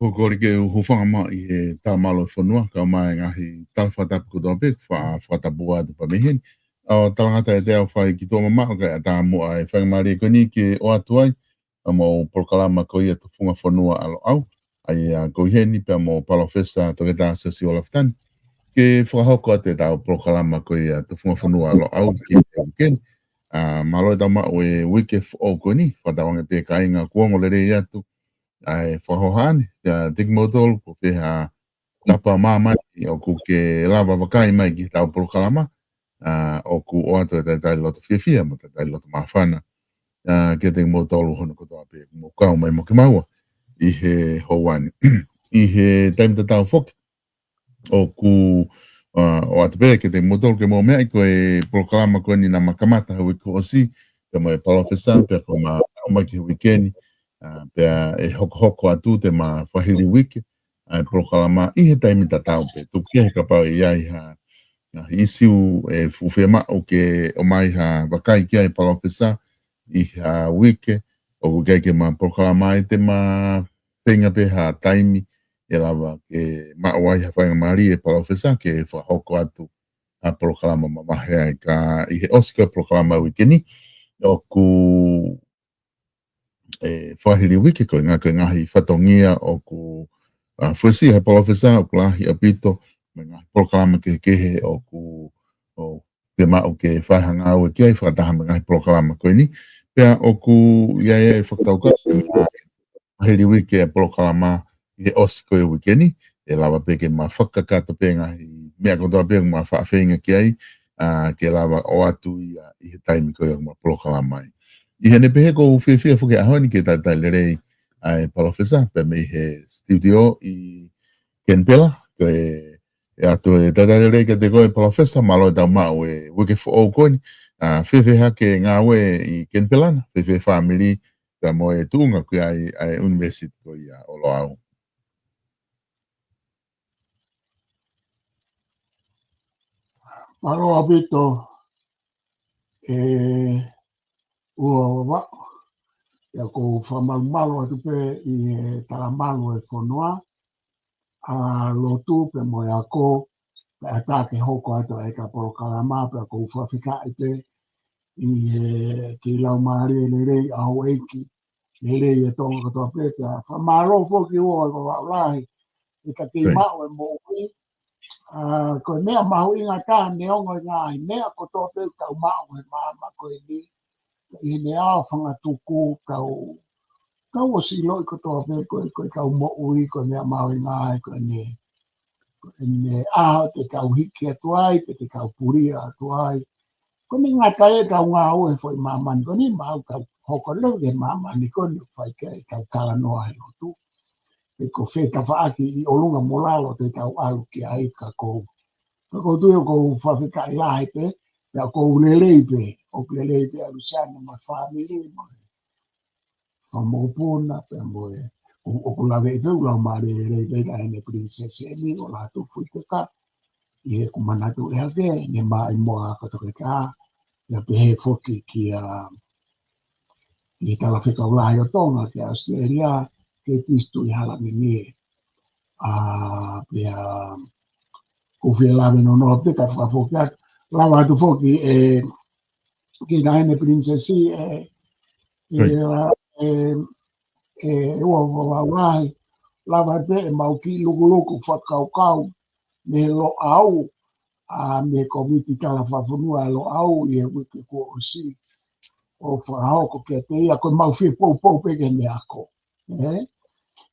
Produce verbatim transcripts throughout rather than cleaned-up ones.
Ko e kole ke u hūfanga mai ʻi he talamalu ʻo e fonua, kae ʻumaʻā e ngaahi tala fakatapu kotoa pē, fa-, fakatapu atu pē mei heni. ʻO talangata ʻiate au fai ki tuʻa mamaʻo kae ʻatā muʻa e faingamālie ko eni ke ʻoatu ai ʻa e polokalama ko ia Tufunga Fonua ʻa Loʻau. ʻA ia ko eni pea mo Palōfesa Toketā Siosiua Lafitani. Ke fakahoko atu ʻetau polokalama ko ia Tufunga Fonua ʻa Loʻau ki he uike ni. ʻA, mālō e tau maʻu e uike foʻou ko eni, fakatauange pē kāinga kuo ongo lelei atu ʻa e fakahohaʻa ni, ʻa, kiate kimoutolu, ko e fē ha tapa ʻo māmani ʻoku ke lava vakai mai ki heʻetau polokalama, ʻa, ʻoku ʻoatu e talitali loto fiefia mo e talitali loto māfana, ʻa, kiate kimoutolu hono kotoa pē, mou kau mai mo kimaua ʻi he houa ni. ʻI he taimi tatau foki, ʻoku, ʻa, ʻoatu pē kiate kimoutolu ke mou meaʻi ko e polokalama ko eni naʻá ma kamata he uike kuo ʻosi, pea mo e Palōfesa, pea ko ʻema ʻomai ki he uike ni, ʻa, pea ʻe hokohoko atu te ma fakahili uike ʻa e polokalama ʻi he taimi tatau pē. Tuku kehe kapau ʻe ʻi ai ha, ha ʻīsiu ʻe fuʻu fiemaʻu ke ʻomai ha vakai ki ai Palōfesa ʻi ha uike, ʻoku ʻikai ke ma polokalama ai, te ma feinga pē ha taimi ʻe lava ke maʻu ai ha faingamālie Palōfesa ke fakahoko atu ha polokalama mavahe ai. Ka ʻi he ʻosi ko e polokalama uike ni, ʻoku, ʻe, fakahili uike ko e ngaahi, ko e ngaahi fatongia ʻoku, ʻa, fuesia he Palōfesa, ʻoku lahi ʻaupito, mo e ngaahi polokalama kehekehe ʻoku, ʻoku fiemaʻu ke fai ha ngāue ki ai fakataha mo e ngaahi polokalama ko eni. Pea ʻoku ʻi ai e fakakaukau ke ma fakahili uike e polokalama ʻi he ʻosi ko e uike ni, ʻe lava pē ke ma fakakakato pē ngaahi meʻa kotoa pē ʻoku ma faʻa feinga ki ai, ʻa, ke lava ʻoatu ia ʻi he taimi ko ia ʻoku ma polokalama ai. ʻI heʻene pehē, ʻoku ou fiefia foki he ʻaho ni ke talitali lelei ʻa e Palōfesa pea mei he studio ʻi Kenipela. Ko e, ʻe ʻoatu e talitali lelei kiate koe Palōfesa, mālō e tau maʻu e uike foʻou ko eni. ʻA, fēfē hake e ngāue ʻi Kenipela na, fēfē fāmili, pea mo e tuʻunga ko ia ʻa e ʻunivēsiti ko ia ʻo Loʻau? Mālō ʻaupito, ʻe, ʻUa Vavaʻu. ʻIa, ʻoku ou fakamalumalu atu pē ʻi he talamalu ʻo e fonua, ʻa, lotu pea mo e ako, pea ʻatā ke hoko atu ʻa e ka polokalama, pea ʻoku ou fakafetaʻi pē ʻi he kiʻi laumālie lelei ʻa houʻeiki lelei ʻa Tonga kotoa pē, pea fakamālō foki ʻUa Vavaʻu lahi, ʻi he ka kei maʻu e moʻui. ʻA, ko e meʻa mahuʻinga taha neongo e ngaahi meʻa kotoa pē ʻoku tau maʻu he māmani ko eni, ʻi heʻene ʻao fangatuku, kau, kau ʻosi ʻiloʻi kotoa pē ko e, ko e kau moʻui, ko e meʻa mahuʻinga ai, ko ʻene, ko ʻene ʻaho te kau hiki atu ai, pe te kau pulia atu ai. Ko ʻene ngata ai e kau ngāue he foʻi māmani ko eni, maʻu kau hoko lelei ki he māmani ko eni ʻo fai ki ai e kau talanoa he lotu. Pe ko fē tafaʻaki ʻi ʻolunga mo lalo te tau ʻalu ki ai ka ʻoku ou. Ka ʻoku ou tui ʻoku ou fakafetaʻi lahi pē, pea ʻoku ou lelei pē, ʻoku lelei pē ʻa Luseane mo e fāmili mo e fanga mokopuna, pea mo e, ʻo, ʻoku laveʻi pē ʻū laumālie lelei pē ʻa ʻEne Pilinisesi ʻeni ʻo Lātūfuiteka, ʻi heʻeku manatuʻi hake, ʻene maʻimoa ko Toketā, pea pehē foki kia ʻi he Talafekau Lahi ʻo Tonga ki ʻAositelēlia, Curtis Tuʻihalamini. ʻA, pea ʻoku ou fie lave nounou pē kae fakafoki atu, lava atu foki ʻe, ki he ʻEne Pilinisesi ʻe, ʻe, ʻe, ʻe ʻUa Vavaʻu lahi, lava pē ʻemau kiʻi lukuluku fakakaukau mei Loʻau, ʻa, mei he Kōmiti Tala Fakafonua ʻa Loʻau ʻi he uike kuo ʻosi, ʻo fakahoko kiate ia, ko ʻemau fie poupou pē ki heʻene ako. ʻE?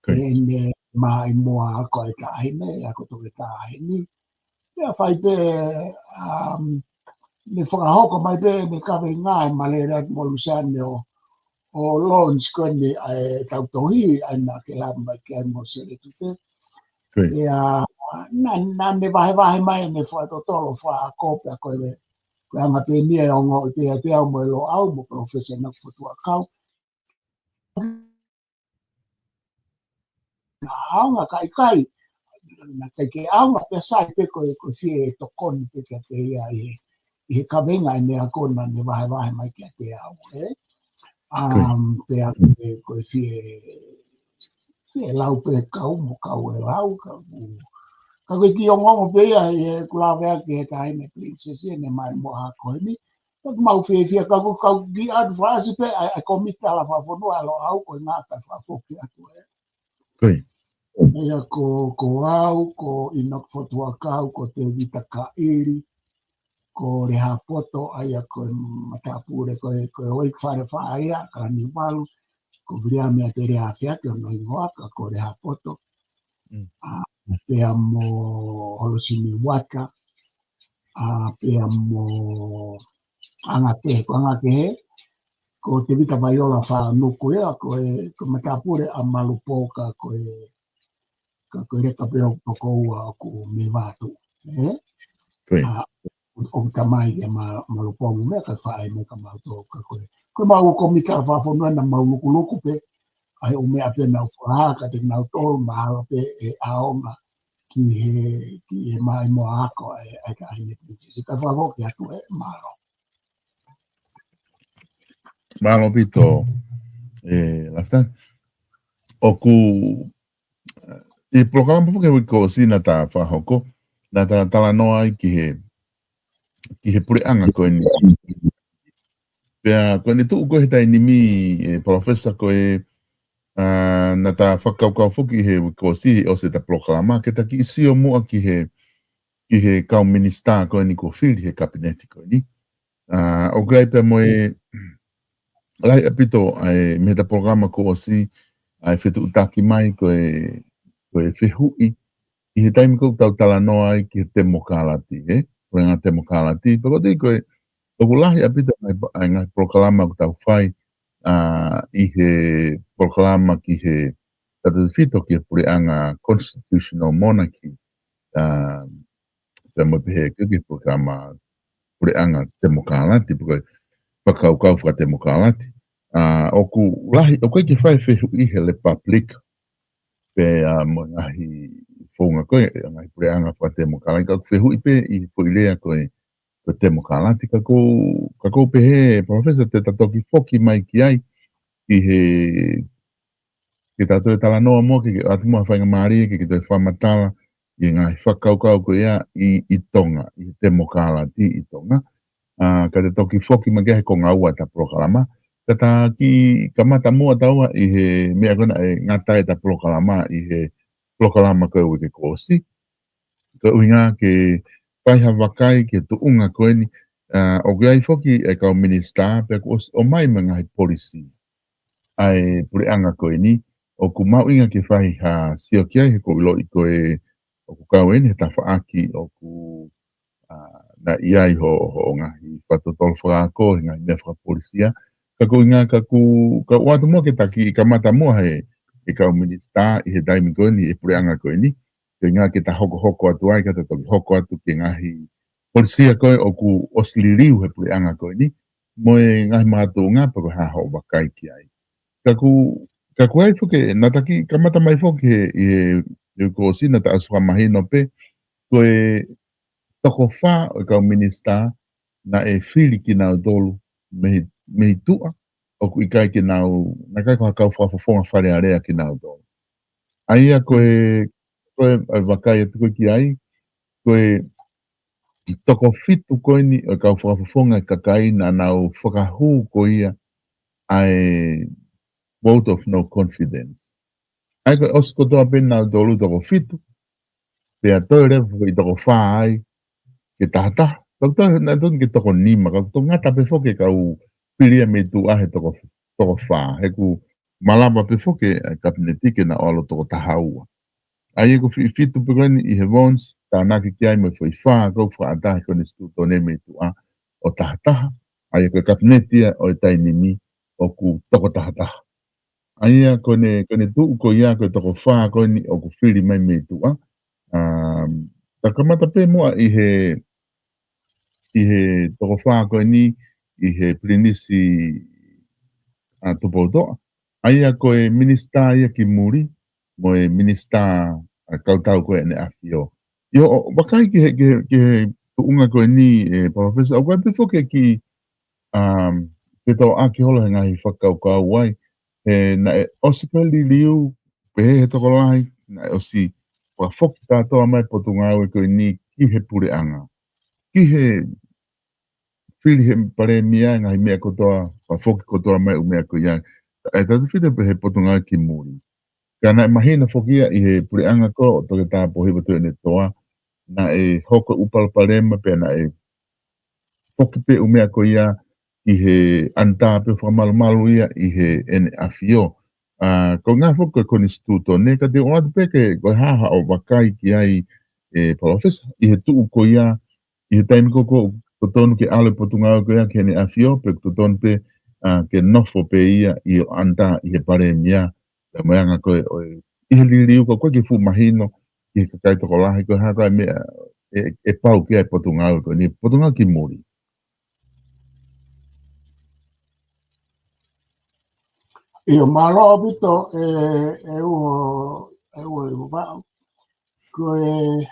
Ko ia. ʻEne maʻimoa ako ʻa e taʻahine, ako Toketā ʻeni. Pea fai pē, um, ne fakahoko mai pē ʻene kaveinga ʻe malele atu mo Luseane ʻo, ʻo launch ko eni ʻa e tau tohi, ʻa ia naʻá ke lave mai ki ai mo Sele Tute. Ko ia. Pea, naʻá, naʻá ne vahevahe mai ʻene fakatotolo fakaako pea ko e, ko e anga pē eni ʻe ongoʻi pē ʻiate au mo e Loʻau mo Palōfesa Nakufotuakau. Naʻe ʻaonga ka ʻikai, naʻe ʻikai ke ʻaonga pea sai pē ko e, ko e fie tokoni pē kiate ia ʻi he, ʻi he kaveinga ʻene ako naʻá ne vahevahe mai kiate au, ʻe? Ko ia. Um, pea ko e, ko e fie ʻe lau pē kau mo kau ʻe lau, ka ʻoku, ka ko e kiʻi ongoongo pē ia, ʻi heʻeku lave ʻaki he taʻahine Pilinisesi ʻene maʻimoʻa ko eni. Ka ʻoku mau fiefia, ka ʻoku, ka ʻoku kiʻi ʻatu fakaʻasi pē ʻa e, ʻa e Kōmiti Talafonua ʻa Loʻau ko e ngata fakafoki atu ē. Ko ia. Ia ko, ko au, ko ʻInoke Fotu Huʻakau, ko Tēvita Kaʻili, ko Lehapoto, ʻa ia ko e matāpule, ko e, ko e ʻEiki Fale Fā ia, Kalaniuvalu, ko Viliami ʻAtelea Afeaki hono hingoa, ka ko Lehapoto. Mm. ʻA, pea mo Holosini Uata, ʻa, pea mo Angakehe, ko Angakehe, ko Tēvita Vaiola Fānuku ia, ko e, ko e matāpule ʻa Malupo ka ko e, ka ko e leka pē ʻoku toko ua ʻoku mei Vatu. Ē? Ko ia. ʻA, ʻoku tamai ia ma, Malupo mo meʻa ka faʻē mo ka mau tō ka ko e. Ko e mau Kōmiti Talafonua naʻa mau lukuluku pē, ʻa e ʻū meʻa pē naʻa ku fakahā kiate kinautolu, mahalo pē ʻe ʻaonga ki he, ki he maʻimoʻa ako ʻa e, ʻa e taʻahine Pilinisesi. Ka fakafoki atu ē, mālō. Mālō ʻaupito, ē, Lafitani. ʻOku, ʻi he polokalama foki he uike kuo ʻosi naʻa ta fakahoko, naʻa ta talanoa ai ki he, ki he puleʻanga ko eni. Pea ko eni tuʻu ko ē he taimi ni, ē, Palōfesa, ko e, ʻa, naʻa ta fakakaukau foki he uike kuo ʻosi, ʻosi ʻeta polokalama, ke ta kiʻi sio muʻa ki he, ki he kau minisitā ko eni kuo fili he kapineti ko eni. ʻA, ʻoku ʻi ai pē mo e, lahi ʻaupito ʻa e, mei heʻeta polokalama kuo ʻosi, ʻa e fetuʻutaki mai ko e, ko e fehuʻi, ʻi he taimi ko ē ʻoku tau talanoa ai ki he temokalati, ē? Ko e ngaahi temokalati, pea ko e tui ko e, ʻoku lahi ʻaupito ngaahi, ʻa e ngaahi polokalama ʻoku tau fai, ʻa, ʻi he polokalama ki he tautefito ki he puleʻanga constitutional monarchy, ʻa, pea mo e pehē ki he polokalama puleʻanga temokalati, pe ko e fakakaukau fakatemokalati. ʻA, ʻoku lahi, ʻoku ʻikai ke fai fehuʻi he Republic, pea mo e ngaahi founga ko ē, ngaahi puleʻanga fakatemokalati, ka ʻoku fehuʻi pē ʻi he foʻi lea ko e, ko e temokalati, ka ʻoku, ka ʻoku ou pehē, Palōfesa, te ta toki foki mai ki ai, ʻi he, ke ta toe talanoa muʻa, ke, ke ʻoatu muʻa ha faingamālie, ke, ke toe fakamatala, ʻi he ngaahi fakakaukau ko ia ʻi, ʻi Tonga, ʻi he temokalati ʻi Tonga. ʻA, ka te toki foki mai ki ai he konga ua ʻeta polokalama. Ka ta kiʻi kamata muʻa taua ʻi he meʻa ko ena ʻe ngata ai ʻeta polokalama ʻi he polokalama ko e uike kuo ʻosi. Ko e ʻuhinga ke fai ha vakai ki he tuʻunga ko eni, ʻa, ʻoku ʻi ai foki e kau minisitā, pea kuo ʻosi ʻomai mo e ngaahi polisi ʻa e puleʻanga ko eni, ʻoku mahuʻinga ke fai ha sio ki ai, he ʻoku ou ʻiloʻi ko e, ʻoku kau eni he tafaʻaki ʻoku, ʻa, naʻe ʻi ai ho, hoʻo ngaahi fakatotolo fakaako, he ngaahi meʻa fakapolisia. Ka ko e ʻuhinga ka ʻoku, ka ʻoatu muʻa ke ta kiʻi kamata muʻa he, he kau minisitā ʻi he taimi ko eni, he puleʻanga ko eni. Ko e ʻuhinga ke ta hokohoko atu ai, ka ta toki hoko atu ki he ngaahi polisia ko ē ʻoku ʻosi liliu he puleʻanga ko eni, mo e ngaahi makatuʻunga pe ko e hā hoʻo vakai ki ai. Ka ʻoku, ka ʻoku ʻi ai foki, naʻa ta kiʻi kamata mai foki he, ʻi he, he uike kuo ʻosi naʻa ta ʻosi fakamahino pē, ko e toko fā ʻo e kau minisitā naʻe fili kinautolu mei, mei tuʻa, ʻoku ʻikai ke nau, naʻe ʻikai ko ha kau fakafofonga Fale Alea kinautolu. ʻA ia ko e, ko e, ʻa e vakai atu ko ē ki ai, ko e toko fitu ko eni ʻo e kau fakafofonga e kakai naʻa nau fakahū ko ia ʻa e vote of no confidence. ʻA ia ko e ʻosi kotoa pē nautolu toko fitu, pea toe leva foki toko fā ai ke taha taha. Ka ʻoku toe, naʻe tonu ke toko nima, ka ʻoku toe ngata pē foki e kau fili ia mei tuʻa he toko, toko fā. He ʻoku malava pē foki e kapineti ke na ʻalu toko taha ua. ʻA ia ko e fitu pē ko eni ʻi he Vones, tānaki ki ai mo e foʻi fā, ʻoku fakaʻatā he konisitūtone mei tuʻa ʻo taha taha. ʻA ia ko e kapineti ia ʻo e taimi ni ʻoku toko taha taha. ʻA ia ko ʻene, ko ʻene tuʻu ko ia ko e toko fā ko eni ʻoku fili mai mei tuʻa. Um, ta kamata pē muʻa ʻi he, ʻi he toko fā ko eni, ʻi he Pilinisi ʻa Tupoutoʻa. ʻA ia ko e minisitā ia ki muli, mo e minisitā ʻa e kautau ko ē ʻEne ʻAfio. ʻIo, ʻo, vakai ki he, ki he, ki he tuʻunga ko eni, ē, Palōfesa, ʻoku ʻi ai pē foki e kiʻi, um, petoʻaki holo he ngaahi fakakaukau ai, he naʻe ʻosi pē liliu pehē he tokolahi, naʻe ʻosi fakafoki kātoa mai e potungāue ko eni ki he puleʻanga. Ki he fili he palēmia e ngaahi meʻa kotoa, fakafoki kotoa mai e ʻū meʻa ko ia. ʻE tautefito pē he potungāue ki muli. Ka naʻe mahino foki ia ʻi he puleʻanga ko ē ʻo Toketā Pōhiva Tuʻiʻonetoa, naʻe hoko e ʻū palopalema pea naʻe foki pē e ʻū meʻa ko ia ki he ʻanitā pē fakamalumalu ia ʻi heʻene ʻafio. ʻA, ko e ngaahi foki ko e konisitūtone, ka te u ʻoatu pē ke ko e hā haʻo vakai ki ai, ʻe Palōfesa, ʻi he tuʻu ko ia, ʻi he taimi ko ē ʻoku totonu ke ʻalu e potungāue ko ia ki heʻene ʻafio, pe ʻoku totonu pē, ʻa, ke nofo pē ia ʻi hoʻo ʻanitā ʻi he palēmia, pea mo e anga ko ē ʻo e, ʻi he liliu ko ē ʻoku ʻikai ke fuʻu mahino ki he kakai tokolahi, ko e hā koā e meʻa ʻe, ʻe pau ki ai e potungāue ko eni, potungāue ki muli. ʻIo, mālō ʻaupito, ʻe, ʻe ua, ʻe ua, ʻe ua, ko e,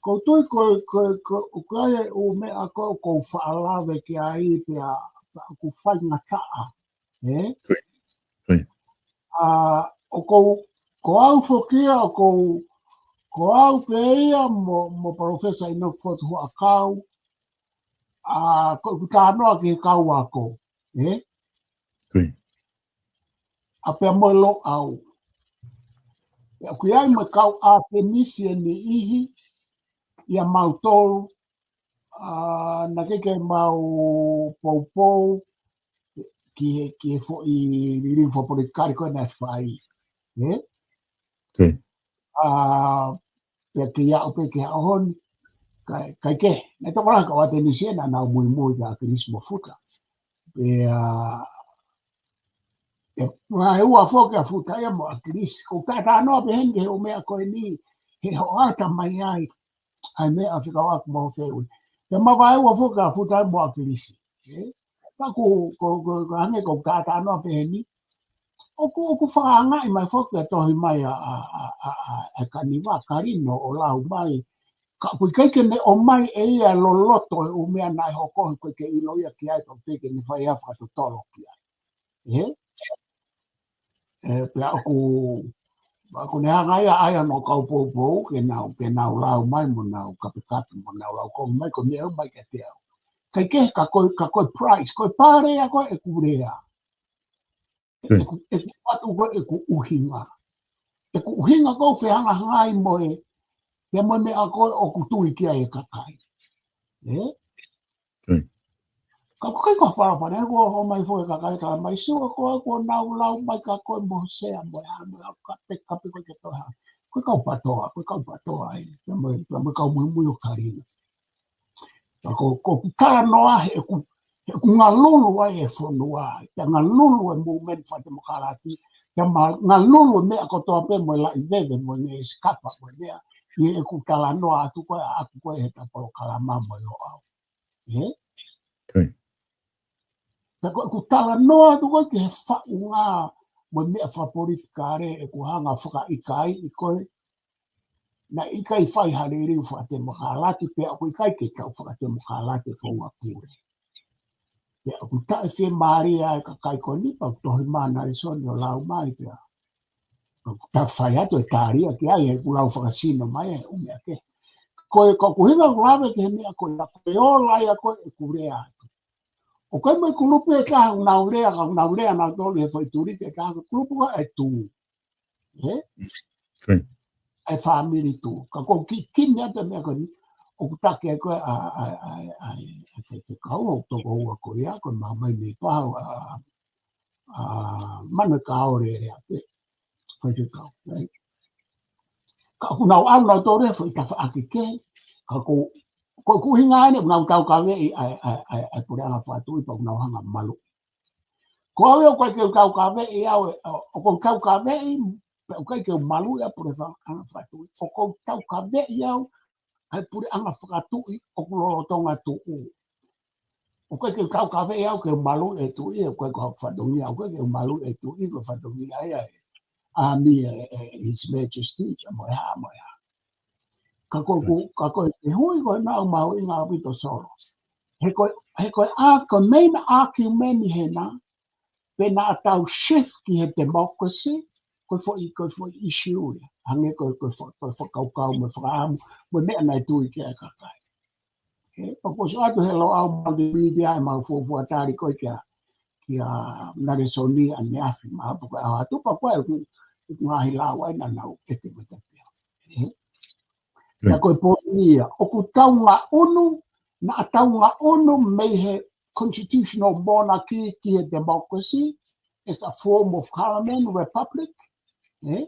ʻoku ou tui ko e, ko e, ko e, ʻoku ʻi ai e ʻū meʻa ko ē ʻoku ou faʻa lave ki ai pea, pea ʻoku faingataʻa, ē? Ko ia. Ko ia. ʻA, ʻoku ou, ko au foki ia, ʻoku ou, ko au pē ia mo, mo Palōfesa ʻInoke Fotu Huʻakau, ʻa, ko ʻeku talanoa ki he kau ako, ē? Ko ia. ʻA pea mo e Loʻau. Pea ʻoku ʻi ai mo e kau ʻAtenisi ʻe niʻihi, ʻia mautolu, ʻa, naʻe ʻikai ke mau poupou ki he, ki he foʻi liliu fakapolitikale ko ē naʻe fai. Ē? Ko ia. ʻA, pea ke aʻu pē ki he ʻaho ni. Kae, kae kehe, naʻe tokolahi e kau ʻAtenisi ʻe naʻa nau muimui kia ʻAkilisi mo Futa. Pea, ʻe, vaeua foki ʻa Futa ia mo ʻAkilisi. ʻOku ou talanoa pē heni ki he ʻū meʻa ko eni, he hoʻata mai ai ʻa e meʻa fekauʻaki mo e fehuʻi. Pea ma vaeua foki ʻa Futa ia mo ʻAkilisi. Ē? Ka ʻoku, ko, ko, ko hangē ko ʻeku talanoa pē heni. ʻOku, ʻoku fakaangaʻi mai foki ʻa e tohi mai ʻa, ʻa, ʻa, ʻa, ʻa, ʻa Kaniva Kalino ʻo lau mai. Ka ʻoku ʻikai ke ne ʻomai ʻe ia loloto e ʻū meʻa naʻe hoko he ʻoku ʻikai ke ʻilo ia ki ai, ka ʻoku teʻeki ke ne fai ha fakatotolo ki ai. Ē? Ē, pea ʻoku, pea ʻoku ne hanga ia ʻa ia ʻo nau kau poupou, ke nau, ke nau lau mai, mo nau kapekape, mo nau lau ko mai, ko e meʻa mai kiate au. Kae kehe, ka ko e, ka ko e price, ko e pale ia ko ē ʻeku lea. Ko ia. ʻEku, ʻeku ʻatu ko ē ʻeku ʻuhinga. ʻEku ʻuhinga ko ē ʻoku fehangahangai mo e, pea mo e meʻa ko ē ʻoku tui ki ai e kakai. Ē? Ko ia. Ka ʻoku ʻikai ko ha palopalema, ʻoku ʻomai foki e kakai ka mai sio ko ē ʻoku nau lau mai ka ko e mo sea mo e hā mo e hā kapekape ko ē ke toha. Ko e kau PTOA, ko e kau PTOA ē. Pea mo e, pea mo e kau muimui ʻo Kalino. Ka ko, ko ʻeku talanoa he ʻoku, he ʻoku ngalulu ai e fonua, pea ngalulu e movement fakatemokalati, pea ma, ngalulu e meʻa kotoa pē mo e laʻi veve, mo e ngeʻesi kapa, mo e meʻa, ʻi heʻeku talanoa atu ko ē, ʻaʻaku ko ē he ta polokalama mo e Loʻau. Ē? Ko ia. Pea ko ʻeku talanoa atu ko ē ki he faʻunga mo e meʻa fakapolitikale ʻeku hanga fakaʻikaiʻi ko ē, naʻe ʻikai fai ha liliu fakatemokalati, pea ʻoku ʻikai ke tau fakatemokalati e founga pule. Pea ʻoku taʻefiemālie e kakai ko eni, pea ʻoku tohi mai ʻa Nalesoni ʻo lau mai pea. ʻOku ta fai atu e tali ia ki ai, he ʻoku lau fakasino mai e ʻū meʻa kehe. Ko e, ko ʻeku ʻuhinga ʻeku lave ki he meʻa ko ia, ko e ola ia ko ē ʻeku lea atu. ʻOku ʻi ai mo e kulupu ʻe taha ʻoku nau lea, ka ʻoku nau lea nautolu he foʻi tuliki ʻe taha, ko e kulupu ko ē ʻa e Tū. Ē? Ko ia. ʻA e fāmili Tū. Ka ʻoku ou ki-, kikini atu e meʻa ko eni, ʻoku taki ai ko ē ʻa, ʻa, ʻa, ʻa, ʻa e faifekau, ʻoku tokoua ko ia, ko e mamahi mei Pahu, ʻa, ʻa, Manuekaole Leape. Faifekau, right? Ka ʻoku nau ʻalu nautolu he foʻi tafaʻaki kehe, ka ko, ko ʻeku ʻuhinga eni, ʻoku nau taukaveʻi ʻa e, ʻa e, ʻa e, ʻa e puleʻanga fakatuʻi, pea ʻoku nau hanga maluʻi. Ko au ia ʻoku ʻikai ke u taukaveʻi au, ʻe, ʻo, ʻoku ou taukaveʻi, pea ʻoku ʻikai ke u maluʻi ʻa e puleʻanga fakatuʻi. ʻOku ou taukaveʻi au, ʻa e puleʻanga fakatuʻi, ʻoku lolotonga tuʻu. ʻOku ʻikai ke u taukaveʻi au ke u maluʻi e tuʻi, ʻoku ʻikai ko e fatongia, ʻoku ʻikai ke u maluʻi e tuʻi, ko e fatongia ia ʻe, ʻa eni ʻe, ʻe, His Majesty, mo e hā, mo e hā. Ka ko, ko, ka ko e fehuʻi ko ena ʻoku mahuʻinga ʻaupito Solo. He ko, he ko e a, ko e main argument hena, pe naʻa tau shift ki he democracy, ko e foʻi, ko e foʻi issue ia. Hangē ko e, ko e fa-, ko e fakakaukau mo e fakaʻamu, mo e meʻa naʻe tui ki ai e kakai. ʻE, pea ko e ʻosi ʻoatu he Loʻau Multimedia ʻemau fuofua tali ko ē kia, kia Nalesoni ʻaneafi, mahalo ko e ʻaho atu pea ko e ʻeku, ʻeku ngaahi lau ai naʻa nau ʻeke mai kiate au. ʻE? Pea ko e poini ia, ʻoku tau ngaʻunu, naʻa tau ngaʻunu mei he constitutional monarchy ki he democracy, as a form of government, republic, ʻe?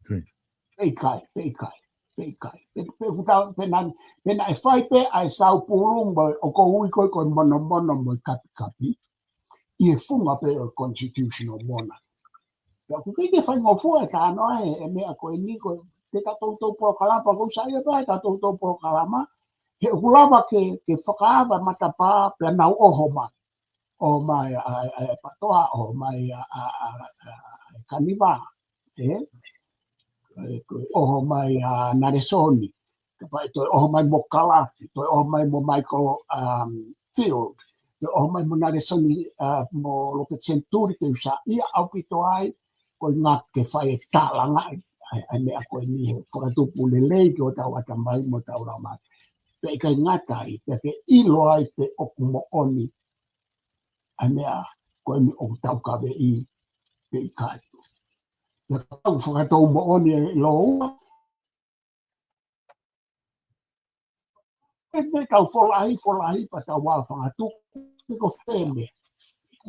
Pea ʻikai, pea ʻikai, pea ʻikai. Pea, pea ʻoku tau, pea naʻe, pea naʻe fai pē ʻa e saupulu mo e ʻoku ui ko ē ko e monomono mo e kapikapi ʻi he funga pē ʻo e constitutional monarchy. Pea ʻoku ʻikai ke faingofua e talanoa he, he meʻa ko eni ko e, te ta toutou polokalama, pea ʻoku ou saiʻia pē he ta toutou polokalama, he ʻoku lava ke, ke fakaava matapā pea nau ʻoho mai. ʻOho mai ʻa, ʻa, ʻa e PATOA, ʻoho mai ʻa, ʻa, ʻa, ʻa, ʻa Kaniva, ʻe? ʻE, ko e ʻoho mai ʻa Nalesoni, ka pea toe ʻoho mai mo Kalafi, toe ʻoho mai mo Michael, um, Field, toe ʻoho mai mo Nalesoni, uh, mo Lopeti Senituli, te u saiʻia ʻaupito ai, ko e ʻuhinga ke fai e tālangaʻi ʻa e, ʻa e meʻa ko eni he fakatupu lelei ki hotau ʻatamai mo hotau laumālie. Pea ʻikai ngata ai, pea ke ʻilo ai pe ʻoku moʻoni ʻa e meʻa ko eni ʻoku tau kaveinga pe ʻikai. Pea kapau ʻoku fakatou moʻoni ʻe ʻiloua, ʻe, ʻe tau folahi, folahi pea tau ʻā fakatuku, pe ko fē meʻa.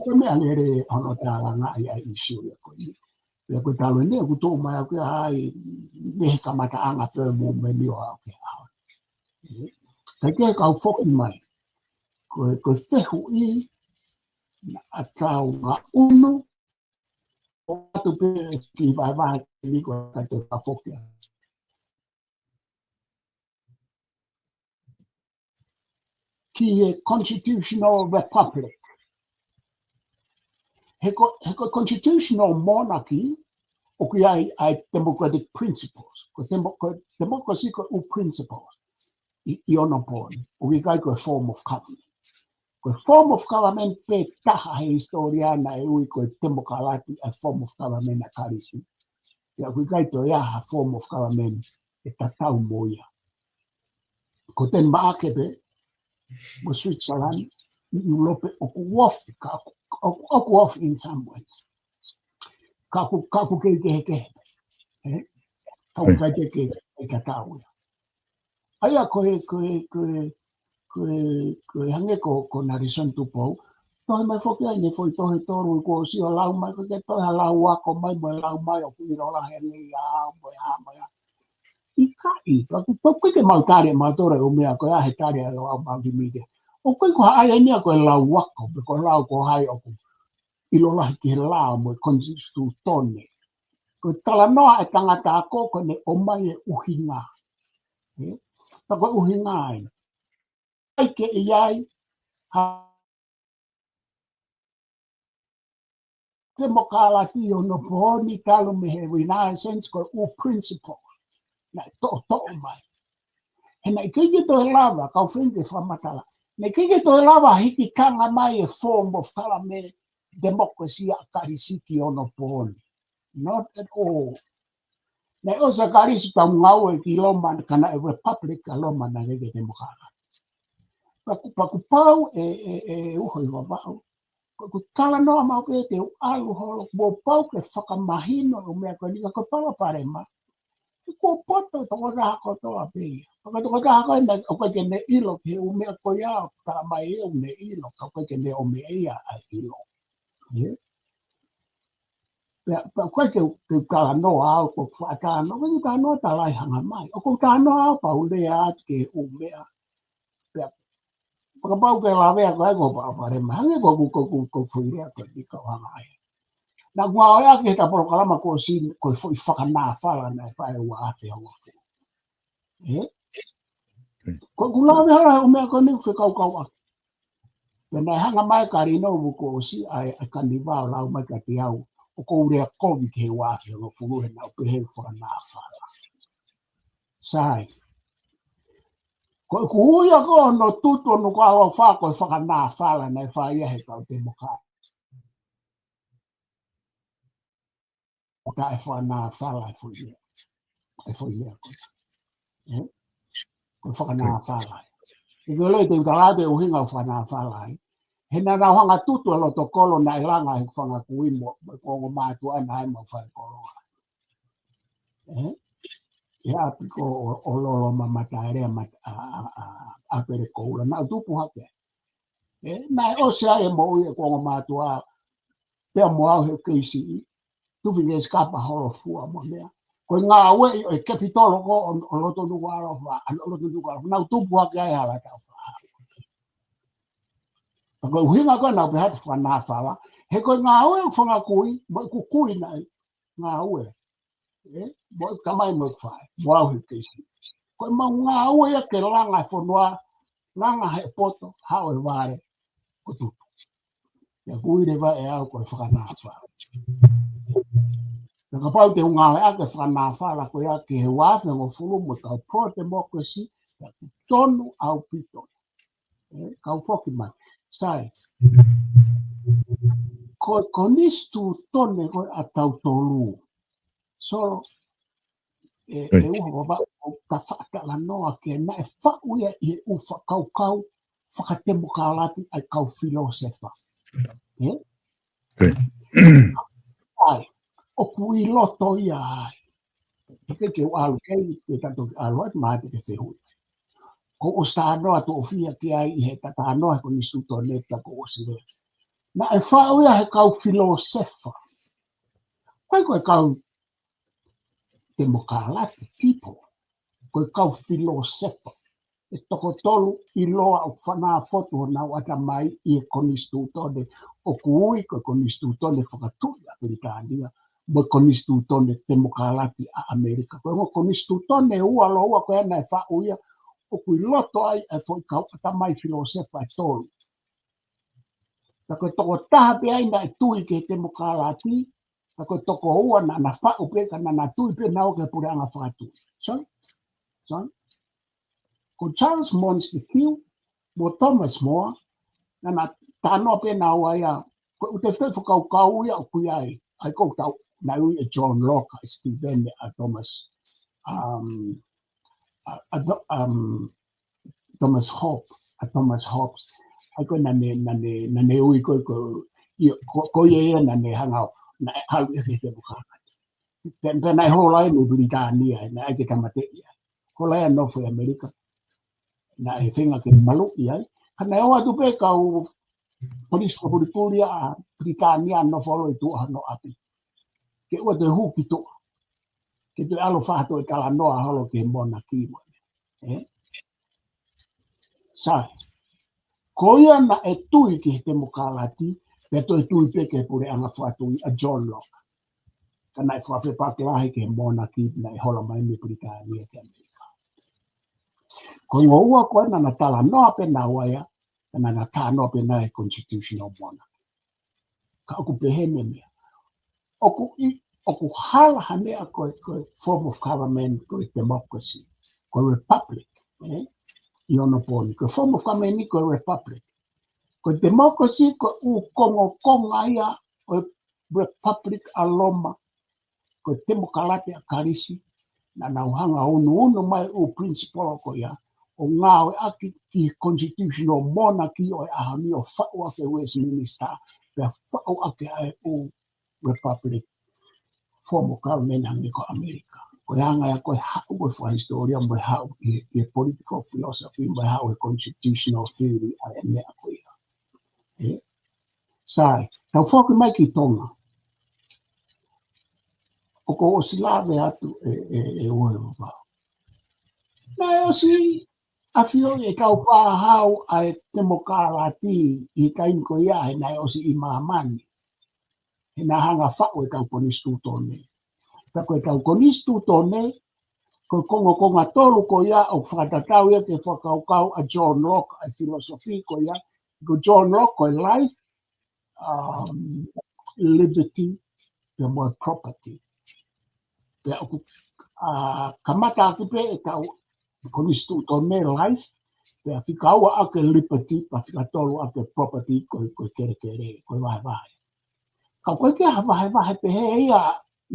Ko e meʻa lelei hono tālangaʻi ʻa e ʻīsiu ia ko eni. Pea ko e talu eni ʻoku tuʻu mai ʻoku ʻi ai, mei he kamataʻanga pē mo meni ʻo aʻu ki he ʻaho ni. ʻE, kae kehe kau foki mai. Ko e, ko e fehuʻi naʻa tau ngaʻunu, ʻoatu pē ki vaevae ni ko e kae te ka foki. Ki he constitutional republic. He ko, he ko e constitutional monarchy, ʻoku ʻi ai ʻa e democratic principles. Ko demo-, ko democracy ko e ʻū principles ʻi, ʻi onopō ni. ʻOku ʻikai ko e form of government. Ko e form of government pē taha he hisitōlia naʻe ui ko e temokalati ʻa e form of government ʻa Kalisi. Pea ʻoku ʻikai toe ʻi ai ha form of government ʻe tatau mo ia. Ko Tenimaʻake pē, mo Switzerland, ʻi ʻIulope ʻoku ofi, ka ʻoku, ʻoku, ʻoku ofi in some ways. Ka ʻoku, ka ʻoku kei kehekehe. ʻE? Ka ʻoku ʻikai ke, ke, ke tatau ia. ʻA ia ko e, ko e, ko e, ko e, ko e hangē ko, ko Nalesoni Tupou. Tohi mai foki ai ʻene foʻi tohi tolu kuo ʻosi ʻo lau mai, ko e ke tohi ha lau ako mai, mo e lau mai, ʻoku ʻilo lahi ange ia, mo e hā, mo e hā. ʻIkai, pea ʻoku, pea ʻoku ʻikai ke mau tali, mau tore ʻo meʻa ko ia he tali ʻa e Loʻau Multimedia. ʻOku ʻikai ko ha ʻai eni ia ko e lau ako, pe ko e lau ko hai ʻoku ʻilo lahi ki he lao mo e konisitūtone. Ko e talanoa ʻa e tangata ako ko ʻene ʻomai e ʻuhinga. ʻE? Pea ko e ʻuhinga ai. ʻIkai ke ʻi ai ha temokalati ʻi onopō ni talu mei he Renaissance ko e ʻū principle. Naʻe toʻotoʻo mai. He naʻe ʻikai ke toe lava, kau feinga ke fakamatala. Naʻe ʻikai ke toe lava hiki tanga mai e form of government democracy ʻa Kalisi ki onopō ni. Not at all. Naʻe ʻosi ʻa Kalisi tau ngāue ki Loma, ka naʻe republic ʻa Loma naʻe ʻikai ke temokalati. Pea ʻoku, pea ʻoku pau ʻe, ʻe, ʻe uho ʻi Vavaʻu. Ko ʻeku talanoa maʻu pē te u ʻalu holo, kuo pau ke fakamahino ʻa e meʻa ko eni ka ko e palopalema. He kuo poto e tokotaha kotoa pē ia. Pea ko e tokotaha ko ē naʻe, ʻoku ʻikai ke ne ʻilo ki he ʻū meʻa ko ia, ʻoku tala mai ʻe ʻoku ne ʻilo, ka ʻoku ʻikai ke ne ʻomai ʻe ia ʻa e ʻilo. ʻIo? Pea, pea ʻoku ʻikai ke, ke talanoa au, ko e faʻa talanoa, ko e talanoa tala ʻi hanga mai. ʻOku ou talanoa au, pea u lea atu ki he ʻū meʻa. Pea, fakapau ke lavea ko e ko palopalema. Hangē ko ʻeku, ko ʻeku, ko ʻeku foʻi lea ko eni kau hanga ai. Naʻa ku ngāueʻaki he ta polokalama kuo ʻosi ko e foʻi fakanāfala naʻe fai ua afe hongofulu. ʻE? Ko ʻeku lave hala he ʻū meʻa ko eni ʻoku fekaukauʻaki. Pea naʻe hanga mai Kalinovu kuo ʻosi ʻa e, ʻa e Kaniva ʻo lau mai kiate au. ʻOku ou lea kovi ki he ua afe hongofulu he naʻa ku pehē fakanāfala. Sai. Ko ʻeku ui ia ko hono tutu ʻo Nukuʻalofa ko e fakanāfala naʻe fai ia he kau temokalati. ʻo taʻefakanāfala e foʻi lea. E foʻi lea ko ē. Ē? Ko e fakanāfala. ʻE ke loi te u tala atu e ʻuhinga ʻo e fakanāfala ai. He naʻa nau hanga ʻo tutu e loto kolo naʻe langa ʻe he fanga kui mo, mo e ongo mātuʻa naʻe ʻi ai ʻemau fale koloa. Ē? ʻI he ʻapi ko ē ʻo, ʻo Loloma Mataelea Mata, ʻa, ʻa, ʻa, ʻa Pele Koula. Naʻa ku tupu hake ai. Ē? Naʻe ʻosi ai e moʻui ʻeku ongo mātuʻa pea mo au he kei siʻi. Tufi ke sikapa holo fua mo e meʻa. Ko e ngāueʻi ʻo e Capitol ko ē ʻo, ʻo loto Nukuʻalofa, ʻa loto Nukuʻalofa. Naʻa ku tupu hake ai he hala taʻu fā. Pea ko e ʻuhinga ko ē naʻa ku pehē atu fakanāfala. He ko e ngāue ʻo e fanga kui, mo ʻeku kui naʻe ngāue. Ē? Mo ʻeku tamai mo ʻeku faʻē. Mo au he kei siʻi. Ko ʻemau ngāue ia ke langa e fonua, langa he poto, haʻu e vale, ʻo tutu. Pea ku ʻi leva ʻe au ko e fakanāfala. Pea kapau te u ngāueʻaki e fakanāfala ko ia ki he uaafe hongofulu mo e kau pro-democracy, pea ʻoku tonu ʻaupito. Ē, kau foki mai. Sai. Ko e konisitūtone ko ē ʻa tautolu. Solo, ē, ʻe uho vava ʻo ka fakatalanoa ke naʻe faʻu ia ʻi he ʻū fakakaukau fakatemokālati ʻa e kau filōsefa. Ē? ʻAi, ʻoku ʻi loto ia ai. ʻIkai ke u ʻalu kei, ke ta toki ʻalu atu, mahalo te ke fehuʻi. Ko ʻosi talanoa atu ʻo fia ki ai ʻi he ta talanoa he konisitūtone ta ko ʻosi lea. Naʻe faʻu ia he kau filōsefa. Ko e, ko e kau temokālati, people. Ko e kau filōsefa. ʻE toko tolu ʻiloa ʻoku fanā fotu honau ʻatamai ʻi he konisitūtone ʻoku ui ko e konisitūtone fakatuʻi ʻa Pilitānia, mo e konisitūtone temokālati ʻa ʻAmelika. Ko e ongo konisitūtone ua lōua ko ē naʻe faʻu ia ʻoku ʻi loto ai e foʻi kau ʻatamai filōsefa ʻe tolu. Ka ko e toko taha pē ai naʻe tui ki he temokālati, ka ko e toko ua naʻa na faʻu pē ka naʻa na tui pē naua ki he puleʻanga fakatuʻi. Sorry? Sorry? Ko Charles Montesquieu, mo Thomas More, naʻa na talanoa pē naua ia, ko e ʻū tefitoʻi fakakaukau ia ʻoku ʻi ai, ʻa ia ko e tau, naʻe ui ʻe John Locke, ʻa Stephen, ʻa Thomas, um, ʻa, ʻa, um, Thomas Hobbes, ʻa Thomas Hobbes. ʻA ia ko ē naʻa ne, naʻa ne, naʻa ne ui ko ē ko, ia, ko, ko ia ia naʻa ne hanga ʻo, naʻe ʻalu ia ki he temokālati. Pea, pea naʻe hola ia mei Pilitānia, naʻe ʻai ke tāmateʻi ia. Hola ia nofo ʻi ʻAmelika. Naʻe feinga ke maluʻi ai. Ka naʻe ō atu pē kau polisi fakapulipuli ʻa Pilitānia nofo holo ʻi tuʻa hono ʻapi. Ke ʻoua toe hū ki tuʻa. Ke toe ʻalu ʻo fai ha toe talanoa holo ki he monarchy mo e meʻa. Ē? Sai. Ko ia naʻe tui ki he temokālati, pea toe tui pē ki he puleʻanga fakatuʻi ʻa John Locke. Ka naʻe fakafepaki lahi ki he monarchy naʻe hola mai mei Pilitānia ki ʻAmelika. Ko e ongo ua ko ē naʻa na talanoa pē naua ia, naʻa na talanoa pē naua he constitutional monarchy. Ka ʻoku pehē ʻene meʻa. ʻOku ʻi, ʻoku hala ha meʻa ko e, ko e form of government, ko e democracy, ko e republic, ē? ʻI onopooni, ko e form of government ni ko e republic. Ko e democracy, ko e ʻū kongokonga ia ʻo e Republic ʻa Loma, ko e temokālati ʻa Kalisi, naʻa nau hanga ʻo unuunu mai ʻū principle ko ia, ʻo ngāueʻaki ki he constitutional monarchy ʻo e ʻaho ni ʻo faʻu ʻaki e Westminster, pea faʻu ʻaki ʻa e ʻū republic, form of government hangē ko ʻAmelika. Ko e anga ia ko e haʻu ko e fakahisitōlia mo e haʻu ʻi he, ʻi he political philosophy mo e haʻu he constitutional theory ʻa e meʻa ko ia. Ē? Sai, tau foki mai ki Tonga. ʻOku ou ʻosi lave atu ē, ē, ē, ʻo e vā. Naʻe ʻosi ʻafioʻi ʻe Tāufaʻāhau ʻa e temokālati ʻi he taimi ko ia he naʻe ʻosi ʻi māmani. He naʻe hanga ʻo faʻu e kau konisitūtone. Ka ko e kau konisitūtone, ko e kongokonga tolu ko ia ʻoku fakatatau ia ki he fakakaukau ʻa John Locke, ʻa e philosophy ko ia, ko John Locke ko e life, um, liberty, pea mo e property. Pea ʻoku, ʻa, kamata ʻaki pē ʻe he kau konisitūtone life, pea fika ua ʻaki e liberty, pea fika tolu ʻaki e property, ko e, ko e kelekele, ko e vahevahe. Ka ʻoku ʻikai ke ha vahevahe pehē ia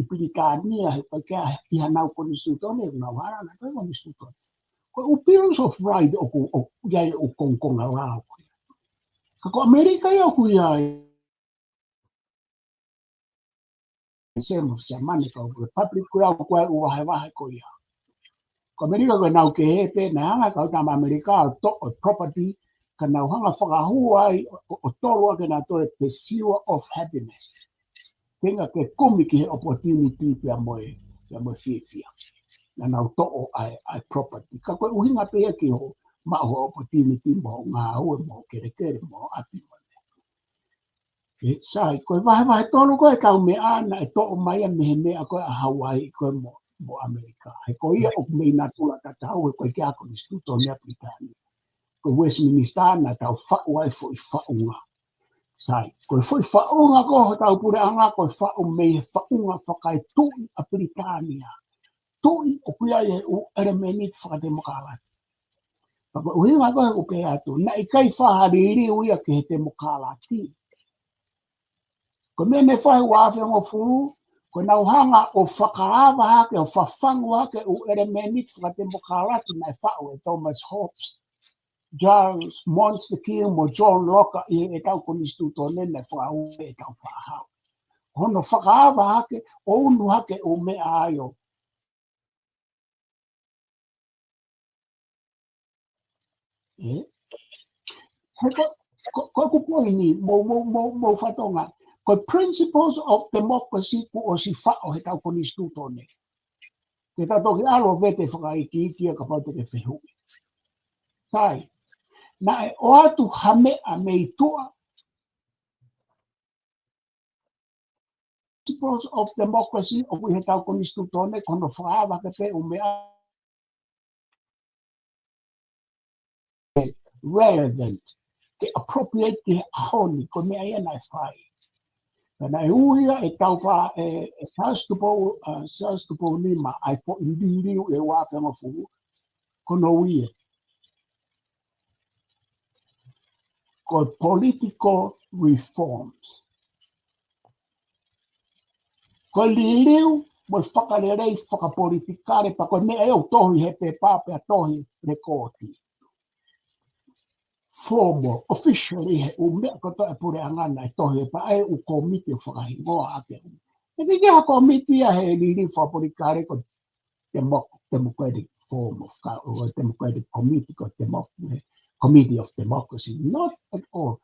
ʻi Pilitānia, he ʻikai ke ʻi ai hanau konisitūtone, ʻoku nau hala ʻenau konisitūtone. Ko e ʻū Bills of Right ʻoku, ʻoku ʻi ai e ʻū kongokonga lao ko ia. Ka ko ʻAmelika ia ʻoku ʻi ai e Sēmani, Sēmani, ko e Republic ko ia ʻoku ʻi ai e ʻū vahevahe ko ia. Ko ʻAmelika ko ʻenau kehe pē, naʻe hanga ʻe he kau tama ʻAmelika ʻo toʻo e property, ka nau hanga ʻo fakahū ai ʻo, ʻo, ʻo tolu ʻaki ʻenautolu e pursuit of happiness. Tenga ke kumi ki he opportunity pea mo e, pea mo e fiefia. Naʻa nau toʻo ʻa e, ʻa e property. Ka ko e ʻuhinga pē ia ki hoʻo maʻu hoʻo opportunity mo hoʻo ngāue mo hoʻo kelekele mo hoʻo ʻapi mo e meʻa. ʻE, sai, ko e vahevahe tolu ko ē ʻetau meʻa naʻe toʻo mai ia mei he meʻa ko ē ʻa Hauaiʻi ko ē mo, mo ʻAmelika. He ko ia ʻoku mei natula tatau, he ko e ʻikai ke ʻi ai ha konisitūtone ʻa Pilitānia. Ko Westminster naʻa tau faʻu ai e foʻi faʻunga. Sai, ko e foʻi faʻunga ko ē hotau puleʻanga, ko e faʻu mei he faʻunga fakaetuʻi ʻa Pilitānia. Tuʻi ʻoku ʻi ai e ʻū ʻelemēniti fakatemokalati. Ka ko e ʻuhinga ko ē ʻoku pehē atu, naʻe ʻikai faʻa liliu ia ki he temokalati. Ko e meʻa naʻe fai ua afe hongofulu, ko ʻenau hanga ʻo fakaava hake, ʻo fafangu hake e ʻū ʻelemēniti fakatemokalati naʻe faʻu ʻe Thomas Hobbes, Charles Montesquieu mo John Locke ʻi heʻetau konisitūtone naʻe fakaʻuhinga ʻetau fānau. Hono fakaava hake, ʻo unu hake e ʻū meʻa ʻa ia ʻo ʻE? He ko, ko, ko ʻeku poini, mou, mou, mou, mou fatongia. Ko e principles of democracy kuo ʻosi faʻo heʻetau konisitūtone. Ke ta toki ʻalu ʻo vete fakaikiiki ia kapau te ke fehuʻi. Sai. Naʻe ʻoatu ha meʻa mei tuʻa, principles of democracy ʻoku ʻi heʻetau konisitūtone, ko hono fakaava hake pē e ʻū meʻa relevant, ke appropriate ki he ʻaho ni, ko e meʻa ia naʻe fai. Pea naʻe ui ia ʻe Taufa, ʻe, ʻe Siaosi Tupou, ʻa, Siaosi Tupou Nima, ʻa e foʻi liliu ʻi he ua afe hongofulu, ko hono ui ia ko e political reforms. Ko e liliu mo e fakalelei fakapolitikale, pea ko e meʻa ia ʻoku tohi he pepa pea tohi lekooti. Formal, officially, he ʻū meʻa kotoa ʻa e puleʻanga naʻe tohi pea ʻe he ʻū kōmiti ʻo fakahingoa ʻaki e ʻū. ʻIkai ke ʻi ai ha kōmiti ia he liliu fakapolitikale ko e demo-, democratic form of gov-, or democratic committee, ko e demo-, eh, committee of democracy. Not at all.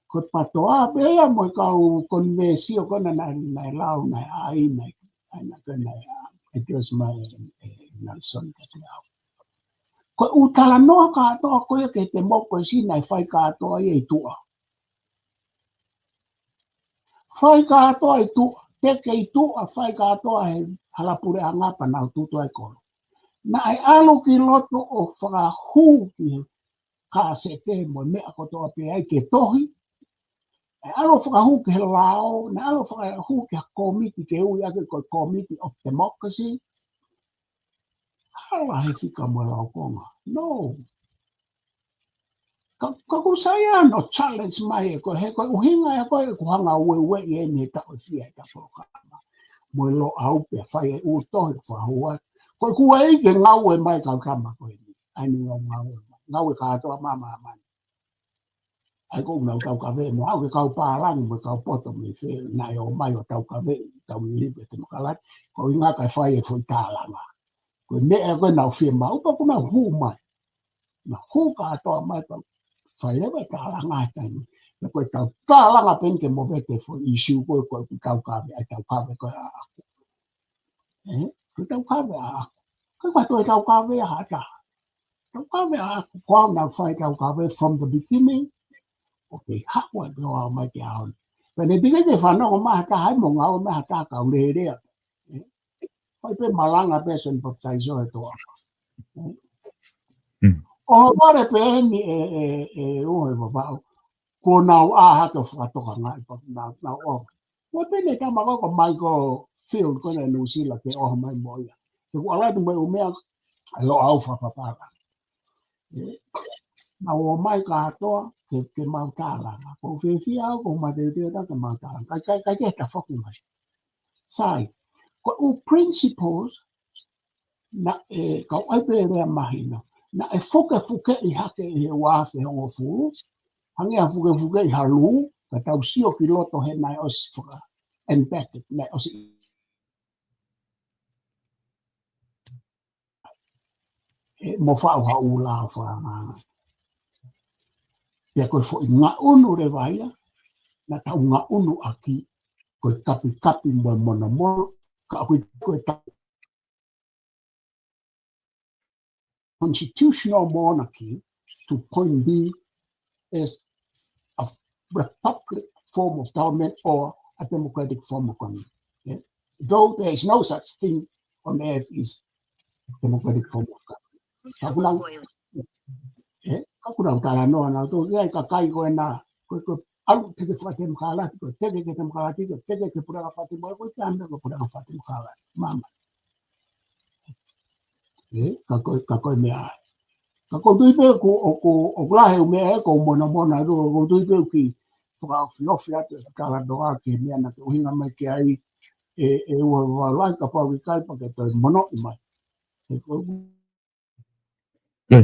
Ko e PTOA pē ia mo e kau konivēsio ko ena naʻe, naʻe lau, naʻe ʻai, naʻe, ʻai naʻe, naʻe, uh, address mai, eh, Nelson kiate au. Ko e ʻū talanoa kātoa ko ia ki he democracy naʻe fai kātoa ia ʻi tuʻa. Fai kātoa ʻi tuʻa, teke ʻi tuʻa, fai kātoa he hala puleʻanga pea nau tutu ai e kolo. Naʻe ʻalu ki loto ʻo fakahū ki he kāsete mo e meʻa kotoa pē ʻai ke tohi. Naʻe ʻalu ʻo fakahū ki he lao, naʻe ʻalu ʻo fakahū ki he kōmiti ke ui ʻaki ko e committee of democracy. Hala he fika mo e laukonga. No. Ka, ka ʻoku sai ʻa hono challenge mai ʻe koe, he ko e ʻuhinga ʻe koe ʻoku hanga ʻo ueueʻi ʻeni he taʻu ʻe fiha ʻeta polokalama. Mo e Loʻau pea fai e ʻū tohi fakahua. Ko e kuo ʻikai ke ngāue mai e kau tama ko eni. ʻAi ni ngau ngāue mai. Ngāue kātoa mā māmani. ʻAi ko ʻenau taukave mo au ki he kau pālangi mo e kau poto mei fē, naʻe ō mai ʻo taukave, tau ʻi he temokalati, ko e ʻuhinga kae fai e foʻi tālanga. Ko e meʻa ko ē naʻa nau fiemaʻu, pea kuo nau hū mai. Nau hū kātoa mai pea fai leva e tālanga he taimi. Pea ko ʻetau tālanga pē eni ke movete e foʻi issue ko ē, ko ʻeku taukave, ʻa e taukave ko ē ʻaʻaku. ʻE? Ko e taukave ʻaʻaku. Ko e ʻikai toe taukave ʻa ha taha. Taukave ʻaʻaku, ko au naʻa ku fai e taukave from the beginning. Okay, haʻu ai pē ʻo aʻu mai ki he ʻaho ni. Pea naʻe teʻeki ke fanongo mai ha taha ai mo ngāue mai ha taha kau lelea. ʻE? Fai pē malanga pē Sione Papitaiso he toafa. Mm. ʻOhovale pē eni ʻe, ʻe, ʻe Uho ʻi Vavaʻu. Kuo nau ʻā hake ʻo fakatokangaʻi pea nau, nau ʻoho. Ko e pehē ni e tama ko ē ko Michael Field ko ena ʻi Nuʻusila ke ʻoho mai mo ia. He kuo ʻalu atu mo e ʻū meʻa ʻa e Loʻau fakapapālangi. ʻE, nau ō mai kātoa ke, ke mau tālanga. Ko e fiefia au, ko e mateuteu atu ke mau tālanga. Kae, kae, kae ke tafoki mai. Sai, ko e ʻū principles naʻe, ka ʻoku ʻai pē lea mahino, naʻe fukefukeʻi hake ʻi he ua afe hongofulu, hangē ha fukefukeʻi ha lū, ka tau sio ki loto he naʻe ʻosi faka-, embedded, naʻe ʻosi ʻe, mo faʻu ha ʻū lao fakaanga. Pea ko e foʻi ngaʻunu leva ia, naʻa tau ngaʻunu ʻaki, ko e kapikapi mo e monomono, ka ʻoku ʻikai ko e ta-, constitutional monarchy to point B as a republic form of government or a democratic form of government. Yeah? Though there is no such thing on earth is democratic form of government. Ka ʻoku nau, ē, ka ʻoku nau talanoa nautolu ki ai, ka ʻikai ko ena, ko, ko ʻalu teke fakatemokalati, ko teke ke temokalati, ko teke ke puleʻanga fakatemokalati, ko e taha ko e puleʻanga fakatemokalati. Māmani. Ē, ka ko, ka ko e meʻa ai. Ka ʻoku ou tui pē ʻoku, ʻoku, ʻoku lahi e ʻū meʻa ē ʻoku ou monamona, ʻoku ou tui pē ʻoku ou kiʻi fakaofiofi atu e talanoa ki he meʻa naʻa ke ʻuhinga mai ki ai, ē, ʻe ua ua lahi kapau ʻikai pea ke toe monoʻi mai. Ē, ko, ē,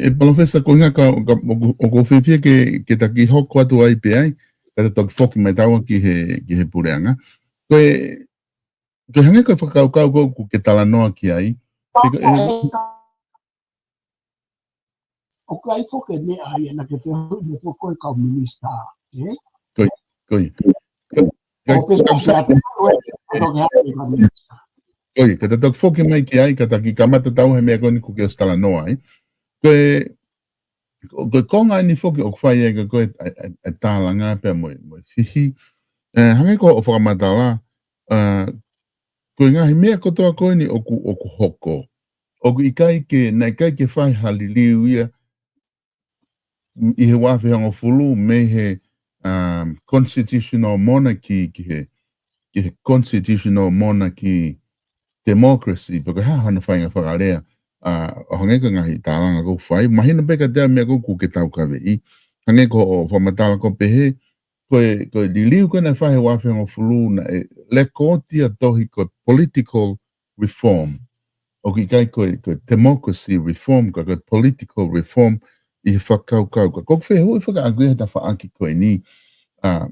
ē, Palōfesa, ko e ʻuhinga ka, ka, ʻoku, ʻoku ou fiefia ke, ke ta kiʻi hoko atu ai pē ai, ka ta toki foki mai taua ki he, ki he puleʻanga. Ko e, ke hangē ko e fakakaukau ko ē ʻoku ke talanoa ki ai. Ē, ko e, ʻoku ʻi ai foki e meʻa ia naʻa ke fehuʻi mai foki ko e kau minisitā, ē? Ko ia, ko ia. Ko ia. ʻO pē sa ki atu, ē, ʻo toki hake e kau minisitā. Ko ia, ka ta toki foki mai ki ai, ka ta kiʻi kamata taua he meʻa ko eni ʻoku ke ʻosi talanoa ai. Ko e, ko e konga eni foki ʻoku fai ai ko e, ko e, ʻa e, ʻa e, ʻa e tālanga pea mo e, mo e fihi. Ē, hangē ko hoʻo fakamatala, ā, ko e ngaahi meʻa kotoa ko eni ʻoku, ʻoku hoko. ʻOku ʻikai ke, naʻe ʻikai ke fai ha liliu ia ʻi he ua afe hongofulu mei he, um, constitutional monarchy ki he, ki he constitutional monarchy democracy, pe ko e hā hano faʻahinga fakalea, ā, ʻo hangē ko e ngaahi tālanga ʻoku fai. Mahino pē kiate au e meʻa ko ē ʻoku ke taukaveʻi. Hangē ko hoʻo fakamatala ko ē pehē, ko e, ko e liliu ko ē naʻe fai he ua afe hongofulu naʻe lēkooti ʻa e tohi ko e political reform. ʻOku ʻikai ko e, ko e democracy reform, ka ko e political reform ʻi he fakakaukau. Ka ʻoku ou fehuʻi fakaʻaku ia he tafaʻaki ko eni, ā,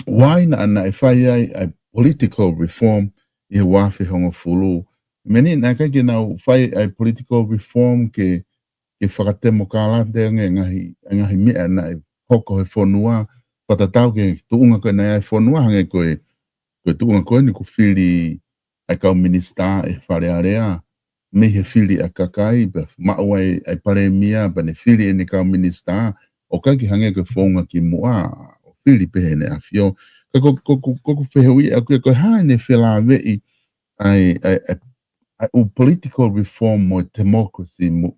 why naʻa, naʻe fai ai ʻa e political reform ʻi he ua afe hongofulu. Meʻa ni naʻe ʻikai ke nau fai ʻa e political reform ke, ke fakatemokalati ange e ngaahi, e ngaahi meʻa naʻe hoko he fonua, fakatatau ki he tuʻunga ko ē naʻe ʻi ai e fonua, hangē ko e, ko e tuʻunga ko eni ʻoku fili ʻa e kau minisitā ʻe he Fale Alea, mei he fili ʻa e kakai, pea maʻu ai ʻa e palēmia, pea ne fili ʻene kau minisitā, ʻo ʻikai ke hangē ko e founga kimuʻa, ʻo fili pē heʻene ʻAfio. Ka ko, ko, ko, ko ʻeku fehuʻi ʻaʻaku ia ko e hā ʻene felāveʻi ʻa e, ʻa e, ʻa e, ʻa e ʻū political reform mo e democracy mo,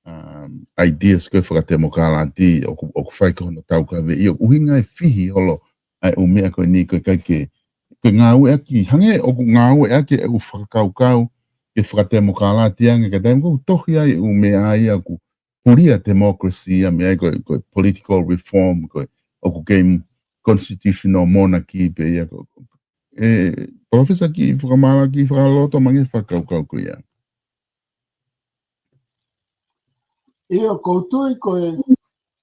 um, ideas ko ē fakatemokalati ʻoku, ʻoku fai ko hono taukaveʻi, ʻoku ʻuhinga e fihi holo ʻa e ʻū meʻa ko eni ko e ʻikai ke, ko e ngāueʻaki, hangē ʻoku ngāueʻaki e ʻū fakakaukau ke fakatemokalati ange, ka taimi ko ē ʻoku tohi ai e ʻū meʻa ia ʻoku pulia democracy ʻa e meʻa ia ko e, ko e political reform, ko e ʻoku kei constitutional monarchy pē ia ko, ko, ē, Palōfesa kiʻi fakamālō kiʻi fakaloloto mai ange e fakakaukau ko ia. ʻIo, ʻoku ou tui ko e,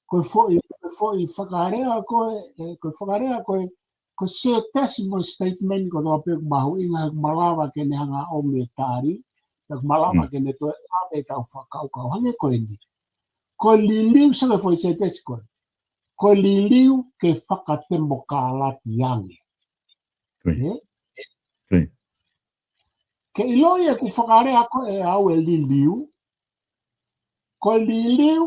ko e foʻi, ko e foʻi fakalea ko ē, ē, ko e fakalea ko ē, ko e sētesi mo e statement kotoa pē ʻoku mahuʻinga he ʻoku malava ke ne hanga ʻo ʻomi e tali, pea ʻoku malava ke ne toe ʻave ʻetau fakakaukau. Hangē ko eni. Ko e liliu, sai, ko e foʻi sētesi ko ē. Ko e liliu ke fakatemokalati ange. Ē? Ke ʻiloʻi ʻeku fakalea ko ē ʻe au e liliu, ko e liliu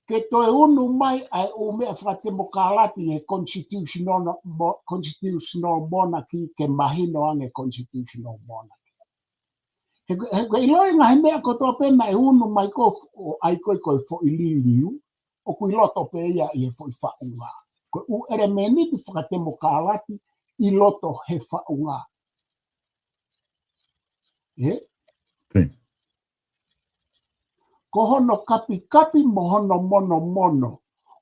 ke toe unu mai ʻa e ʻū meʻa fakatemokalati he constitutional mo-, constitutional monarchy ke mahino ange constitutional monarchy. He, he, he ʻiloʻi e ngaahi meʻa kotoa pē naʻe unu mai ko ē ʻo ʻai ko ē ko e foʻi liliu, ʻoku ʻi loto pē ia ʻi he foʻi faʻunga. Ko e ʻū ʻelemēniti fakatemokalati ʻi loto he faʻunga. Ē? Ko hono kapikapi mo hono monomono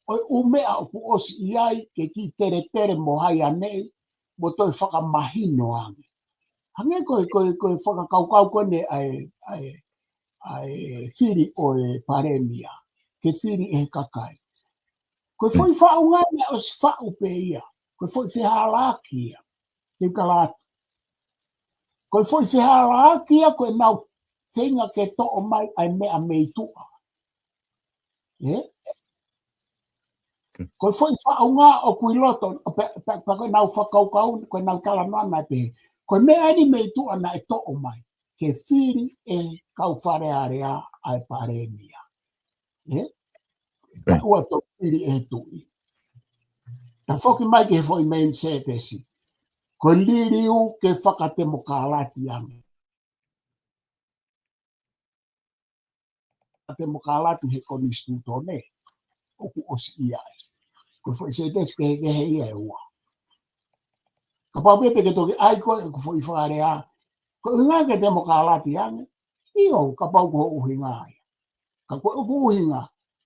ʻo e ʻū meʻa ʻoku ʻosi ʻi ai ke kiʻi teletele mo hai ʻaneʻi, mo toe fakamahino ange. Hangē ko e, ko e, ko e fakakaukau ko eni ʻa e, ʻa e, ʻa e fili ʻo e palēmia, ke fili ʻe he kakai. Ko e foʻi faʻunga naʻe ʻosi faʻu pē ia. Ko e foʻi fehālaaki ia. Te u tala atu. Ko e foʻi fehālaaki ia ko ʻenau feinga ke toʻo mai ʻa e meʻa mei tuʻa. ʻE? Ko e foʻi faʻunga ʻoku ʻi loto, ʻo pe, pe, pe ko ʻenau fakakaukau, ko ʻenau talanoa naʻe pehē. Ko e meʻa eni mei tuʻa naʻe toʻo mai. Ke fili ʻe he kau Fale Alea ʻa e palēmia. ʻE? Pea ʻoua toe fili ʻe he tuʻi. Tafoki mai ki he foʻi main sētesi. Ko e liliu ke fakatemokālati ange. Temokālati he konisitūtone. ʻOku ʻosi ʻi ai. Ko e foʻi sētesi kehekehe ia ʻe ua. Kapau pē te ke toki ʻai ko e ʻoku foʻi fakalea. Ko e ʻuhinga ke temokālati ange. ʻIo, kapau ko hoʻo ʻuhinga ia. Ka ko ʻeku ʻuhinga,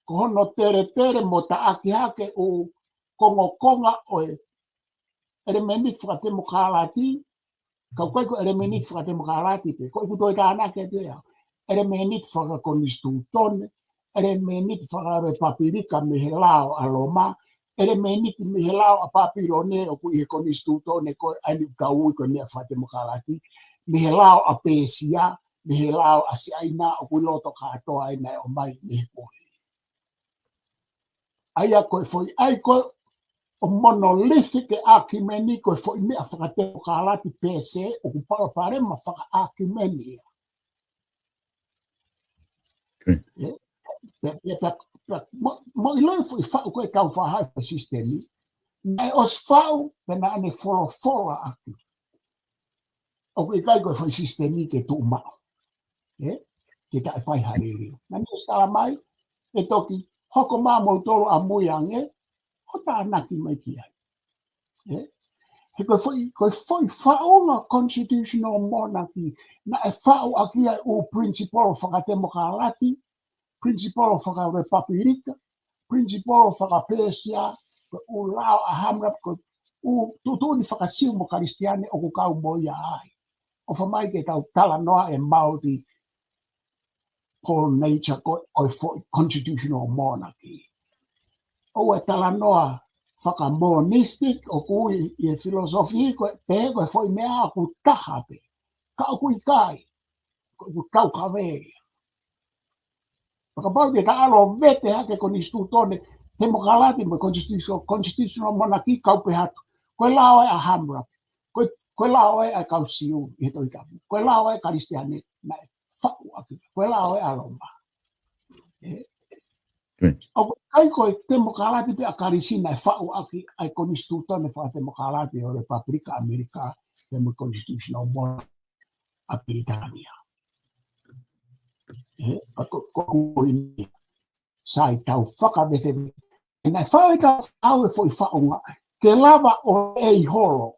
ko hono teletele mo taʻaki hake ʻo kongokonga ʻo e ʻelemēniti fakatemokālati, ka ʻoku ʻikai ko e ʻelemēniti fakatemokālati pē, ko ʻeku toe tānaki atu ia. ʻElemēniti fakakonisitūtone, ʻelemēniti fakalepapilika mei he lao ʻa Loma, ʻelemēniti mei he lao ʻa Papilone ʻoku ʻi he konisitūtone ko ē ʻa eni ʻoku tau ui ko e meʻa fakatemokālati, mei he lao ʻa Pēsia, mei he lao ʻa Siaina ʻoku ʻi loto kātoa ʻa ena ʻe ʻomai mei he kuohili. ʻA ia ko e foʻi ʻai ko ē ʻo monolithic ʻākiumeni ko e foʻi meʻa fakatemokālati pē sē ʻoku palopalema fakaʻākiumeni ia. ʻE? Pea, pea, pea, pea, mo, mo ʻiloʻi foʻi faʻu ko e kau fahai ko e sisitemi. Naʻe ʻosi faʻu, pea naʻa ne folofola ʻaki. ʻOku ʻikai ko e foʻi sisitemi ke tuʻu maʻu. ʻE? Ke taʻe fai ha liliu. Naʻa ne ʻosi tala mai, ʻe toki hoko mai moutolu ʻamui ange, ʻo tānaki mai ki ai. ʻE? He ko e foʻi, ko e foʻi faʻunga constitutional monarchy, naʻe faʻu ʻaki ʻa e ʻū principle fakatemokālati, principle fakalepapilika, principle fakapēsia, ko e ʻū lao ʻa Hammurabi, ko e ʻū tuʻutuʻuni faka-Siu mo Kalisitiane ʻoku kau mo ia ai. ʻOfa mai ke tau talanoa e multiple nature ko ē ʻo e foʻi constitutional monarchy. ʻOua ʻe talanoa faka-monistic ʻoku ui ʻi he philosophy ko e pehē ko e foʻi meʻa ʻoku taha pē. Ka ʻoku ʻikai. Ko ʻeku taukave ia. Kapau te ta ʻalu ʻo vete hake konisitūtone, temokālati mo e constitutional, constitutional monarchy kau pē atu. Ko e lao ē ʻa Hammurabi. Ko e, ko e lao ē ʻa e kau Siu ʻi he Tohi Tapu. Ko e lao ē ʻa e Kalisitiane naʻe faʻu ʻaki. Ko e lao ē ʻa Loma. ʻE? ʻOku ʻikai ko e temokālati pē ʻa Kalisi naʻe faʻu ʻaki ʻa e konisitūtone fakatemokālati ʻo e Lepapilika ʻAmelika, pea mo e constitutional monarchy ʻa Pilitānia. ʻE, pea ko, ko, ko eni, sai tau fakavete. Naʻe fai tau fau e foʻi faʻunga. Ke lava ʻo e holo.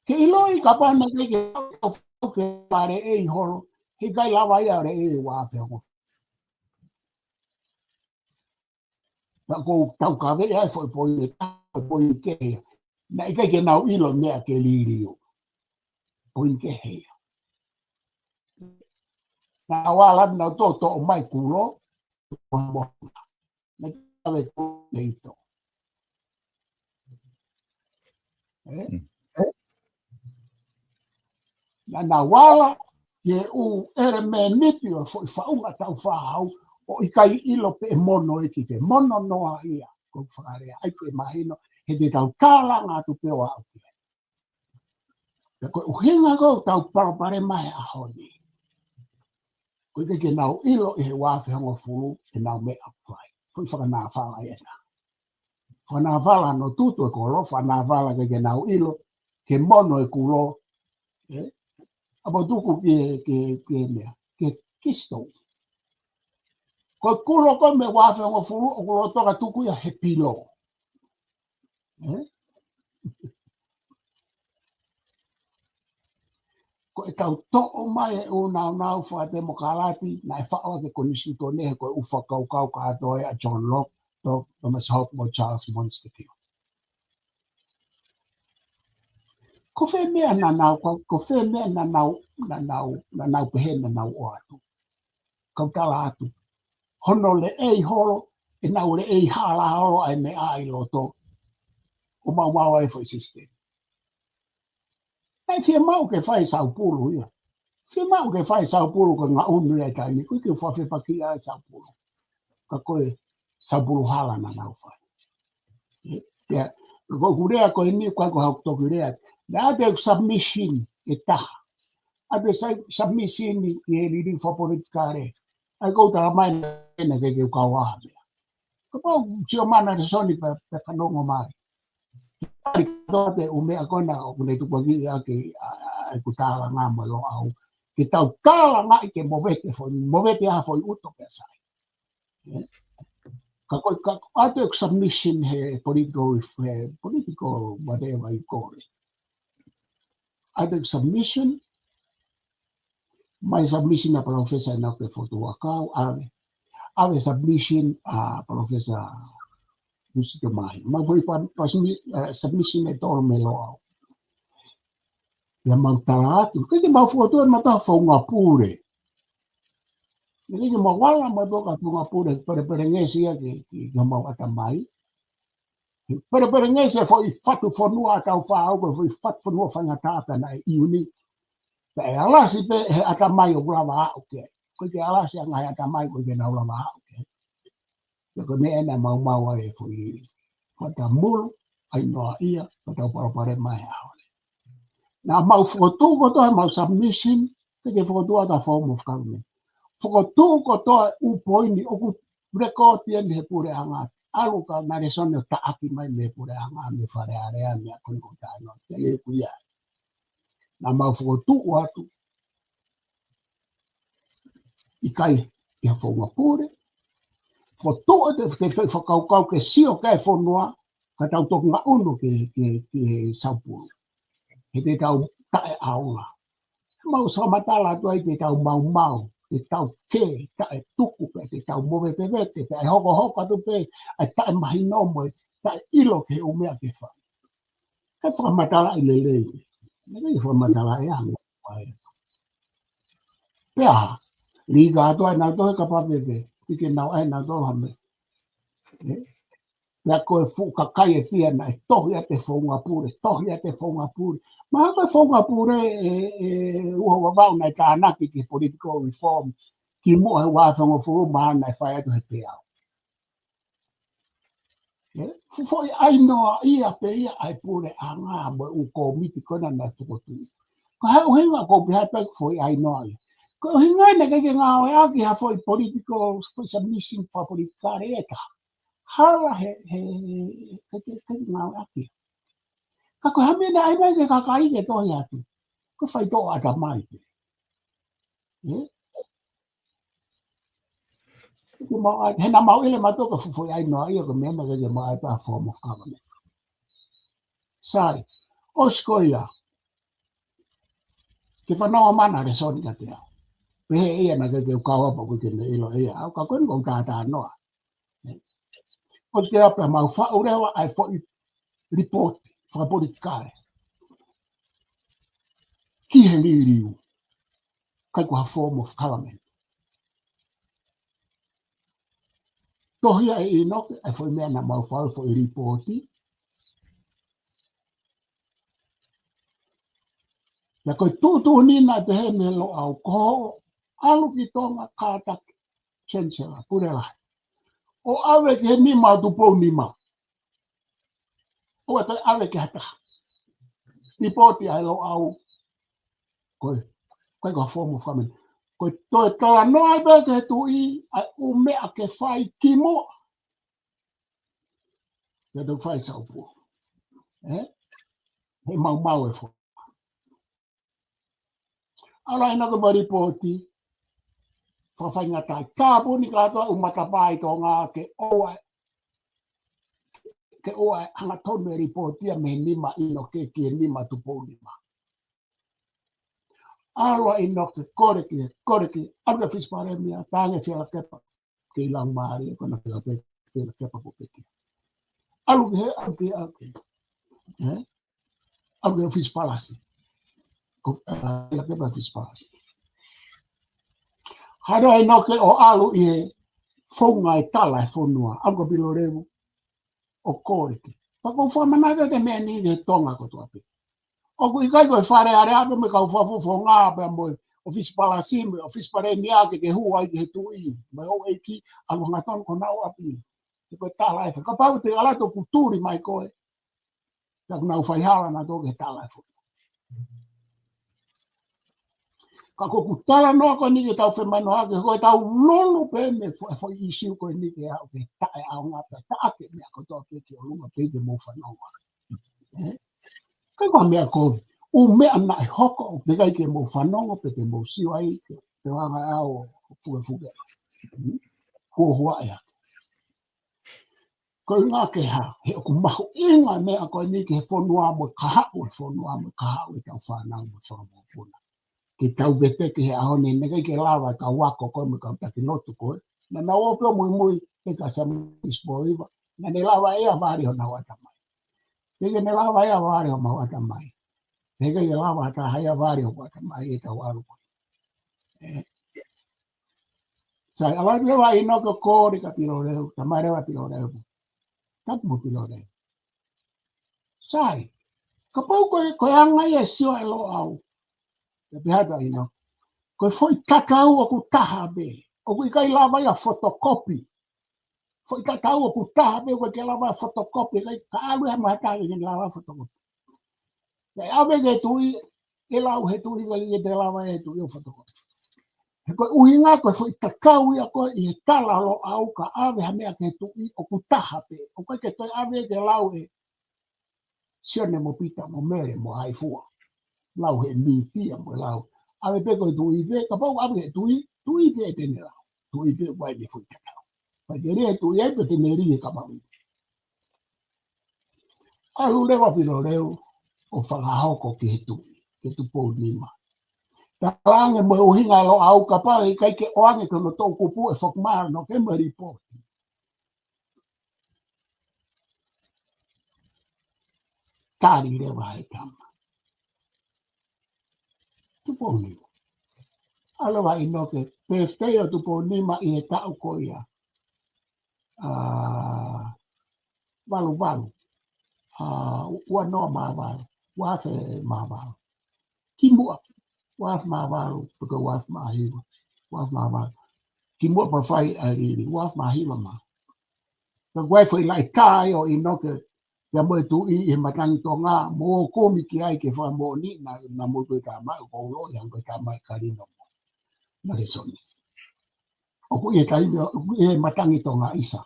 Ke ʻiloʻi kapau naʻe ʻikai ke fau ke pale e holo. He ʻikai lava ia ʻo e ua afe hoko. Naʻa ko tau kavea e foʻi poini, foʻi poini kehe. Naʻe ʻikai ke nau ʻilo meʻa ke liliu. Poini kehe ia. Naʻa nau ala nau toʻo mai kulo, mo, mo, naʻe kave kulo ʻi he ito. ʻE? Mm. ʻE? Naʻa nau ala, ʻi he ʻū ʻelemēniti ʻo e foʻi faʻunga tau fahau, ʻo ʻikai ʻilo pe ʻe mono ʻe ki te mono noa ia, ko e fakalea, ʻai ko e mahino, he te tau tālanga atu pē ʻo aʻu ki ai. Pea ko e ʻuhinga ko ē ʻoku tau palopalema he ʻaho ni. Ko e ʻikai ke nau ʻilo ʻi he ua afe hongofulu ʻenau meʻa ʻoku fai. Foʻi fakanāfala ʻena. Fakanāfala ʻo tutu e kolo, fakanāfala ke ke nau ʻilo, ke mono e kulo, ʻe? ʻA mo tuku ke, ke, ke meʻa, ke kisto. Ko e kulo ko ē mei he ua afe hongofulu, ʻoku lolotonga tuku ia he pilo. ʻE? Ko e tau toʻo mai e ʻū nāunau fakatemokālati, naʻe faʻu ʻaki e konisitūtone he ko e ʻū fakakaukau kātoa ʻa John Locke, Tho-, Thomas Hobbes mo Charles Montesquieu. Ko fē meʻa naʻa nau, ko, ko fē meʻa naʻa nau, naʻa nau, naʻa nau pehē naʻa nau ʻoatu. Kau tala atu. Hono leʻei holo, ʻenau leʻei hala holo ʻa e meʻa ʻi loto. ʻO maumau ai foʻi system. ʻAi fiemaʻu ke fai saupulu ia. Fiemaʻu ke fai saupulu ko e ngaʻunu ia ʻi he taimi, ko e ke fafepaki ai saupulu. Ka ko e saupulu hala naʻa nau fai. ʻE, pea, ko ʻeku lea ko eni, ko e ko haku toki lea. Naʻa te submission ʻe taha. ʻA te sa-, submission ʻi he liliu fakapolitikale. ʻAi ko u tala mai naʻa ke ke u kau aha mea. Kapau sio mana le soni pe, pe fanongo mai. Pali katoa te u meʻa ko ena ʻoku ne tukuakiʻi ʻaki ʻa, ʻa, ʻa, ʻeku tālanga mo Loʻau. Ke tau tālangaʻi ke movete foʻi, movete ha foʻi uto pea sai. Ka ko, ka, ʻa te submission he political, he political whatever you call it. ʻA te submission, mai submission ʻa Professor ʻEnoke Fotu Huʻakau, ʻave. ʻAve submission ʻa Professor Lusito Mahi. Mau foʻi pa, pa submi-, eh, submission ʻe tolu mei Loʻau. Pea mau tala atu. Ke te mau fokotuʻu ʻe mata founga pule. Ke te mau wala mau toka founga pule. Pelepelengesi ia ke, ke, ke mau ʻatamai. Pelepelengesi e foʻi fatu fonua ʻa tau fāʻau ko e foʻi fatu fonua faingataʻa pea naʻe ʻiuni. Pea ʻe alasi pē he ʻatamai ʻoku lava aʻu ki ai. Ko e ke alasi ʻa e ngaahi ʻatamai ko e ke nau lava aʻu ki ai. Pea ko e meʻa ena maumau ai e foʻi fata mulu, ʻai noa ia, fata palopalema he ʻaho ni. Naʻa mau fokotuʻu kotoa mau submission, te ke fokotuʻu ʻa ta form of government. Fokotuʻu kotoa ʻū poini ʻoku record ia ni he puleʻanga. ʻAlu ka naʻa le soni ʻo taʻaki mai mei he puleʻanga, mei Fale Alea, mei a koni ko tāno. Te ʻeku ia. Naʻa mau fokotuʻu atu. ʻIkai, ʻi ha founga pule. Fokotuʻu atu e te, te fakaukau ke sio ki he fonua, ka tau toki ngaʻunu ke, ke, ke saupulu. He te tau taʻeʻaonga. Mau sakamatala atu ai te tau maumau, te tau kē, taʻetuku pē, te tau movete vete pē, ʻe hokohoko atu pē, ʻa e taʻemahino mo e taʻeʻilo ki he ʻū meʻa ke fai. He fakamatalaʻi lelei. Lelei fakamatalaʻi ʻa e anga. Pea, liga atu ai nau toe kapa pepe, ʻi ke nau ai nau toe hame. ʻE? Pea ko e fuʻu kakai e fia naʻe tohi ʻa te founga pule, tohi ʻa te founga pule. Ma ko e founga pule ʻe, ʻe, ua ua vau naʻe tānaki ki political reform, ki muʻa he ua afe hongofulu mā naʻe fai atu he peau. ʻE, fu-, foʻi ʻai noa ia pē ia ʻa e puleʻanga mo e ʻū kōmiti ko ena naʻe fokotuʻu. Ko e hā e ʻuhinga ko u pehē pē ko e foʻi ʻai noa ia. Ko e ʻuhinga ena ke ke ngāueʻaki ha foʻi political, foʻi submission fakapolitikale ʻe taha. Hala he, he, he, ke, ke, ke ngāueʻaki. Ka ko e hā e meʻa naʻe ʻai mai ke kakai ke tohi atu. Ko e faitoʻo ʻatamai pē. ʻE? Ke mau ʻai, he naʻa mau ʻilo mautolu ko e fuʻu foʻi ʻai noa ia ko e meʻa naʻe ke mau ʻai pē ha form of government. Sai, ʻosi ko ia. Ke fanongo mana le soni ka te au. Pehē ia naʻa ke, ke u kau apa ko ke ne ʻilo ia. Au ka ko eni ko u tātā noa. ʻOsi ke apa mau faʻu leva ʻa e foʻi report fakapolitikale. Ki he liliu. ʻIkai ko ha form of government. Tohi ʻa e ʻInoke, ʻa e foʻi meʻa naʻa mau faʻu foʻi report. Pea ko e tuʻutuʻuni naʻe pehē mei Loʻau ko hoʻo ʻalu ki Tonga kātaki Chancellor, Pule Lahi. ʻO ʻave ki he nima ʻo Tupou Nima. ʻOua toe ʻave ki ha taha. Report ʻa e Loʻau. Ko e, ko e ko e form of government. Ko e toe talanoa pē ki he tuʻi, ʻa e ʻū meʻa ke fai kimuʻa. Ke tau fai saupulu. ʻE? He maumau e fo. ʻAlu ʻa ʻInoke mo e report, fakafaingataʻa. Tāpuni kātoa ʻū matapā ʻi Tonga ke ʻoua, ke ʻoua hangatonu e report ia mei he nima ʻInoke ki he nima Tupou Nima. ʻAlu ʻa ʻInoke, kole ki, kole ki, ʻalu ki he Vice Palēmia, tangi Fielakepa, ke ʻi langi mālie, ko na Fielakepa, Fielakepa ko peki. ʻAlu ki he, ʻalu ki, ʻalu ki. ʻE? ʻAlu ki he ʻofisi palasi. Ko, ʻa, ʻalu ki he ʻofisi palasi. Haʻele ʻa ʻInoke ʻo ʻalu ʻi he founga e tala e fonua. ʻAlu kia Pilolevu ʻo kole ki ai. Pea ʻoku ou fakamanatu atu e meʻa ni ki he Tonga kotoa pē. ʻOku ʻikai ko e Fale Alea pē mo e kau fakafofonga pea mo e ʻofisi palasi mo e ʻofisi palēmia ke ke hū ai ki he tuʻi mo e houʻeiki, ʻalu hangatonu ki honau ʻapi. He ko e tala e fonua. Kapau te ke ʻalu atu ʻoku tuli mai koe. Pea ʻoku nau faihala nautolu ki he tala e fonua. Ka ko ʻeku talanoa ko eni ke tau femanoa ke ko e tau lolo pē mei he fo-, foʻi ʻīsiu ko eni ke aʻu ke taʻeʻaonga pē, taʻaki e meʻa kotoa pē ki ʻolunga pē ke mou fanongo. Ē? Ka ko e meʻa ko ē, ʻū meʻa naʻe hoko ʻoku ʻikai ke mou fanongo pe te mou sio ai, ke te anga au fukefuke. Huohuaʻi ā. Ko e ʻuhinga ke hā, he ʻoku mahuʻinga e meʻa ko eni ki he fonua mo e kahaʻu e fonua mo e kahaʻu e kau fānau mo e fanga mokopuna. Ke tau veteki he ʻaho ni, naʻe ʻikai ke lava e kau ako ko ē mo e kau taki lotu ko ē. Naʻa nau ō pē ʻo muimui, ʻe ka sa mispo iva. Naʻa ne lava ʻe ia vale honau ʻatamai. ʻIkai ke ne lava ʻe ia vale homau ʻatamai. ʻIkai ke lava ha taha ia vale hoku ʻatamai ʻi heʻetau ʻalu ko ē. Ē. Sai, ʻalu leva ʻa ʻInoke ʻo kole kia Pilolevu, talamai leva ʻe Pilolevu. Tapu mo Pilolevu. Sai, kapau ko e, ko e anga ia e sio ʻa e Loʻau. Pea pehē atu ʻa ʻInoke. Ko e foʻi tatau ʻoku taha pē. ʻOku ʻikai lava ia ʻo fotokopi. Foʻi tatau ʻoku taha pē, ʻoku ʻikai ke lava ʻo fotokopi, ʻikai ke ʻalu ia ha taha ke ne lava ʻo fotokopi. Pea ʻave ki he tuʻi, ʻe lau ʻe he tuʻi, ʻikai ke lava ʻe he tuʻi ʻo fotokopi. He ko e ʻuhinga ko e foʻi tatau ia ko ē ʻi he tala Loʻau ka ʻave ha meʻa ki he tuʻi ʻoku taha pē. ʻOku ʻikai ke toe ʻave ke lau ʻe Sione mo Pita mo Mele mo Haifua. Lau he mītia mo lau. ʻAve pē ko e tuʻi pē, kapau ʻave he tuʻi, tuʻi pē te ne lau. Tuʻi pē ʻoku ʻi ai e foʻi tatau. Pea te lī e tuʻi ai pē te ne lī e kamaui. ʻAlu leva Pilolevu ʻo fakahoko ki he tuʻi, ki he Tupou Nima. Talaange mo e ʻuhinga ʻa e Loʻau kapau ʻe ʻikai ke ʻoange ki hono toʻukupu ʻe Foki Mano ke mo e lipooti. Tali leva he tama. Tupou Nima. ʻAlu leva ʻa ʻInoke, birthday ʻo Tupou Nima ʻi he taʻu ko ia. ʻA, valu valu. ʻA, ua noa mā valu. Ua afe mā valu. Kimuʻa, ua afe mā valu, pe ko e ua afe mā hiva, ua afe mā valu. Kimuʻa pea fai ʻa e lili, ua afe mā hiva mā. Pea ko e foʻi laʻi tā ia ʻo ʻInoke, ia mo e tuʻi ʻi he matangi Tonga, mo kumi ki ai ke fakamoʻoni, naʻa, naʻa mo e tama, ko ulo ia ko e tama ʻe Kalino mo Nalesoni. ʻOku ʻi he taimi, ʻoku ʻi he matangi Tonga ʻisa.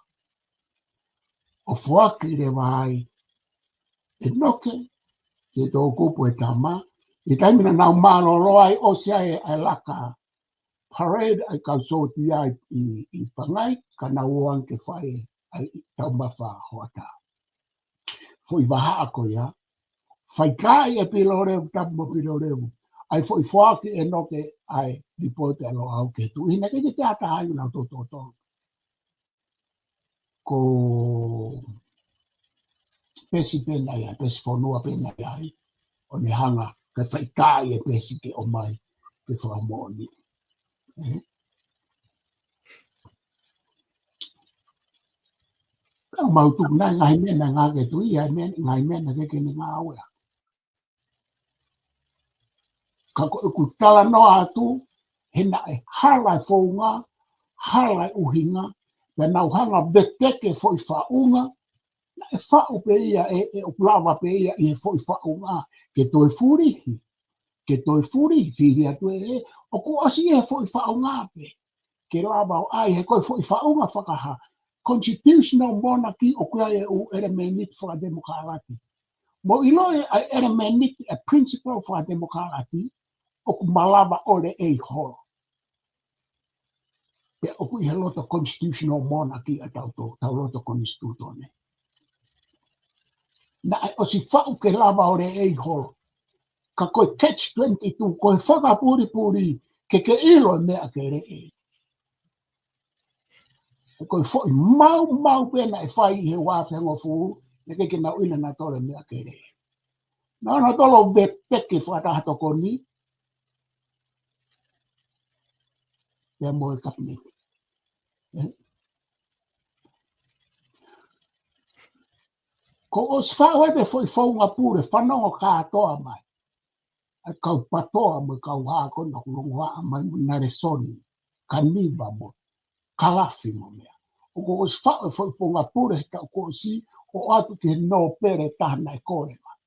ʻO foaki leva ai ʻe ʻInoke, ʻi he toʻukupu e tama, ʻi he taimi naʻa nau mālōlō ai ʻosi ai ʻa e laka parade ʻa e kau sōtia ʻi, ʻi Pangai, ka nau ō ange ke fai ʻa e taumafa hoʻatā. Foʻi vahaʻa ko ia, faitāʻi ʻe Pilolevu, tapu mo Pilolevu, ʻa e foʻi foaki ʻe ʻInoke ʻa e lipooti ʻa Loʻau ki he tuʻi, naʻe ʻikai ke te ata ai nau tōtōtō. Ko Pesi pē naʻe ʻi ai, Pesi Fonua pē naʻe ʻi ai, ʻo ne hanga, kae faitāʻi ʻe Pesi ke ʻomai, ke fakamoʻoni. Ē? Ka mau tuku nai ngaahi meʻa naʻe ngāueʻaki ʻe he tuʻi, ʻa e meʻa, ngaahi meʻa naʻe ʻikai ke ne ngāueʻaki. Ka ko ʻeku talanoa atu, he naʻe hala e founga, hala e ʻuhinga, pea nau hanga veteki foʻi faʻunga, naʻe faʻu pē ia ʻe, ʻe ʻoku lava pē ia ʻi he foʻi faʻunga, ke toe fulihi, ke toe fulihi, fili atu ē, ʻoku ʻosi ʻi he foʻi faʻunga pē, ke lava ʻo ʻai, he ko e foʻi faʻunga fakahā, constitutional monarchy ʻoku ʻi ai e ʻū ʻelemēniti fakatemokālati. Mou ʻilo ʻa e ʻelemēniti ʻa e principle fakatemokālati, ʻoku malava ʻo leʻei holo. Pea ʻoku ʻi he loto constitutional monarchy ʻa tautolu, tau loto konisitūtone. Naʻe ʻosi faʻu ke lava ʻo leʻei holo. Ka ko e catch twenty-two, ko e fakapulipuli, ke ke ʻilo e meʻa ke leʻei. He ko e foʻi maumau pē naʻe fai ʻi he ua afe hongofulu, naʻe ʻikai ke nau ʻilo nautolu e meʻa ke leʻei. Naʻa nau tolo veteki fakataha tokoni ia mo e kapineti. Ko ʻosi faʻu ai pē foʻi founga pule fanongo kātoa mai ʻa e kau patoa mo e kau hā ko ena ʻoku longoaʻa mai mo Nalesoni, Kaniva mo Kalafi mo meʻa. ʻOku ʻosi faʻu e foʻi founga pule he taʻu kuo ʻosi ʻo ʻoatu ki he nōpele taha naʻe kole mai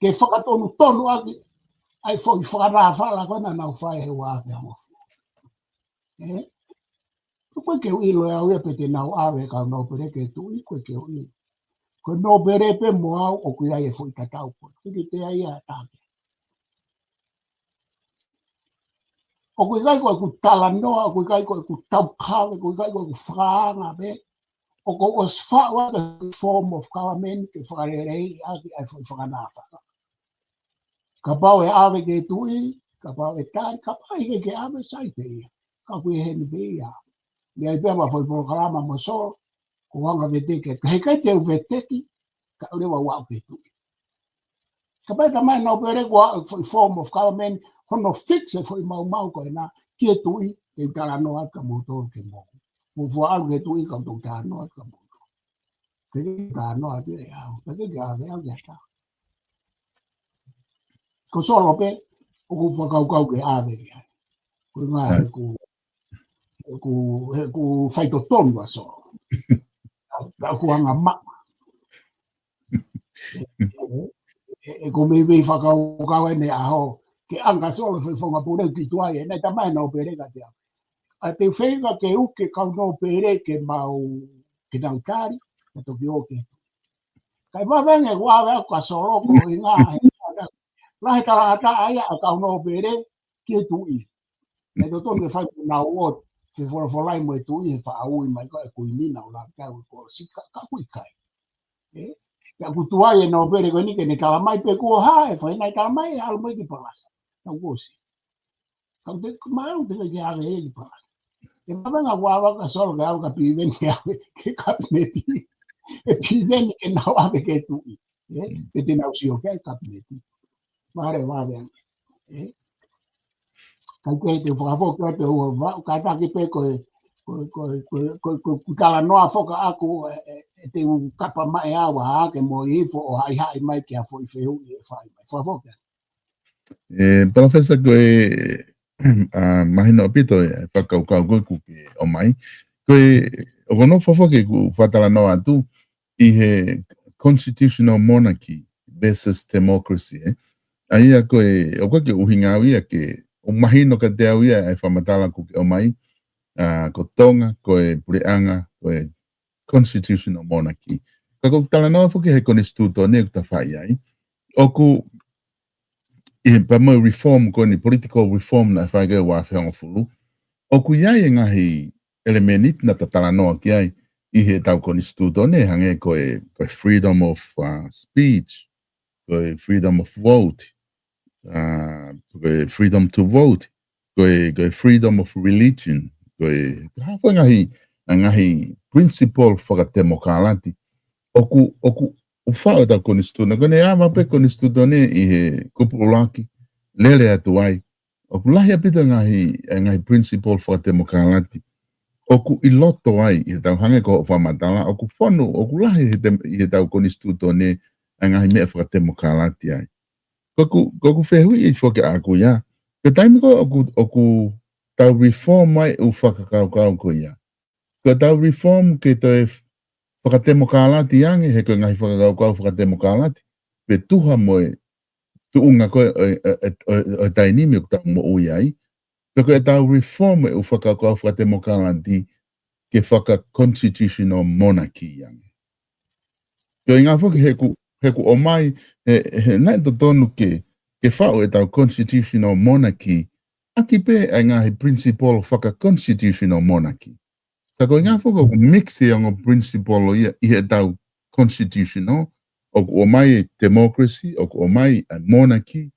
ke fakatonutonu ʻaki ʻa e foʻi fakanāfala ko ena naʻa nau fai he ua afe hongofulu. Ē? Ko e ke ui lo au ia pe te nau ʻave kau nōpele ke tuʻi, ko e ke ui. Ko e nōpele pē mo au ʻoku ʻi ai e foʻi tatau ko ē. Ko e ke te ai a tāke. ʻOku ʻikai ko ʻeku talanoa, ʻoku ʻikai ko ʻeku taukave, ʻoku ʻikai ko ʻeku fakaanga pē. ʻOku ʻosi faʻu ʻa e form of government ke fakaleleiʻi ʻaki ʻa e foʻi fakanāfala. Kapau ʻe ʻave ke tuʻi, kapau ʻe tali, kapau ʻe ʻikai ke ʻave, sai pē ia. Ka ʻoku ʻi heni pē ia. Meʻa ʻi pea ma foʻi polokalama mo Solo, ko anga veteki, he ʻikai te u veteki, ka ʻoua leva ʻo aʻu ke tuʻi. Kapau ʻe talamai ʻe he nōpele ko e foʻi form of government, hono fix e foʻi maumau ko ena, ke tuʻi, te u talanoa atu kia moutolu ke mou. Fuofua ʻalu ke tuʻi, ka u talanoa atu kia moutolu. Ke talanoa atu ʻe au, ka ke ʻave au ke ata. Ko Solo pē, ʻoku fakakaukau ke ʻave ke ai. Ko e ngā he ku, he ku, he ku faitotonu ʻa Solo. Ka ʻoku anga maʻa. ʻE, ʻe, ʻe ko e meimei fakakaukau ʻeni ʻaho, ke anga Solo foʻi founga pule ki tuʻa ʻe, naʻe talamai ʻe he nōpele kiate au. ʻA te feinga ke uke kau nōpele ke mau, ke nau tali, ka toki ō ke. Kae vavanga ʻeku ʻave au kia Solo ko e ngā he, lahi tala ata ai ʻa kau nōpele ke tuʻi. Naʻe totonu ke fai mo nau ō, fefolafolai mo e tuʻi he faʻa ui mai ko e kuini naʻa nau lave ki ai ko si ka, ka ʻoku ʻikai. Ē? Pea ʻoku tuai e nōpele ko eni ke ne talamai pe kuo hā e fai naʻe talamai ʻe ʻalu mai ki Palasi. Naʻa kuo si. Ka te māu te ke ʻave ia ki Palasi. ʻE vavanga ʻeku ʻave au kia Solo ke ʻave kia Piveni ke ʻave ke kapineti. ʻE Piveni ke nau ʻave ke tuʻi. Ē? Pe te nau sio ki ai kapineti. Vale vavanga. Ē? Ka ke te fakafoki atu ua va, ka taki pē ko e, ko e, ko e, ko e, ko e, ko e, ko e talanoa foka aku, ē, ē, ē, te u kapa mai au ʻa ke mo ifo ʻo haʻihaʻi mai ki ha foʻi fehuʻi ʻe fai mai. Fakafoki atu. ʻE, Palōfesa, ko e, ʻa, mahino ʻaupito e fakakaukau ko ē ʻoku ke ʻomai. Ko e, ʻoku ou nofo foki ʻeku fakatalanoa atu ʻi he constitutional monarchy versus democracy, ē. ʻA ia ko e, ʻoku ke ʻuhinga au ia ke, ʻoku mahino kiate au ia e fakamatala ʻoku ke ʻomai, ʻa, ko Tonga, ko e puleʻanga, ko e constitutional monarchy. Ka ʻoku talanoa foki he konisitūtone ʻoku ta fai ai. ʻOku, ʻi he pea mo e reform ko eni, political reform naʻe fai ko ē ua afe hongofulu. ʻOku ʻi ai e ngaahi ʻelemēniti naʻa ta talanoa ki ai ʻi heʻetau konisitūtone, hangē ko e, ko e freedom of, uh, speech, ko e freedom of vote, uh, ko e freedom to vote, ko e, ko e freedom of religion, ko e, ko e hā fua e ngaahi, ngaahi principle fakatemokālati. ʻOku, ʻoku, ʻoku faʻu ʻetau konisitūtone, ko ʻene ava pē konisitūtone ʻi he kupu ʻuluaki, lele atu ai. ʻOku lahi ʻaupito e ngaahi, e ngaahi principle fakatemokālati. ʻOku ʻi loto ai, ʻi heʻetau hangē ko hoʻo fakamatala, ʻoku fonu, ʻoku lahi he te-, ʻi heʻetau konisitūtone, e ngaahi meʻa fakatemokālati ai. Ko ʻeku, ko ʻeku fehuʻi foki ʻaʻaku ia. Ko e taimi ko ē ʻoku, ʻoku tau reform ai ʻū fakakaukau ko ia. Ko ʻetau reform ke toe fakatemokālati ange, he ko e ngaahi fakakaukau fakatemokālati, pe tuha mo e tuʻunga ko ē ʻo e, ʻo e, ʻo e, ʻo e taimi ʻoku tau moʻui ai. Pe ko ʻetau reform e ʻū fakakaukau fakatemokālati ke faka-constitutional monarchy ange. Ko e ʻuhinga foki he ʻoku, he ʻoku ʻomai, he, he naʻe totonu ke, ke faʻu ʻetau constitutional monarchy, ʻaki pē ʻa e ngaahi principle faka-constitutional monarchy. Ka ko e ʻuhinga foki ʻoku mix e ongo principle ʻo ia ʻi heʻetau constitutional, ʻoku ʻomai e democracy, ʻoku ʻomai e monarchy,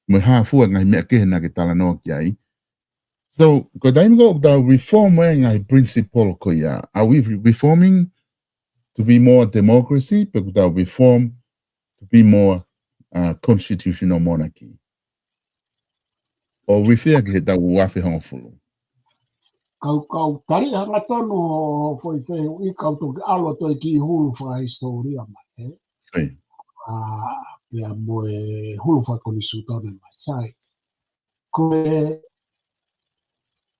mo e hā fua e ngaahi meʻa kehe naʻa ke talanoa ki ai. So, ko e taimi ko ē ʻoku tau reform e ngaahi principle ko ia. Are we re-, reforming to be more democracy, pe ʻoku tau reform be more uh, constitutional monarchy. ʻO refer ki he taʻu ua afe hongofulu. Kau, kau tali hangatonu ho foʻi fehuʻi, kau toki ʻalu atu ki he hulu fakahisitōlia mai, ē? ʻIo. ʻA, pea mo e hulu fakakonisitūtone mai, sai. Ko e,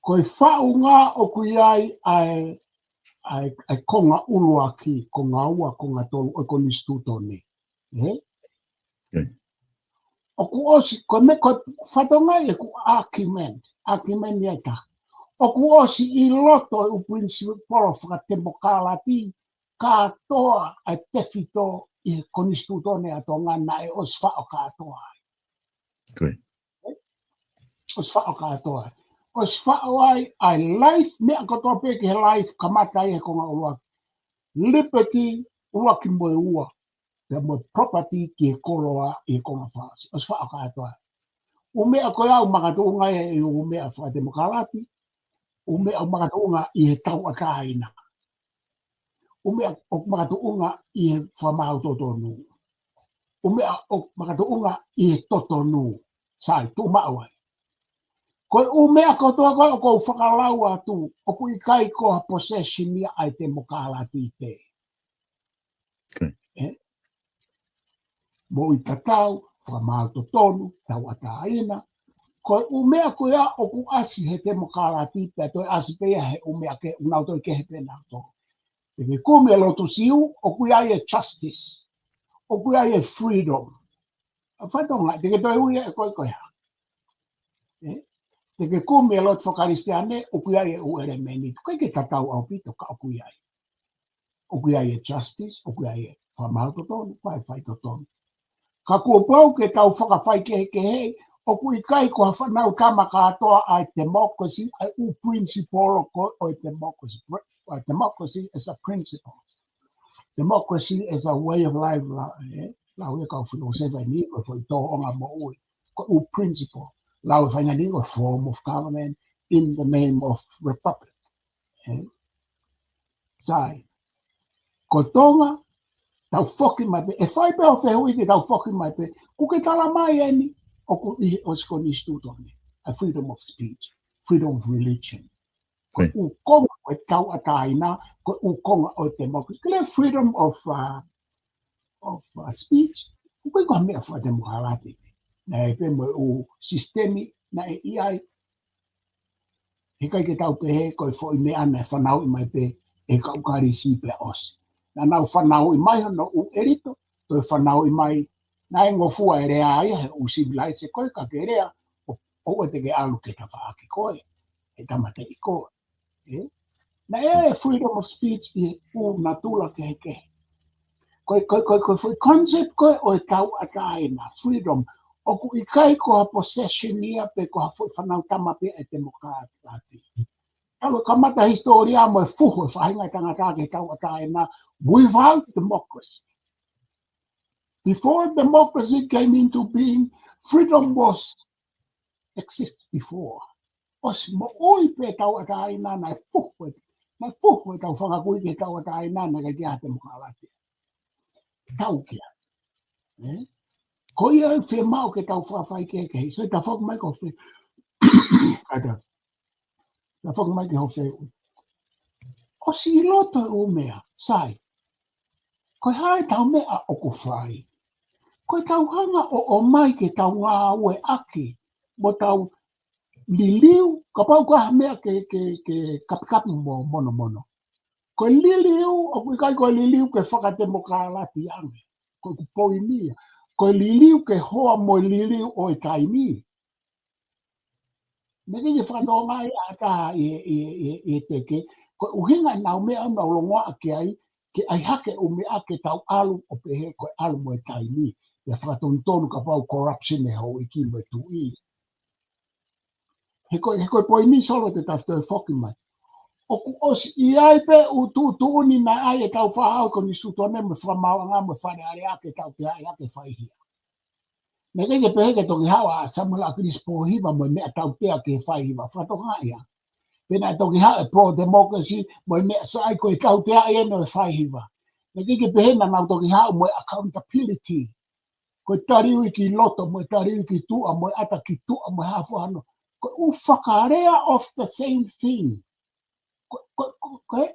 ko e faʻunga ʻoku ʻi ai ʻa e, ʻa e, ʻa e konga ʻuluaki, konga ua, konga tolu ʻo e konisitūtone, ē? ʻIo. ʻOku ʻosi, ko e meʻa ko e fatongia ʻeku argument, argument ia ʻe taha. ʻOku ʻosi ʻi loto e ʻū principle fakatemokālati kātoa ʻa e tefito ʻi he konisitūtone ʻa Tonga naʻe ʻosi faʻo kātoa ai. ʻIo. ʻOsi faʻo kātoa ai. ʻOsi faʻo ai ʻa e life, meʻa kotoa pē ki he life, kamata ʻi he konga ʻuluaki. Liberty, ʻuluaki mo e ua. Pea mo e property ki he koloa ʻi he konga fā. ʻOsi faʻo kātoa ai. ʻŪ meʻa ko ia ʻoku makatuʻunga ʻi he ʻū meʻa fakatemokālati, ʻū meʻa ʻoku makatuʻunga ʻi he tauʻatāina. ʻŪ meʻa ʻoku makatuʻunga ʻi he fakamaau totonu. ʻŪ meʻa ʻoku makatuʻunga ʻi he totonu. Sai, tuʻu maʻu ai. Ko e ʻū meʻa kotoa ko ē ʻoku ou fakalau atu, ʻoku ʻikai ko ha possession ia ʻa e temokālati pē. ʻIo. Ē? Moʻui tatau, fakamaau totonu, tauʻatāina. Ko e ʻū meʻa ko ia ʻoku ʻasi he temokālati pea toe ʻasi pē ia he ʻū meʻa kehe, ʻoku nau toe kehe pē nautolu. Te ke kumi e lotu Siu, ʻoku ʻi ai e justice. ʻOku ʻi ai e freedom. ʻA e fatongia, te ke toe ui ʻe koe ko e hā. Ē? Te ke kumi e lotu faka-Kalisitiane, ʻoku ʻi ai e ʻū ʻelemēniti. ʻOku ʻikai ke tatau ʻaupito ka ʻoku ʻi ai. ʻOku ʻi ai e justice, ʻoku ʻi ai e fakamaau totonu, fai, fai totonu. Ka kuo pau ke tau fakafaikehekeheʻi, ʻoku ʻikai ko ha fānau tama kātoa ʻa e democracy, ʻa e ʻū principle ko ē ʻo e democracy, ʻa e democracy as a principle. Democracy as a way of life, la, ē? Lau ia kau filōsefa ni, ko e foʻi tōʻonga moʻui. Ko e ʻū principle. Lau e faʻahinga ni ko e form of government in the name of republic. Ē? Sai. Ko Tonga, tau foki mai pē. ʻE fai pē ʻo fehuʻi te tau foki mai pē. Kuo ke tala mai eni, ʻoku ʻi he ʻosi konisitūtone. A freedom of speech, freedom of religion. Ko e ʻū konga ʻo e tauʻatāina, ko e ʻū konga ʻo e democracy. Ko e freedom of, uh, of uh, speech. ʻOku ʻikai ko ha meʻa fakatemokālati. Naʻe pē mo e ʻū sisitemi, naʻe ʻi ai. Heʻikai ke tau pehē ko e foʻi meʻa naʻe fanauʻi mai pē ʻe he kau Kalisi pea ʻosi. Naʻa nau fanauʻi mai hono ʻū ʻelito, toe fanauʻi mai, naʻe ngofua e lea ia he ʻū sivilaise ko ē ka ke lea, ʻo, ʻoua te ke ʻalu ke tafaʻaki koe, he tāmateʻi koe. Ē? Naʻe ʻi ai e freedom of speech ʻi he ʻū natula kehekehe. Ko e, ko e, ko e, ko e foʻi concept ko ē ʻo e tauʻatāina, freedom, ʻoku ʻikai ko ha possession ia pe ko ha foʻi fānau tama pē ʻa e temokālati. Tau kamata hisitōlia mo e fuhu e faʻahinga tangata ke tauʻatāina without democracy. Before democracy came into being, freedom was exist before. ʻOsi moʻui pē tauʻatāina naʻe fuhu, naʻe fuhu e tau fanga kui ke tauʻatāina naʻe ʻikai ke ʻi ai ha temokālati. Tau kia. Ē? Ko ia ʻe fiemaʻu ke tau fakafaikehekeheʻi. So, tafoki mai ko fe-, ata. Tafoki mai ke ho fehuʻi. ʻOsi ʻi loto e ʻū meʻa, sai. Ko e hā e tau meʻa ʻoku fai. Ko e tau hanga ʻo ʻomai ke tau ngāueʻaki. Mo tau liliu, kapau ko ha meʻa ke, ke, ke kapikapi mo monomono. Ko e liliu, ʻoku ʻikai ko e liliu ke fakatemokālati ange. Ko ʻeku poini ia. Ko e liliu ke hoa mo e liliu ʻo e taimi. Naʻe ʻikai ke fakatokangaʻi ʻe ha taha ʻi, ʻi, ʻi, ʻi he teke. Ko e ʻuhinga ʻenau meʻa ʻoku nau longoaʻa ki ai, ke ʻai hake ʻū meʻa ke tau ʻalu ʻo pehē ko e ʻalu mo e taimi. Pea fakatonutonu kapau corruption ʻe he houʻeiki mo e tuʻi. He ko e, he ko e poini Solo te tau toe foki mai. ʻOku ʻosi ʻi ai pē ʻū tuʻutuʻuni naʻe ʻai ʻe Tāufaʻāhau Konisitūtone mo e Fakamaauʻanga mo e Fale Alea ke tauteaʻi ʻaki e faihia. Naʻe ʻikai ke pehē ke toki haʻu ʻa Samuela ʻAkilisi Pōhiva mo e meʻa tautea ki he faihiva. Fakatokangaʻi ia. Pe naʻe toki haʻu e pro-democracy mo e meʻa sai ko e tauteaʻi ʻeni ʻo e faihiva. Naʻe ʻikai ke pehē naʻa nau toki haʻu mo e accountability. ko e taliui ki loto, mo e taliui ki tuʻa, mo e ʻata ki tuʻa, mo e hā fua hano. Ko e ʻū fakalea of the same thing. Ko, ko, ko, ko e,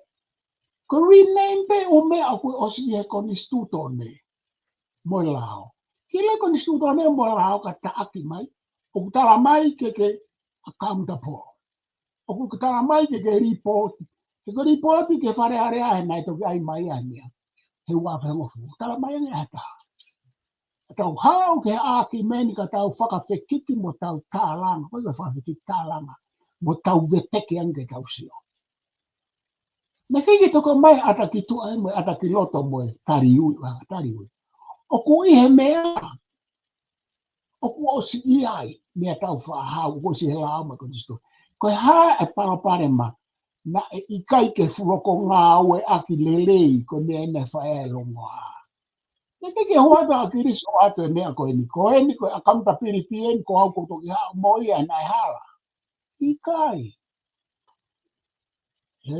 ko e rename pē ʻū meʻa ʻoku ʻosi ʻi he konisitūtone mo e lao. Ki he konisitūtone mo e lao ka taʻaki mai. ʻOku tala mai ke ke accountable. ʻOku tala mai ke ke lipooti. Ke ke lipooti ki he Fale Alea he naʻe toki ʻai mai ai meʻa. He ua afe hongofulu. Tala mai ange ʻe ha taha. Tau haʻu ki he ʻākimeni ka tau fakafekiki mo tau tālanga. Ko e fakafekiki tālanga. Mo tau veteki ange ke tau sio. Naʻe ʻikai ke toko mai ʻata ki tuʻa mo e ʻata ki loto mo e taliui, ʻa, taliui. ʻOku ʻi he meʻa, ʻoku ʻosi ʻi ai, meʻa tau fakahau, ʻoku ʻosi he lao mo e konisitūtone. Ko e hā e palopalema, naʻe ʻikai ke fuʻu loko ngāueʻaki lelei, ko e meʻa naʻe fai ai e longoaʻa. Naʻe ʻikai ke hua atu ʻa Kilisi ʻo ʻatu e meʻa ko eni, ko eni, ko e accountability eni, ko au ʻoku ou toki haʻu mo ia naʻe hala. ʻIkai. He,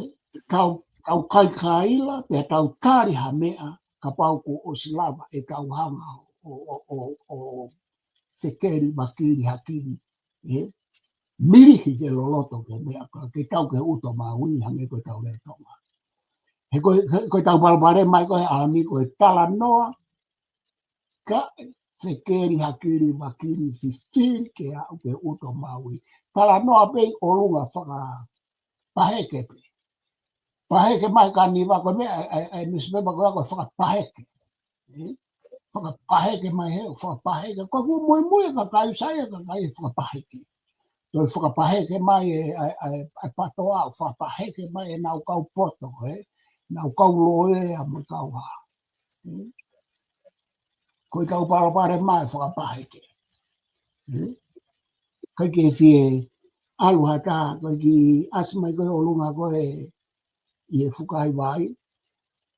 tau, tau kaikaila, pea tau tali ha meʻa, kapau kuo ʻosi lava ʻetau hanga ʻo, ʻo, ʻo, ʻo, ʻo fekeli, vakili, hakili. He, milihi ke loloto ke meʻa, ka ke tau ke uto maui, hangē ko ʻetau lea Tonga. He ko, he, ko ʻetau palopalema ko e ʻaho ni ko e talanoa, ka fekeli, hakili, vakili, fifili ke aʻu ke uto maui. Talanoa pē ʻi ʻolunga fakapaheke pē. Paheke mai ka niva ko e meʻa, ʻa e, ʻa e, ʻa e newspaper ko ia ko e fakapaheke. Ē? Fakapaheke mai he, fakapaheke. Ko e muimui e kakai sai e kakai fakapaheke. Toe fakapaheke mai e, ʻa e, ʻa e, ʻa e patoa, fakapaheke mai e nau kau poto, ē? Nau kau loea mo e kau hā. Ē? Ko ʻetau palopalema e fakapaheke. Ē? ʻIkai ke fie ʻalu ha taha, ko e kiʻi ʻasi mai ko e ʻolunga ko e ʻi he fukahi vai,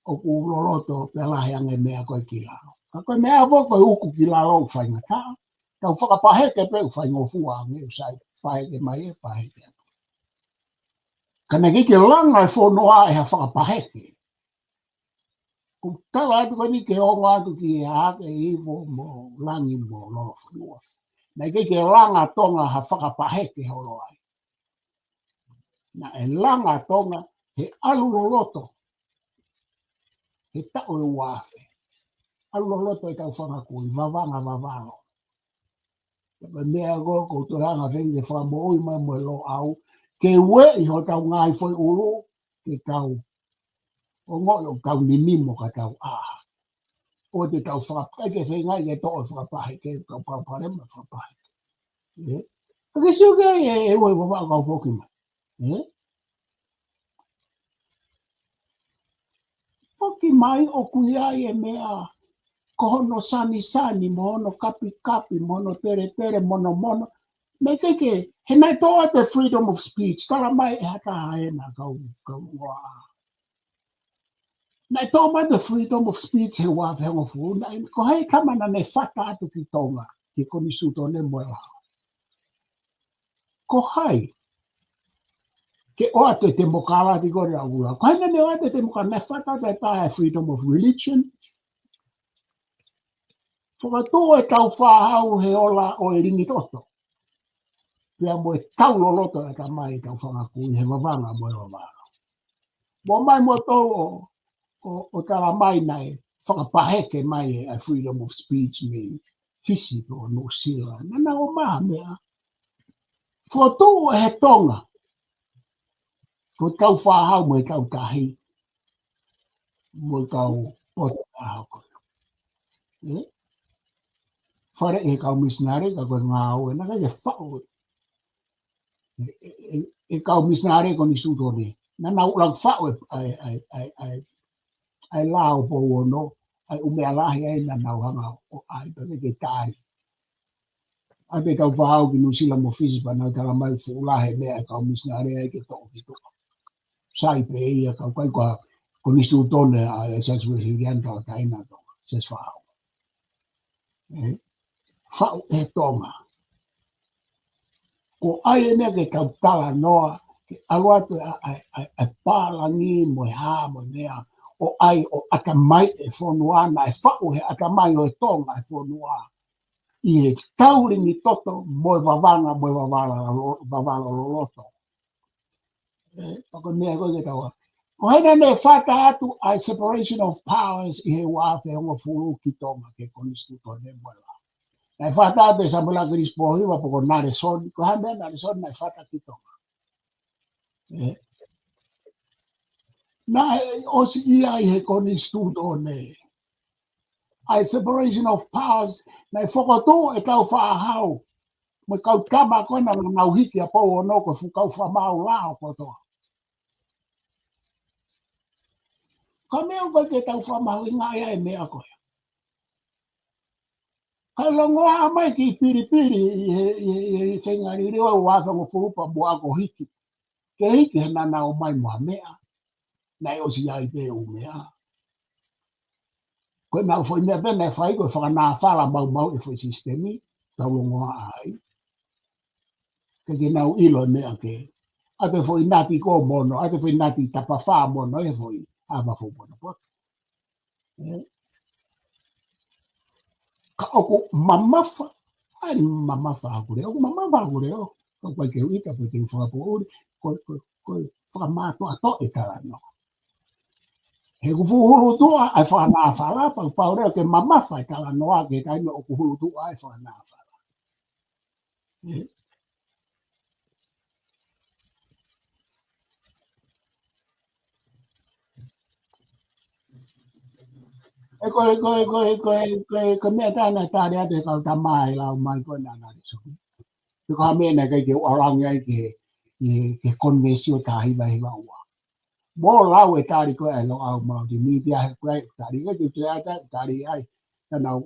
ʻoku loloto pea lahi ange meʻa ko e ki lalo. Ka ko e meʻa foki ko e uku ki lalo ʻoku faingataʻa, tau fakapaheke pē ʻoku faingofua ange ʻoku sai paheke mai e paheke atu. Ka naʻe ʻikai ke langa e fonua ʻe ha fakapaheke. ʻOku tala atu ko eni ke ongo atu ki he Hahake, Hihifo mo Langi mo Lolofonua. Naʻe ʻikai ke langa Tonga ha fakapaheke holo ai. Naʻe langa Tonga he ʻalu loloto. He taʻu ʻe ua afe. ʻAlu loloto ʻetau fanga kui, vavanga vavalo. Pea ko e meʻa ko, ko e toe hanga fengi ke fakamoʻui mai mo e Loʻau. Ke ueʻi hotau ngaahi foʻi ʻulu, ke tau ongoʻi ʻoku tau ninimo ka tau ʻā. ʻOua te tau fakapaʻi ke feingaʻi ke toʻo e fakapaheke, ke tau palopalema e fakapaheke. Ē? Ka ke sio ki ai e, e ua e vavanga kau foki mai. Ē? Foki mai ʻoku ʻi ai e meʻa, ko hono sanisani, mo hono kapikapi, mo hono teletele, monomono. Naʻe ʻikai ke, he naʻe toʻo atu e freedom of speech, tala mai ʻe ha taha ena kau, kau ngoa. Naʻe toʻo mai e freedom of speech he ua afe hongofulu, naʻe, ko hai kama naʻe fata atu ki Tonga, ki he konisitūtone mo e lao. Ko hai, ke ʻoatu e temokalati ko e ʻaula. Ko hai naʻe ʻoatu e temokalati, naʻe fata atu e tā e freedom of religion. Fakatuʻu e tau fāhau he ola ʻo e lingi toto. Pea mo e tau loloto e tamai tau fanga kui he vavanga mo e vavanga. Mo mai mo tau ʻo, ʻo, ʻo tala mai naʻe fakapaheke mai e freedom of speech mei Fisi ko Nuʻusila. Naʻa nau ō mai ha meʻa. Fotu he Tonga. Ko e tau fāhau mo e tau tahi. Mo e tau poto ʻaho ko ē. Ē? Fale e kau misinale ka ko e ngāue naʻe ʻikai ke faʻu. E, e, e, e kau misinale konisitūtone. Naʻa nau ʻuluaki faʻu e, ʻa e, ʻa e, ʻa e, ʻa e, ʻa e lao pou ono, ʻa e ʻū meʻa lahi ʻa ia naʻa nau hanga ʻo ʻai, pea ke tali. ʻA e tau fāhau ki Nuʻusila mo Fisi pea nau tala mai fuʻu lahi e meʻa e kau misinale ai ke toʻo ki tuʻa. Sai pē ia kau kai ko e konisitūtone ʻa e Siasi Uēsiliana Tauʻatāina ʻo Tonga, Siasi Fāʻau. Ē, faʻu e Tonga. Ko e ʻai e meʻa ke tau talanoa, ke ʻalu atu ʻa, ʻa, ʻa, ʻa e pālangi mo e hā mo e meʻa, ʻo ʻai ʻo ʻatamai e fonua, naʻe faʻu he ʻatamai ʻo e Tonga e fonua ʻi he taulingi toto mo e vavanga mo e vavala lo-, vavala loloto. ʻE, pea ko e meʻa ko ē ke tau ʻa. Ko hena ne fata atu ʻa e separation of powers ʻi he ua afe hongofulu ki Tonga ki he konisitūtone mo e lao. Naʻe fata atu ʻe Samuela Kilisi Pōhiva pe ko Nalesoni, ko e hā e meʻa Nalesoni naʻe fata ki Tonga. ʻE. Naʻe ʻosi ʻi ai he konisitūtone ʻa e separation of powers, naʻe fokotuʻu ʻe Tāufaʻāhau mo e kau tama ko ē naʻa nau hiki ʻa Pouono ko e fuʻu kau fakamaau lao kotoa. Ka meʻa ko ē ke tau fakamahuʻingaʻi ai e meʻa ko ē. Ka longoaʻa mai ki pilipili ʻi he, ʻi he, ʻi he fengalilio ʻa e ua afe hongofulu pea mo e ako hiki. Ke hiki he naʻa nau ō mai mo ha meʻa. Naʻe ʻosi ʻi ai pē ʻū meʻa. Ko e nau foʻi meʻa pē naʻe fai ko e fakanāfala maumau e foʻi sisitemi, tau longoaʻa ai. Ke ke nau ʻilo e meʻa ke. ʻA e foʻi nati ko mono, ʻa e foʻi nati tapafā mono e foʻi ʻa e foʻi potopoto. ʻE. Ka ʻoku mamafa, ʻai mamafa ʻaku leʻo, ʻoku mamafa ʻaku leʻo. Ka ʻoku ʻikai ke u ʻita pe te u fakapoʻuli, ko, ko, ko e fakamātoato e talanoa. He ʻoku fuʻu hulutuʻa ʻa e fakanāfala, pea ʻoku pau leva ke mamafa e talanoa ki he taimi ʻoku hulutuʻa ai e fakanāfala. ʻE. ʻE ko e, ko e, ko e, ko e, ko e, ko e meʻa taha naʻe tali atu ʻe he kau tama ʻi he lau mai ko ē naʻa nau sio. Pe ko ha meʻa naʻe ʻikai ke u ʻalu ange ai ki he, ki he, ki he konivēsio taha hiva hiva ua. Mo lau e tali ko ē ʻa e Loʻau Maoti, miti ʻa e ko ē tali, ʻikai ke toe ʻai ʻa e tali ai, ka nau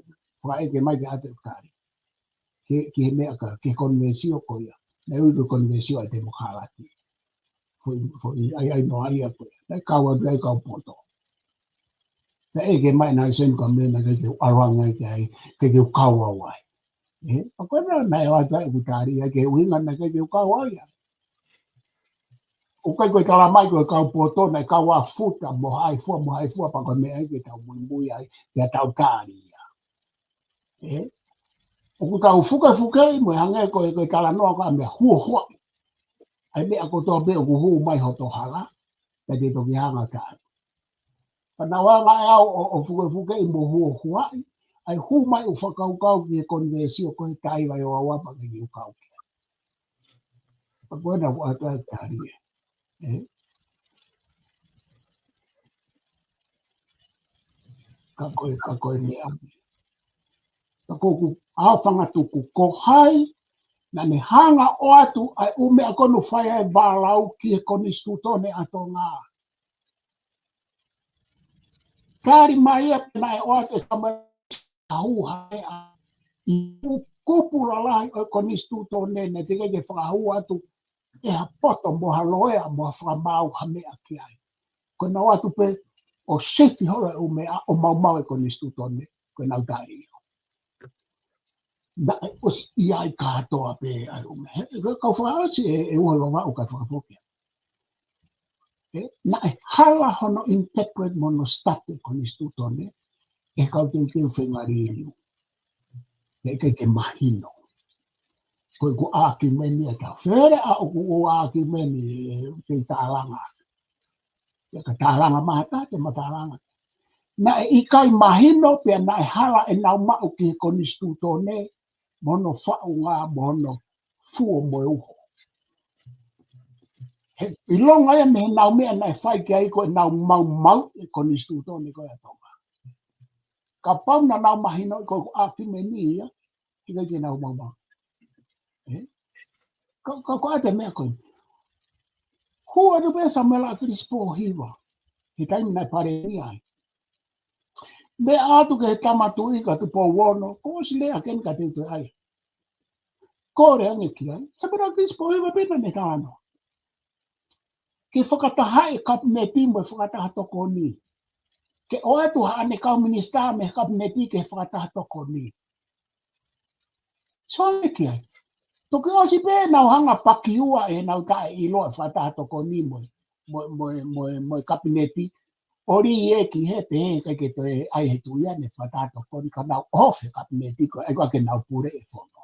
fakaʻeke mai ke ʻai ʻa e tali. Ki he, ki he meʻa ko ē, ki he konivēsio ko ia. Naʻe ui ko e konivēsio ʻa e temokalati. Foʻi, foʻi, ʻai, ʻai noa ia ko ē. Naʻe kau atu ai kau poto. Naʻe ʻeke mai ʻe Nalesoni ko e meʻa naʻe ʻikai ke u ʻalu ange ai ki ai, ʻikai ke u kau au ai. ʻE, ʻa ko ē naʻe, naʻe ʻoatu ai ʻeku tali ai ki he ʻuhinga naʻe ʻikai ke u kau au ia. ʻOku ʻikai ko e tala mai ko e kau poto naʻe kau ʻa Futa mo Haifua mo Haifua pea ko e meʻa ia ke tau muimui ai, ke tau tali ia. ʻE, ʻoku tau fukefukeʻi mo e hangē ko e, ko e talanoa ko ē meʻa huohuaʻi. ʻA e meʻa kotoa pē ʻoku hū mai hoto hala, pea te toki hanga ʻo tali. Pea naʻa ku hanga ʻe au ʻo, ʻo fukefukeʻi mo huohuaʻi, ʻa e hū mai ʻo fakakaukau ki he konivēsio ko ē taha hiva ua ua pea ʻikai ke u kau ki ai. Pea ko ena ʻoku ʻoatu ai e tali ē. ʻE? Ka ko e, ka ko e meʻa. Ka ko ʻeku ʻaofangatuku ko hai, naʻa ne hanga ʻo ʻoatu ʻa e ʻū meʻa ko ē naʻe fai ai e valau ki he konisitūtone ʻa Tonga. Tali mai ia pe naʻe ʻoatu ʻe Samuela Hū ha meʻa ʻi he kupu lalahi ʻo e konisitūtone naʻe teʻeki ke fakahū atu ʻe ha poto mo ha loea mo ha fakamaau ha meʻa ki ai. Ko ʻenau ʻoatu pē ʻo sifi holo e ʻū meʻa ʻo maumau e konisitūtone, ko ʻenau taʻeʻilo. Naʻe ʻosi ʻi ai kātoa pē ʻa e ʻū meʻa. He, he, kau fakaʻosi ʻe, ʻe ua lava ʻo ka fakafoki. ʻE, naʻe hala hono interpret mo hono study e konisitūtone ʻe he kau teuteu fengaliliu. ʻE ʻikai ke mahino. Ko ʻeku ʻākiumeni ʻe taha. Fele ʻa ʻoku ou ʻākiumeni ʻe te tālanga. ʻE ka tālanga mata, te ma tālanga. Naʻe ʻikai mahino pea naʻe hala ʻenau maʻu ki he konisitūtone, mo hono faʻunga, mo hono fuo mo e uho. He, ʻilonga ia mei heʻenau meʻa naʻe fai ki ai ko ʻenau maumau e konisitūtone ko ē ʻa Tonga. Kapau naʻa nau mahinoʻi ko ʻeku ʻākiumeni ia, ʻikai ke nau maumau. ʻE? Ka, ka, ko ʻete meʻa ko ē. Hū atu pē Samuela ʻAkilisi Pōhiva. He taimi naʻe palēmia ai. Meʻa atu ki he tama tuʻi ko Tupou Ono, kuo ʻosi lea ʻaki eni ka te u toe ʻai. Kole ange ki ai. Samuela ʻAkilisi Pōhiva pē naʻa ne talanoa. Ke fakatahaʻi e kapineti mo e fakataha tokoni. Ke ʻoatu haʻane kau minisitā mei he kapineti ke fakataha tokoni. Sole ki ai. Toki ʻosi pē nau hanga pakiua ʻenau taʻeʻiloa e fakataha tokoni mo, mo, mo, mo, mo e kapineti. ʻo liʻaki he pehē ʻikai ke toe ʻai he tuʻi ʻa e fakataha tokoni ka nau ʻohofi e kapineti ko e ʻai ko ā ke nau pule e fono.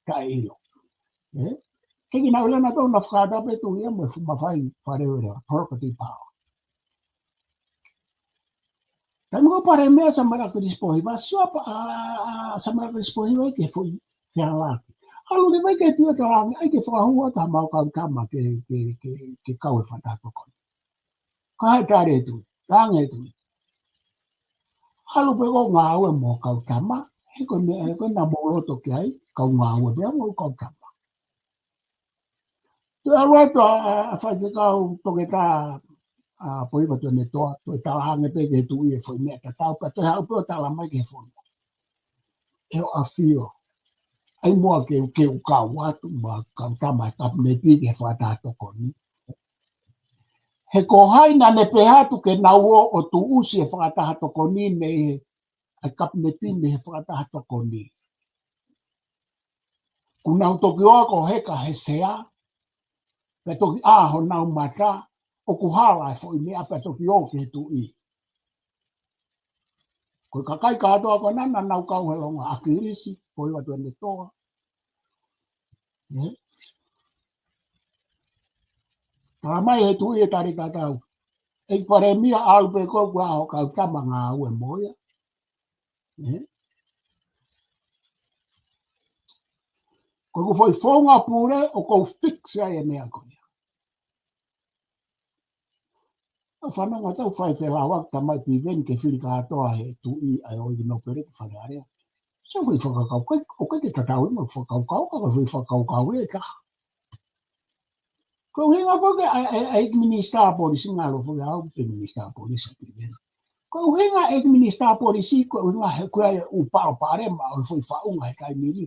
Ka ʻilo. ʻE? Ke ki nau lena tau na fakataha pē tuʻi ia mo e fuʻu mafai fale ʻo e property power. Taimi ko Palēmia Samela Kelisi Pōhiva, sio pa, ʻa, ʻa, Samela Kelisi Pōhiva ke foʻi fealaki. ʻAlu leva ke tuʻu ʻa Talaange, ʻai ke fakahū atu ha mau kau tama ke, ke, ke, ke kau he fakataha tokoni. Ka he tali e tuʻi, Talaange e tuʻi. ʻAlu pē ko e ngāue mo e kau tama, he ko e meʻa, he ko e naʻa mou loto ki ai, kau ngāue pē mo e kau tama. Toe ʻalu atu ʻa, ʻa, ʻa Faifekau Toketā, ʻa, Pōhiva Tuʻiʻonetoa, toe talaange pē ki he tuʻi e foʻi meʻa tatau, pea toe haʻu pē ʻo tala mai ki he fono. ʻE ʻAfio. ʻAi muʻa ke u, ke u kau atu, mo e kau tama e kapineti ki he fakataha tokoni. He ko hai naʻa ne pehē atu ke nau ō ʻo tuʻusi e fakataha tokoni mei he, ʻa e kapineti mei he fakataha tokoni. Kuo nau toki ō ko heka he sea, pea toki ʻā honau mata, ʻoku hala e foʻi meʻa pea toki ō ki he tuʻi. Ko e kakai kātoa ko ena naʻa nau kau he longoaʻa ʻa Kelisi Pōhiva Tuʻiʻonetoa. ʻE? Tala mai he tuʻi e tali tatau. ʻEiki Palēmia, ʻalu pē koe, kuo ʻi ai ho kau tama ngāue mo ia. ʻE? Ko ʻeku foʻi founga pule ʻoku ou fix ai e meʻa ko ia. ʻA e fanongo atu ʻoku fai felāveʻi ʻa Tamai Piveni ke fili kātoa he tuʻi ʻa e ʻOigi Nōpele ki Fale Alea. Sio ki he fakakaukau, ʻoku ʻikai ke tatau ia mo e fakakaukau, ka ko e foʻi fakakaukau ʻe taha. Ko e ʻuhinga foki ʻa e, ʻa e, ʻa e ʻEiki Minisitā Polisi, ngalo foki au ʻEiki Minisitā Polisi ʻa Piveni. Ko e ʻuhinga ʻEiki Minisitā Polisi, ko e ʻuhinga he ko e ʻū palopalema ʻo e foʻi faʻunga he taimi ni.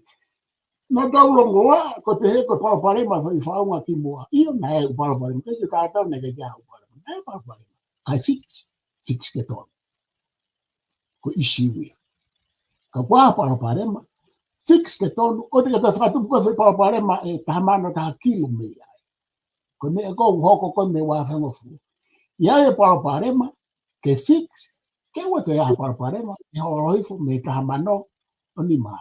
Naʻa tau longoaʻa, ko e pehē ko e palopalema foʻi faʻunga kimuʻa. ʻIo, naʻe ʻū palopalema, ʻikai ke tatau naʻe ʻikai ke ʻi ai ha ʻū palopalema. Naʻe palopalema. Kae fix, fix ke tonu. Ko e ʻīsiu ia. Ka ko e palopalema, fix ke tonu, ʻoua te ke toe fakatupu ko e foʻi palopalema ʻe taha mano taha kilu mei ai. Ko e meʻa ko ē ʻoku hoko ko ē mei he ua afe hongofulu. ʻI ai e palopalema, ke fix, ke ʻoua toe ʻi ai ha palopalema, ʻe holo hifo mei he taha mano ʻo nima.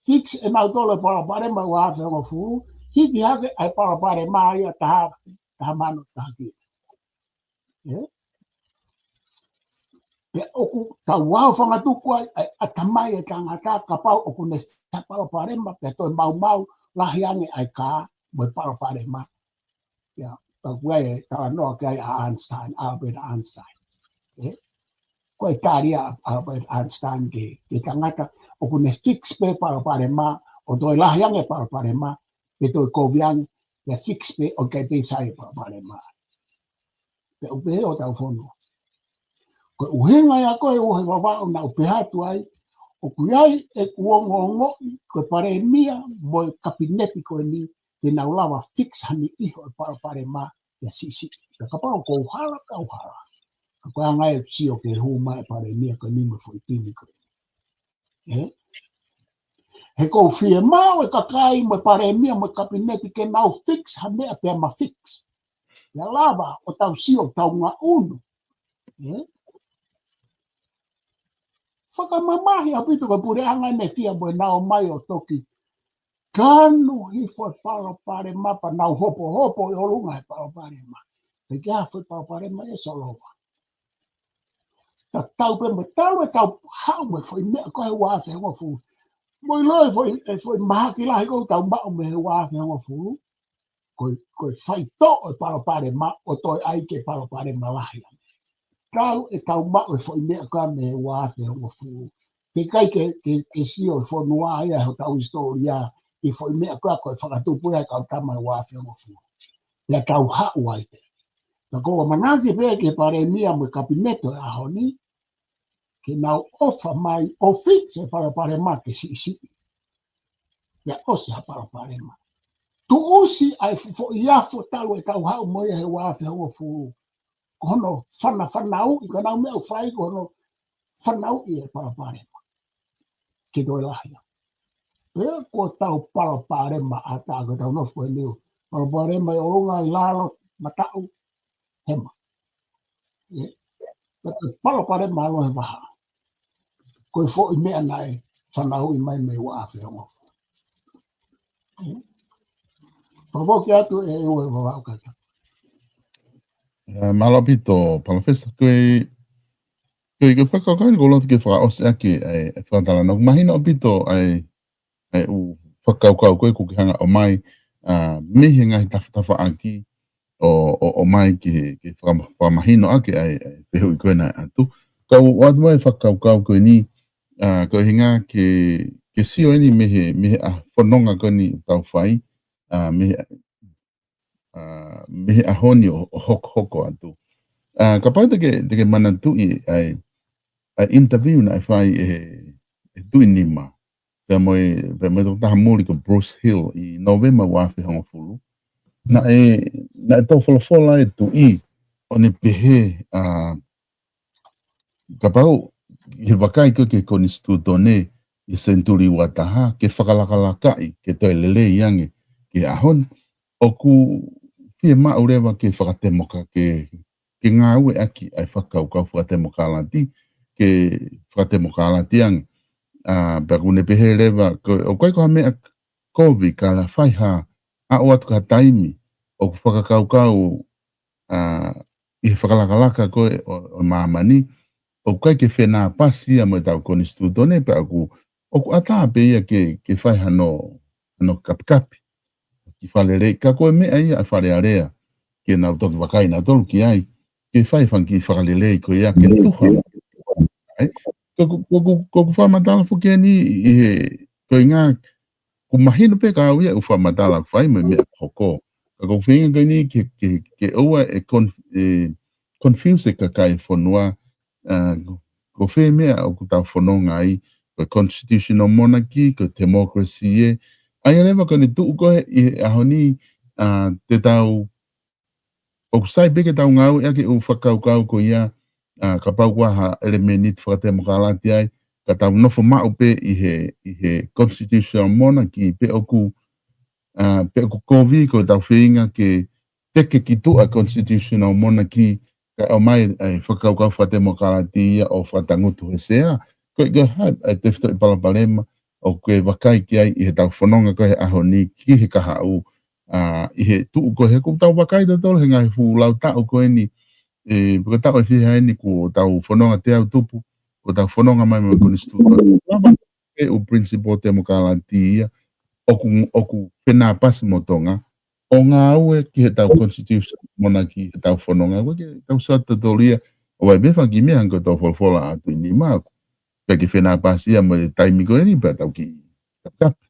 Fix ʻe nautolu e palopalema ua afe hongofulu, hiki hake ʻa e palopalema ia taha, taha mano taha kilu. ʻE? Pea ʻoku tau ō ʻo fakatupu ai, ʻa e ʻatamai e tangata kapau ʻoku ne fai ha palopalema, pea toe maumau lahi ange ʻa e kā mo e palopalema. ʻIa, pea ko e talanoa ki ai ʻa Einstein, Albert Einstein. ʻE? Ko e tali ʻa Albert Einstein ki he, ki he tangata, ʻoku ne fix pē palopalema, ʻo toe lahi ange palopalema, pe toe kovi ange, pea fix pē ʻo ʻikai pē sai e palopalema. Pea ʻoku pehē ʻo tau fono. Ko e ʻuhinga ia ko e ʻuhinga Vavaʻu naʻa ku pehē atu ai, ʻoku ʻi ai ʻeku ongoongoʻi, ko e Palēmia mo e Kapineti ko eni, te nau lava fix ha niʻihi ʻo e palopalema ia siʻisiʻi. Pea kapau ʻoku ou hala, kau hala. Ka ko e anga ʻeku sio ke hū mai e Palēmia ko eni mo e foʻi timi ko eni. ʻE? He ʻoku fiemaʻu e kakai mo e Palēmia mo e Kapineti ke nau fix ha meʻa pea ma fix. Pea lava ʻo tau sio tau ngaʻunu. ʻE? Fakamamahi ʻaupito ko e puleʻanga ʻene fie mo e nau ō mai ʻo toki tanu hifo e palopalema pea nau hopohopo ʻi ʻolunga he palopalema. He ʻikai ha foʻi palopalema ʻe solova. Tatau pē mo e talu ʻetau haʻu mo e foʻi meʻa ko e ua afe hongofulu. Mou ʻilo e foʻi, e foʻi mahaki lahi ko ē ʻoku tau maʻu mei he ua afe hongofulu. Ko e, ko e faitoʻo e palopalema ʻo toe ʻai ke palopalema lahi ange. Talu ʻetau maʻu e foʻi meʻa ko ē mei he ua afe hongofulu. Teʻeki ai ke, ke, ke sio e fonua ia hotau hisitōlia ʻi he foʻi meʻa ko ē ko e fakatupu ia he kau tama ua afe hongofulu. Pea tau haʻu ai pē. Pea ʻoku ou ʻamanaki pē ki he Palēmia mo e Kapineti ʻo e ʻaho ni, ke nau ʻofa mai ʻo fix e palopalema ke siʻisiʻi. Pea ʻosi ha palopalema. Tuʻusi ʻa e foʻi afo talu ʻetau haʻu mo ia he ua afe hongofulu. Ko hono fanafanauʻi, ko ʻenau meʻa ʻoku fai ko hono fanauʻi e palopalema. Ke toe lahi ange. Pea ko ʻetau palopalema ʻatā ko ʻetau nofo ko eni ʻo palopalema ʻi ʻolunga, ʻi lalo, mataʻu, hema. ʻE? Pea ko e palopalema ʻa Loʻevaha, ko e foʻi meʻa naʻe fanauʻi mai mei he ua afe hongofulu. Fakapō ki atu e ue vavau kata. Mālō ʻaupito, Palōfesa, ko e, ko e, ko e fakakaukau ni ʻoku ou loto ke fakaʻosi ʻaki e, e fakatalanoa. Mahino ʻaupito ʻa e, e ʻū fakakaukau ko ē ʻoku ke hanga ʻo ʻomai, ʻa, mei he ngaahi tafatafaʻaki ʻo, ʻo, ʻomai ke, ke fakama-, fakamahino ʻaki ʻa e, e fehuʻi ko ena atu. Kau ʻoatu mai e fakakaukau ko eni, ʻa, ko e hinga ke, ke sio eni mei he, mei he ʻa fononga ko eni ʻoku tau fai, ʻa, mei he, ʻa, mei he ʻaho ni ʻo, ʻo hokohoko atu. ʻA, kapau te ke, te ke manatuʻi ʻa e, ʻa e interview naʻe fai ʻe he, he Tuʻi Nima pea mo e, pea mo e tokotaha muli ko Bruce Hill ʻi Nōvema ua afe hongofulu. Naʻe, naʻe tau folofola e Tuʻi ʻo ne pehē, ʻa, kapau ʻi he vakai ko ē ki he konisitūtone ʻi he senituli ua taha, ke fakalakalakaʻi, ke toe lelei ange ki he ʻaho ni, ʻoku fiemaʻu leva ke fakatemoka-, ke, ke ngāueʻaki ʻa e fakakaukau fakatemokalati, ke fakatemokalati ange. ʻA, pea ʻoku ne pehē leva, ko, ʻoku ʻikai ko ha meʻa kovi ka la fai ha, ʻa, ʻoatu ki ha taimi ʻoku fakakaukau, ʻa, ʻi he fakalakalaka ko ē ʻo, ʻo māmani, ʻoku ʻikai ke fenāpasi ia mo ʻetau konisitūtone, pea ʻoku, ʻoku ʻatā pē ia ke, ke fai hano, hano kapikapi, kiʻi fakalelei, ka ko e meʻa ia ʻa e Fale Alea ke nau toki vakai nautolu ki ai, ke fai e fanga kiʻi fakalelei ko ia ke tuha. ʻAi, ko, ko, ko, ko, ko ʻeku fakamatala foki eni ʻi he, ko e ʻuhinga, ʻoku mahino pē kiate au ia ʻeku fakamatala ʻoku fai mo e meʻa ʻoku hoko. Ka ʻoku ou feinga ko eni ke, ke, ke ʻoua ʻe con-, ʻe confuse e kakai fonua, ʻa, ko, ko fē meʻa ʻoku tau fononga ai, ko e constitutional monarchy, ko e democracy ē. ʻA ia leva ko ʻene tuʻu ko ē ʻi he ʻaho ni, ʻa, te tau, ʻoku sai pē ke tau ngāueʻaki e ʻū fakakaukau ko ia, ʻa, kapau ʻoku ʻi ai ha ʻelemēniti fakatemokalati ai, ka tau nofo maʻu pē ʻi he, ʻi he constitutional monarchy, pe ʻoku, ʻa, pe ʻoku kovi ko ʻetau feinga ke teke ki tuʻa constitutional monarchy, kae ʻomai e fakakaukau fakatemokalati ia ʻo fakatangutu he sea. Ko e, ko e hā e tefitoʻi palopalema ʻoku ke vakai ki ai ʻi heʻetau fononga ko ē he ʻaho ni ki he kahaʻu, ʻa, ʻi he tuʻu ko ē he ʻoku tau vakai tautolu he ngaahi fuʻu lau taʻu ko eni, ʻe, pe ko e taʻu ʻe fiha eni kuo tau fononga teau tupu, kuo tau fononga mai mo e konisitūtone. Lava e ʻū principle temokalati ia ʻoku, ʻoku fenāpasi mo Tonga, ʻo ngāue ki heʻetau constitution monarchy heʻetau fononga, ʻoku ʻikai ke tau sio tautolu ia, ʻo ʻai pē fanga kiʻi meʻa hangē ko ʻetau folofola ʻa Tuʻi Nima, ʻoku ʻikai ke fenāpasi ia mo e taimi ko eni pea tau kiʻi kapikapi.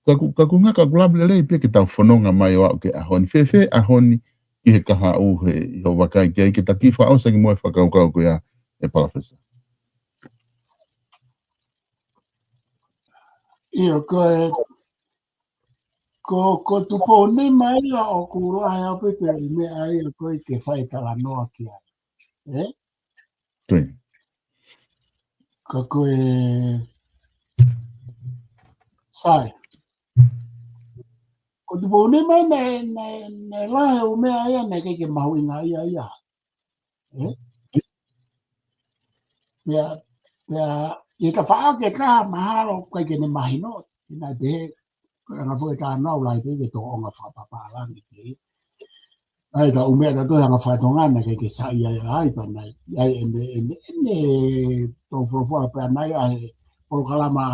Ka ʻoku, ka ʻoku ngata ʻoku lava lelei pē ke tau fononga mai ʻo aʻu ki he ʻaho ni, fēfē ʻaho ni ki he kahaʻu he ʻi hoʻo vakai ki ai ke taki fakaʻosi ange mo e fakakaukau ko ia ʻe Palōfesa. ʻIo, ko e, ko, ko Tupou Nima ia ʻoku lahi ʻaupito e meʻa ia ko ē ke fai talanoa ki ai. Ē? Ko e. Ka ko e, sai. Ko Tupou Nima naʻe, naʻe, naʻe lahi e ʻū meʻa ia naʻe ʻikai ke mahuʻinga ia ia. Ē? Pea, pea, ʻi he tafaʻaki ʻe taha mahalo ʻoku ʻikai ke ne mahino, ʻi he naʻe pehē, ko e anga foʻi talanoa ʻoku lahi pē ke tōʻonga fakapapālangi pē. ʻA ia, ka ʻū meʻa tautolu he anga fakatonga naʻe ʻikai ke saiʻia ai, pea naʻe ʻi ai e meʻa, e meʻa, e meʻa, tō folofola pea naʻe ʻi ai e polokalama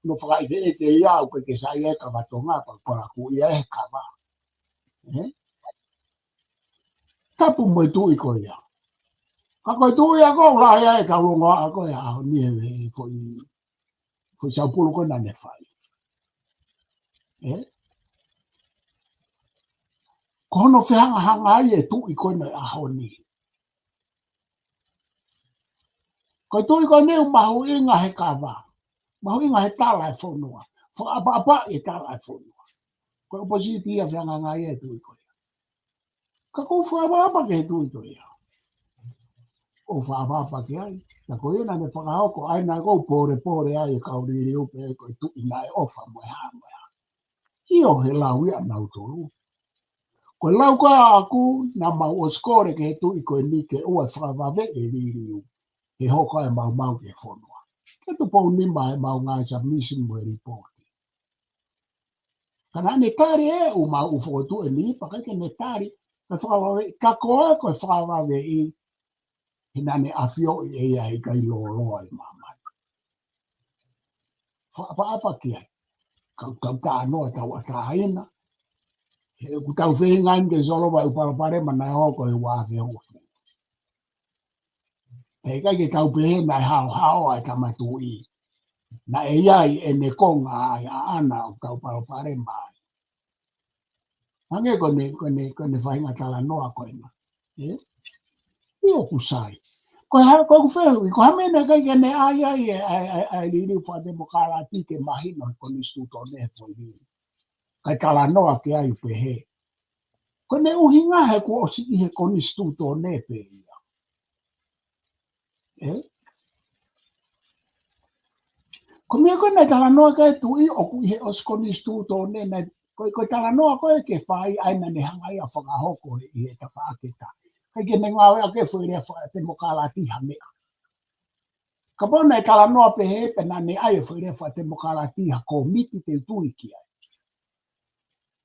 nofo fakaʻekeʻeke ia ʻoku ʻikai ke saiʻia ai e kava Tonga, pea, pea ʻoku ʻi ai e kava. Ē? Tapu mo e tuʻi ko ia. Ka ko e tuʻi ia ʻoku lahi ai e kau longoaʻa ko ē he ʻaho ni he, he foʻi, foʻi saupulu ko ē naʻa ne fai. Ē? Ko hono fehangahangai e tuʻi ko ena he ʻaho ni. Ko e tuʻi ko eni ʻoku mahuʻinga he kava. Mahuʻinga he tala e fonua. Fakaʻapaʻapaʻi e tala e fonua. Ko e ʻopositi ia fehangahangai e tuʻi ko ia. Ka ʻoku ou fakaʻapaʻapa ki he tuʻi ko ia. ʻOku ou fakaʻapaʻapa ki ai. Ka ko ia naʻa ne fakahoko ai naʻa ʻoku ou pōlepole ai e kau liliu pē ko e tuʻi naʻe ʻofa mo e hā mo e hā. ʻIo he lau ia ʻanautolu. Ko e lau ko ē ʻaʻaku, naʻa mau ʻosi kole ki he Tuʻi ko eni ke ʻoua ʻe fakavave e liliu he hoko ʻa e maumau ki he fonua. Ko e tuʻu pē ʻeni mo e mau ngaahi submission mo e lipooti. Ka naʻa ne tali ʻe ʻū mau ʻū fokotuʻu ʻe niʻihi pea ʻikai ke ne tali, ka fakavave, ka ko e, ko e fakavaveʻi, he naʻa ne ʻafioʻi ʻe ia ʻe ʻikai lōloa ʻi māmani. Fakaʻapaʻapa ki ai. Kau, kau talanoa tauʻatāina. He ʻoku tau feinga eni ke solova e ʻū palopalema naʻe hoko he ua afe hongofulu. He ʻikai ke tau pehē naʻe haohaoa e Tama Tuʻi. Naʻe ʻi ai ʻene konga ai ʻaʻana ʻoku tau palopalema ai. Hangē ko ʻene, ko ʻene, ko ʻene faʻahinga talanoa ko ena. ʻE? ʻIo, ʻoku sai. Ko e hā, ko ʻeku fehuʻi, ko e hā e meʻa naʻe ʻikai ke ne ʻai ai e, ʻa e, ʻa e, ʻa e liliu fakatemokalati ke mahino he konisitūtone he foʻi liliu. Kae talanoa ki ai ʻo pehē. Ko ʻene ʻuhinga he kuo ʻosi ʻi he konisitūtone pē ia. ʻE? Ko e meʻa ko ē naʻe talanoa ki ai e Tuʻi ʻoku ʻi he ʻosi konisitūtone naʻe, ko e, ko e talanoa ko ē ke fai ai naʻa ne hanga ia ʻo fakahoko ʻi he tafaʻaki ʻe taha. ʻIkai ke ne ngāueʻaki e foʻi lea fakatemokalati ha meʻa. Kapau naʻe talanoa pehē pea naʻa ne ʻai e foʻi lea fakatemokalati ha kōmiti te u tui ki ai.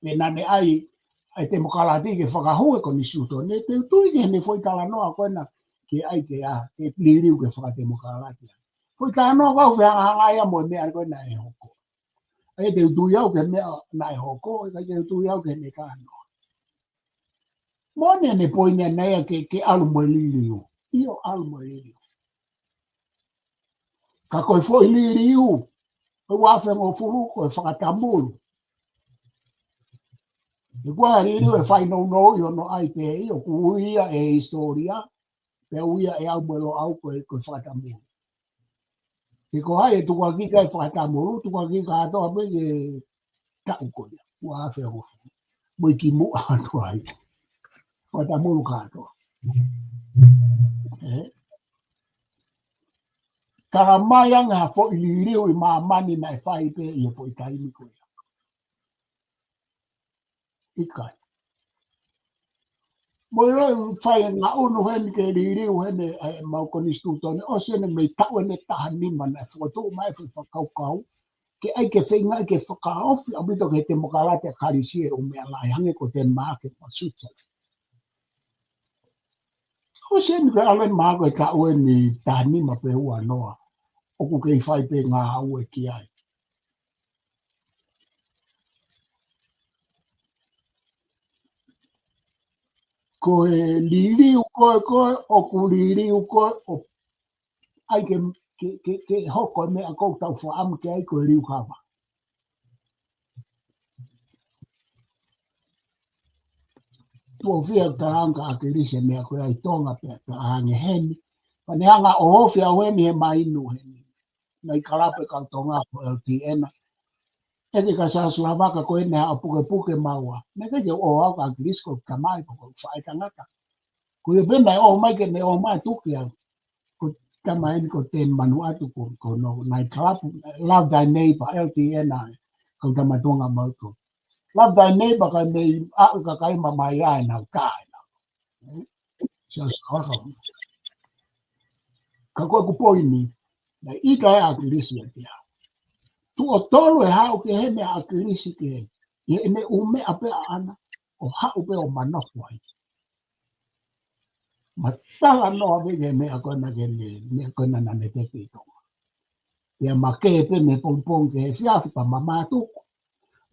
Pea naʻa ne ʻai, ʻai temokalati ke fakahū e konisitūtone, te u tui ki heʻene foʻi talanoa ko ena ke ʻai ke ʻa, ke liliu ke fakatemokalati. Foʻi talanoa ko ē ʻoku fehangahangai ia mo e meʻa ko ē naʻe hoko. ʻAi te u tui au ki he meʻa naʻe hoko, ʻikai te u tui au ki heʻene talanoa. Moʻoni ʻene poini ʻana ia ke, ke ʻalu mo e liliu. ʻIo, ʻalu mo e liliu. Ka ko e foʻi liliu, ko e ua afe hongofulu, ko e fakatamulu. He ko e liliu ʻe fainounou ʻi hono ʻai pē ʻio, ʻoku ui ia ʻe he hisitōlia, pea ui ia ʻe au mo Loʻau ko e, ko e fakatamulu. He ko hai ʻe tukuakiʻi ai e fakatamulu, tukuakiʻi kātoa pē ki he taʻu ko ia, ua afe hongofulu. Mo e kimuʻa atu ai. Fakatamulu kātoa. ʻE? Talamai ange ha foʻi liliu ʻi māmani naʻe fai pē ʻi he foʻi taimi ko ia. ʻIkai. Mo e ʻoku fai e ngaʻunu heni ke liliu heni e mau konisitūtone, ʻosi eni mei taʻu eni taha nima naʻe fokotuʻu mai e foʻi fakakaukau ke ʻai ke feinga ke fakaofi ʻaupito ki he temokalati ʻa Kalisi e ʻū meʻa lahi hangē ko Tenimaki mo Suitsaland. ʻOsi eni ko e ʻalu eni mahalo ko e taʻu eni taha nima pe ua noa. ʻOku kei fai pē ngāue ki ai. Ko e liliu ko ē, ko ē, ʻoku liliu ko ē, ʻo ʻai ke, ke, ke, ke hoko e meʻa ʻoku tau fakaʻamu ki ai ko e liukava. Tuʻo fiha ʻoku talaange ʻe ʻAkilisi e meʻa ko ē ʻi Tonga pea talaange heni. Pea ne hanga ʻo ofi au heni he mainu heni. Naʻe ʻi kalapu e kau Tonga ko L T N. ʻEke kia Siaosi Lavaka ko ʻene haʻu ʻo pukepuke maua. Naʻe ʻikai ke u ʻoatu kia ʻAkilisi ko e tamai ko e faʻē tangata. Ko ia pē naʻe ʻomai ke ne ʻomai tuku au. Ko e tama eni ko Teni Manuʻatu ko, ko hono nai kalapu, Love Thy Neighbor, L T N ai. Kau tama Tonga mau ko. Love Thy Neighbor kae mei ʻa e kakai mamai ai nau kai nau. Siaosi Lavaka. Ka ko ʻeku poini, naʻe ʻita ʻa ʻAkilisi ʻiate au. Tuʻo tolu e haʻu ki he meʻa ʻa ʻAkilisi ki he, ʻi heʻene ʻū meʻa pē ʻaʻana, ʻo haʻu pē ʻo manako ai. Ma talanoa pē ki he meʻa ko ena ke ne, meʻa ko ena naʻa ne teke ʻi Tonga. Pea ma kē pē mei he pongipongi ki he efiafi pea ma mātuku.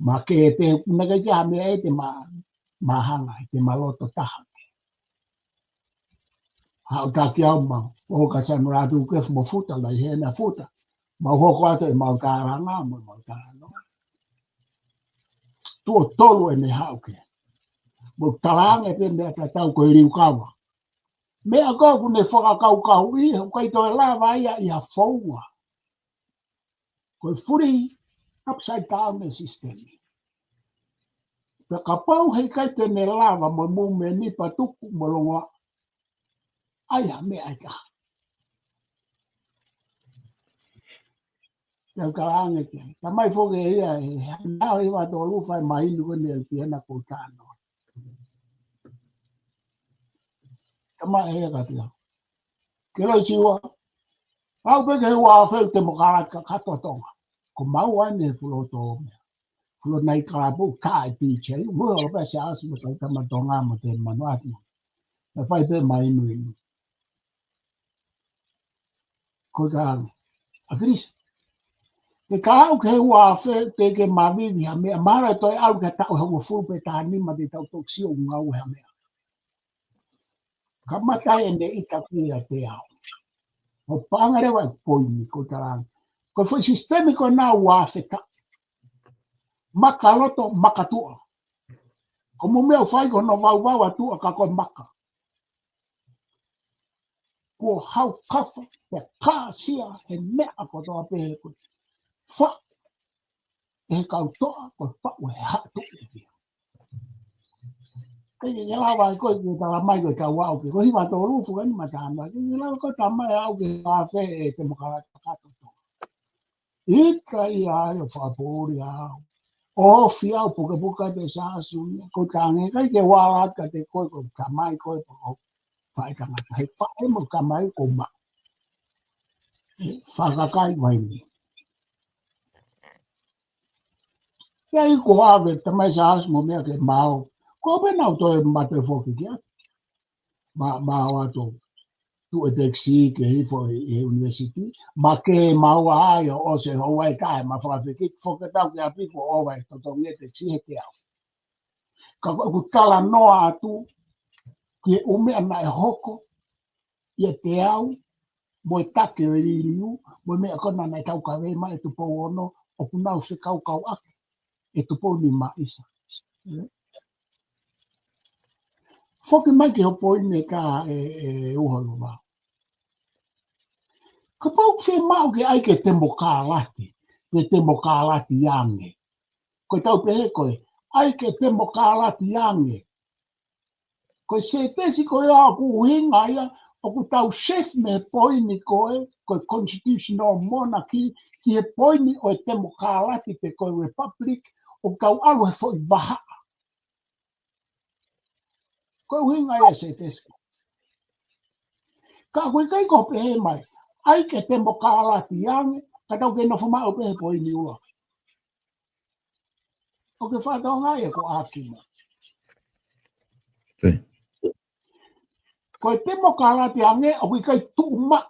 Ma kē pē, naʻe ʻikai ke ʻi ai ha meʻa ʻe te ma, ma hanga ai, te ma loto taha. Haʻu taki au ma, ʻo ka sanu ratu ke fumo futa, lai he na futa. Mau hoko atu ʻemau talanga, mo ʻemau talanoa. Tuʻo tolu ʻene haʻu ki he. Mo talaange pē meʻa tatau ko e liukava. Meʻa ko ē ʻoku ne fakakaukauʻi, ʻoku ʻikai toe lava ia ʻi ha foua. Ko e fully upside down e sisitemi. Pea kapau heʻikai te ne lava mo e mūmeni pea tuku mo longoaʻa. ʻAi ha meʻa ʻe taha. Pea u talaange ki ai. Tamai foki ʻe ia ʻe, naʻe ʻi ai ʻa e tolu fai mai nu ko eni ʻe pehē na ko tano. Tama e ka pia. Ke loi siua. Au pē ke ua afe temokalati kakato Tonga. Ko mau ai ne fulo tō mea. Fulo nai kalapu ka e T J. Mo o pē Siaosi mo Tautama Tonga mo te manu atu. Na fai pē mai nui. Ko ka. A Chris. Te ka au ke ua afe te ke mavivi ha mea. Mara toi au ke tau hongofulu pe taha nima te tau toki sio ngau ha mea. Ka matai ʻene ʻita ki a te au. Mo panga leva e poini ko talanga. Ko e foʻi sisitemi ko na ua afe ka. Makaloto, makatuʻa. Ko mo mea fai ko no vauvau atu a ka ko maka. Kuo hau kafa, pe kāsia, he meʻa kotoa pē he ko. Fa, e kau toa, ko fa, ue hatu e via. Ke ke lava ai ko e ke tala mai ko e kau au ke. Ko hiva tolu fuka ni matama. Ke ke lava ko e tama e au ke afe e temokalati kakato Tonga. ʻIkai ia ai ʻo fakapōʻuli au. ʻO fia au pukepuke te Siaosi, ko tange kai ke wala ka te koe ko kamai koe po ko faʻi tangata. He faʻi mo kamai ko ma. Fakakai vai ni. Ia i ko ave tamai Siaosi mo mea ke mau. Ko pē nau toe mate foki kia. Ma, ma o atu. Tu e tekisi ke hifo he, he university. Ma ke mau ai ʻo ʻosi houa e tae, ma fakafiki, foki tau ke api ko ova e totongi e tekisi he te au. Ka ko ʻeku talanoa atu, ki he ʻū meʻa naʻe hoko, ia te au, mo e take o e liliu, mo e meʻa ko na naʻe tau kave mai e Tupou Ono, ʻoku nau fekaukau ake, e Tupou Nima ʻisa. Foki mai ki ho poini ka e, e uho luma. Kapau ke maʻu ke ʻai ke temokalati, ke temokalati ange. Ko e tau pehē ko e, ʻai ke temokalati ange. Ko e setesi ko ia ʻoku ʻuhinga ia, ʻoku tau shift mei he poini ko e, ko e constitutional monarchy, ki he poini ʻo e temokalati pe ko e republic, ʻoku tau ʻalu he foʻi vahaʻa. Ko e ʻuhinga ia e setesi. Ka ʻoku ʻikai ko pehē mai, ʻai ke temokalati ange, ka tau ke nofo maʻu pē he poini ua. ʻOku ke fakatokangaʻi e ko ʻaki ma. Ko e temokalati ange, ʻoku ʻikai tuʻu maʻu.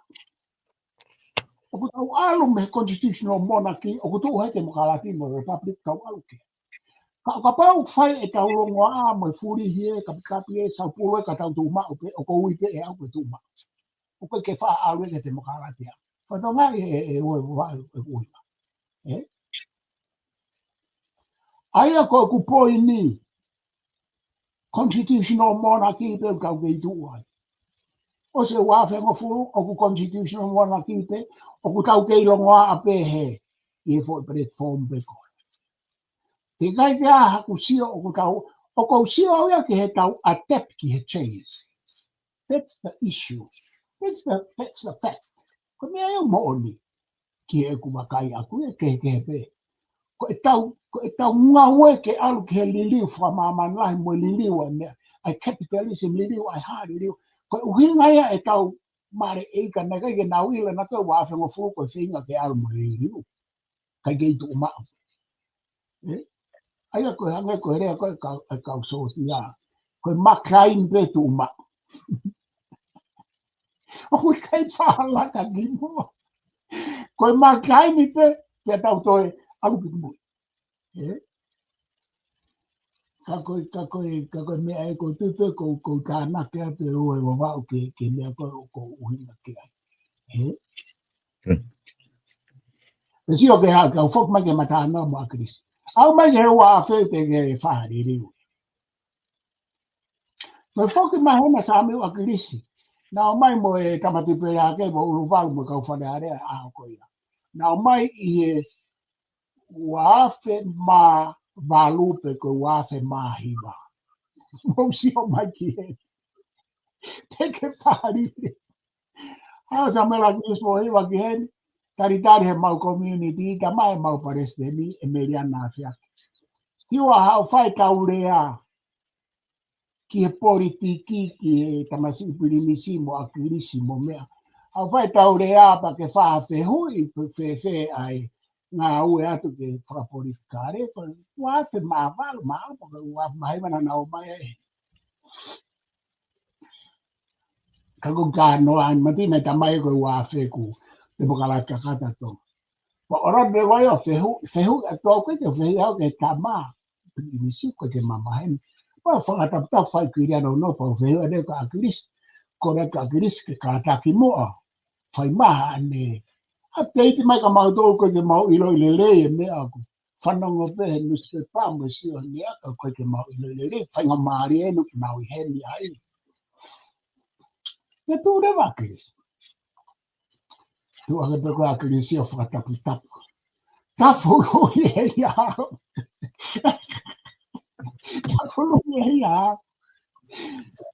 ʻOku tau ʻalu mei he constitutional monarchy, ʻoku tuʻu he temokalati mo republic tau ʻalu ke. Ka, kapau fai e tau longoaʻa mo e fulihi e kapikapi e saupulu e ka tau tuʻu maʻu pē, ʻoku ui pē ʻe au ke tuʻu maʻu. ʻOku ke faʻa ʻalu e ke temokalati ange. Fakatokangaʻi e, e, e, ua, ua, e, ua. E? ʻA ia ko ʻeku poini, constitutional monarchy pē ʻoku tau kei tuʻu ai. ʻOsi e ua afe hongofulu, ʻoku constitutional monarchy pē, ʻoku tau kei longoaʻa pē he, ʻi he foʻi platform pē ko e. Te kai ke aha ku sio ʻoku tau, ʻoku ou sio au ia ke he tau adapt ki he change. That's the issue. That's the, that's the fact. Ko e meʻa ia moʻoni. Ki he ʻeku vakai ʻaku ia kehekehe pē. Ko e tau, ko e tau ngāue ke ʻalu ki he liliu fakamāmani lahi mo e liliu ʻa e meʻa. ʻA e capitalism liliu, ʻa e hā liliu. Ko e ʻuhinga ia e tau male e ika naʻe ʻikai ke nau ʻilo naʻe ua afe hongofulu ko e feinga ke ʻalu mo e liliu. Kai kei tuʻu maʻu. E? ʻA ia ko e hangē ko e lea ko e kau, e kau sōtia. Ko e makaimi pē tuʻu maʻu. ʻOku ʻikai faʻa laka ki muʻa. Ko e makaimi pē, pea tau toe ʻalu ki muʻa. E? Ka ko e, ka ko e, ka ko e meʻa e ko tu pē ko, ko tānaki atu e ua e Vavaʻu ke, ke meʻa ko, ko ʻuhinga ke ai. E? Pea sio ke ha, kau foki mai ke matānoa mo ʻAkilisi. ʻAu mai ke ua afe te ke faʻa liliu. Toe foki mai hena Samiu ʻAkilisi. Naʻa ʻomai mo e Tamati Peleake mo ʻUluvalu mo e kau Fale Alea ʻaho ko ia. Naʻa ʻomai ʻi he ua afe mā valu pe ko e ua afe mā hiva. Mou sio mai ki he. Te ke faʻa liliu. ʻAu Samiu ʻAkilisi mo hiva ki heni. Talitali he mau community, tamai mau palesiteni, ʻEmeliana Afiaki. Siua hao fai tau lea. ki he politiki, ki he tamasiʻi pilinisi mo ʻAkilisi mo meʻa. ʻOku fai ʻetau lea pea ke fai ha fehuʻi pe fēfē ʻa e ngāue atu ke fakapolitikale, ko e uaafe mā valu, mā ono, ko e uaafe mā hiva naʻa nau ō mai ai. Ka ko e talanoa ʻa e mati naʻe tamai ko e uaafe kuo temokalati kakato atu. Pea ʻoku ou lave ʻo fehuʻi, fehuʻi atu au, ʻikai ke fehuʻi au ki he tama pilinisi, ʻikai ke mamahi. Pea fakataputapa fai kiri ano no, pea fehuʻi atu kia ʻAkilisi. Ko e kia ʻAkilisi ke kātaki muʻa. Fai mai haʻane update mai kia mautolu, ʻikai ke mau ʻiloʻi lelei e meʻa ʻoku fanongo pē he nusipepa mo e sio he meʻa, ka ʻikai ke mau ʻiloʻi lelei, faingamālie eni ke mau ʻi heni ai. Pea tuʻu leva ʻa ʻAkilisi. Tuʻu hake pē ko ē ʻa ʻAkilisi ʻo fakataputapa. Tafulu ia ia. Tafulu ia ia.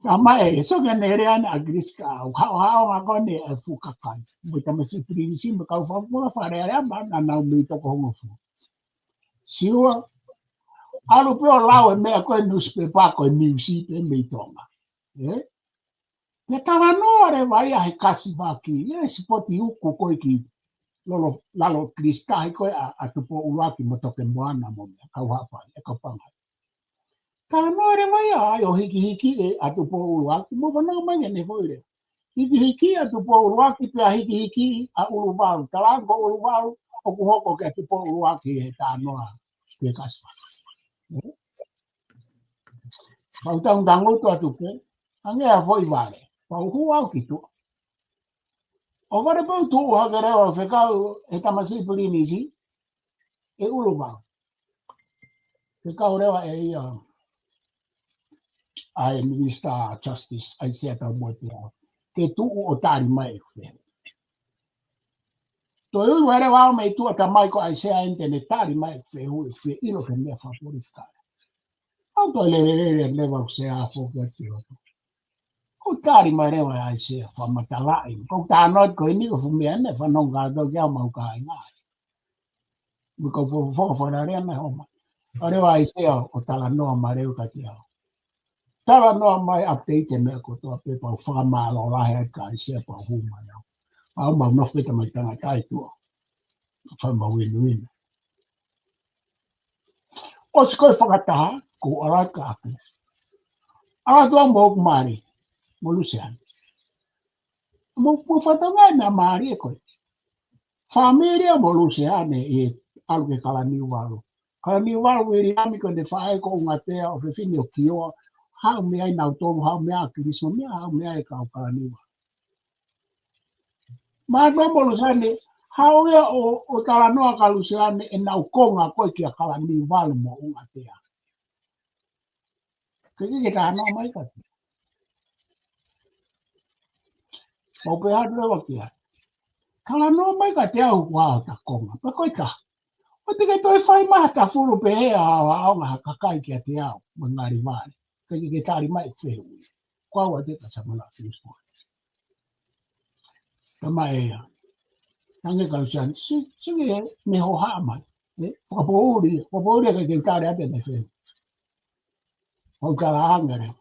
Tamai, so ke ne lea ʻa ʻAkilisi kia au, haʻohaʻo ngā ko eni e fuʻu kakai. Mo e tamasiʻi pilinisi, mo e kau fakafofonga Fale Alea, ma naʻa nau mei toko hongofulu. Siua, ʻalu pē ʻo lau e meʻa ko e nusipepa ko e niusi pē mei Tonga. Ē? Pea talanoa leva ia he kasivaki, ʻi he sipoti uku ko ē ki lolo, lalo kilisitahi ko ē ʻa, ʻa Tupou ʻUluaki mo Toke Moana mo meʻa, kau Haʻapai, e kau Pangai. Talanoa leva ia ʻo hikihiki ʻa Tupou ʻUluaki, mo fanongo mai ki heʻene foʻi lea. Hikihiki ʻa Tupou ʻUluaki pea hikihiki ʻa ʻUluvalu. Talaange ko ʻUluvalu ʻoku hoko kia Tupou ʻUluaki he talanoa ki he kasivaki. Pea u tangutangutu atu pē, hangē ha foʻi vale. Pea u hū au ki tuʻa. ʻO vale pē u tuʻu hake leva ʻo fekau he tamasiʻi pilinisi, ʻe ʻUluvalu. Fekau leva ʻe ia ʻa e Minister Justice, ʻAisea Taumoepeau, ke tuʻu ʻo tali mai ʻeku fehuʻi. Toe ui leva au mei tuʻa, tamai, ko ʻAisea eni te ne tali mai ʻeku fehuʻi, ʻeku fie ʻilo ki he meʻa fakapolitikale. ʻOu toe lelelele leva ʻo sea foki atu ki loto. Ko e tali mai leva ʻa ʻAisea, fakamatalaʻi. Ko e talanoa ko eni ko e fuʻu meʻa naʻe fanongo kātoa ki ai homau kāinga. Mo e kau fo-, fo-, Fale Alea naʻe ō mai. Pea leva ʻAisea ʻo talanoa mai leva kiate au. Talanoa mai, update e meʻa kotoa pē, pea u fakamālō lahi ai kia ʻAisea pea u hū mai au. Pea u mau nofo pē tamai tangata ʻi tuʻa. Fai mau inu inu. ʻOsi ko ē fakataha, ko e ʻalu atu ʻa ʻAkilisi. ʻAlu atu au mo hoku mali, mo Luseane. Mo, mo fatongia na mali e ko ē. Fāmili ʻa mo Luseane ʻi he ʻalu ki Kalaniuvalu. Kalaniuvalu, Viliami ko ʻene faʻē ko ʻUngatea, ʻofefine ʻo Kioa, haʻu mei ai nautolu, haʻu mei ai ʻAkilisi mo meʻa, haʻu mei ai e kau Kalaniuvalu. Mātuʻa mo Luseane, haʻu ia ʻo, ʻo talanoa kia Luseane ʻenau konga ko ē kia Kalaniuvalu mo ʻUngatea. Ke ke, ke talanoa mai kiate au. Mau pehē atu leva ki ai. Talanoa mai kiate au ʻoku ʻi ai hota konga. Pea ko e taha. ʻOua te ke toe fai mai ha tafulu pehē ʻa, ʻa, ʻa, ʻa ha kakai kiate au, mo e ngali vale. Ke ke, ke tali mai ʻeku fehuʻi. Ko au ʻa e teka samana fiusi. Tamai ē. Hangē ka Luseane, si, si ke ne hohaʻa mai. Ē, fakapoʻuli, fakapoʻuli ke ke tali atu ʻene fehuʻi. ʻOu tala ange leva.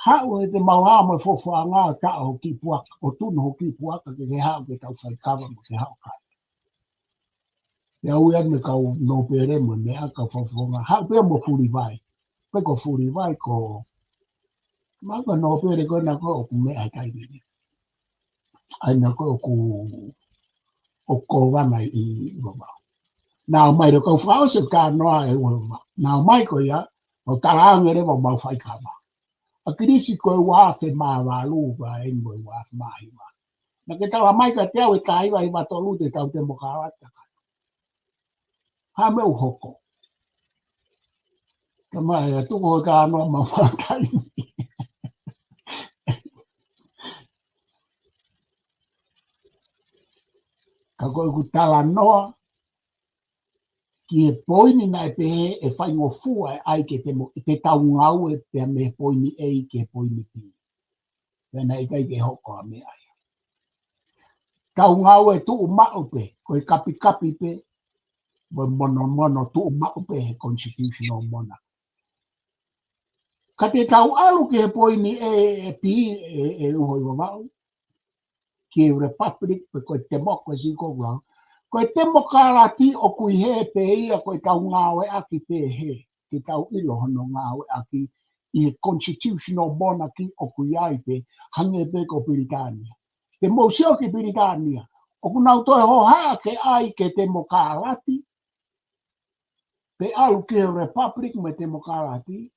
Haʻu ʻete mau ō mai fakafofonga ʻo taʻo ho kiʻi puaka, ʻo tunu ho kiʻi puaka ke ke haʻu ke tau fai kava mo ke haʻu kai. Pea ui atu mei he kau nōpele mo e meʻa, kau fakafofonga. Haʻu pē mo Fulivai. Pe ko Fulivai ko, ma ko e nōpele ko ena ko ē ʻoku meʻa he taimi ni. ʻA ia naʻa ko ē ʻoku, ʻoku kovana ʻi Vavaʻu. Naʻa nau ō mai leva kau fakaʻosi ʻo talanoa ʻe ua Vavaʻu. Naʻa nau ō mai ko ia, mau tala ange leva mau fai kava. ʻAkilisi ko e uaafe mā valu, ʻa eni ko e uaafe mā hiva. Naʻa ke tala mai kiate au ʻe taha hiva hiva tolu te tau temokalati kakato. Hā e meʻa ʻoku hoko? Tamai ē, tuku hoʻo talanoa maumau taimi. Ka ko ʻeku talanoa ki he poini naʻe pehē ʻe faingofua e ʻai ke te mo, te tau ngāue pea mei he poini A ki he poini B. Pea naʻe ʻikai ke hoko ha meʻa ia. Tau ngāue tuʻu maʻu pē, ko e kapikapi pē, mo e monomono tuʻu maʻu pē he constitutional monarchy. Ka te tau ʻalu ki he poini ʻe, ʻe pī, ʻe, ʻe uho ʻi Vavaʻu, ki he Republic pe ko e Democracy ko lau. Ko e Temokalati ʻoku ʻi hē pē ia ko e tau ngāueʻaki pē hē, ke tau ʻilo hono ngāueʻaki ʻi he constitutional monarchy ʻoku ʻi ai pē, hangē pē ko Pilitānia. Te mou sio ki Pilitānia, ʻoku nau toe hohaʻa ke ʻai ke temokalati, pe ʻalu ki he Republic mo e temokalati,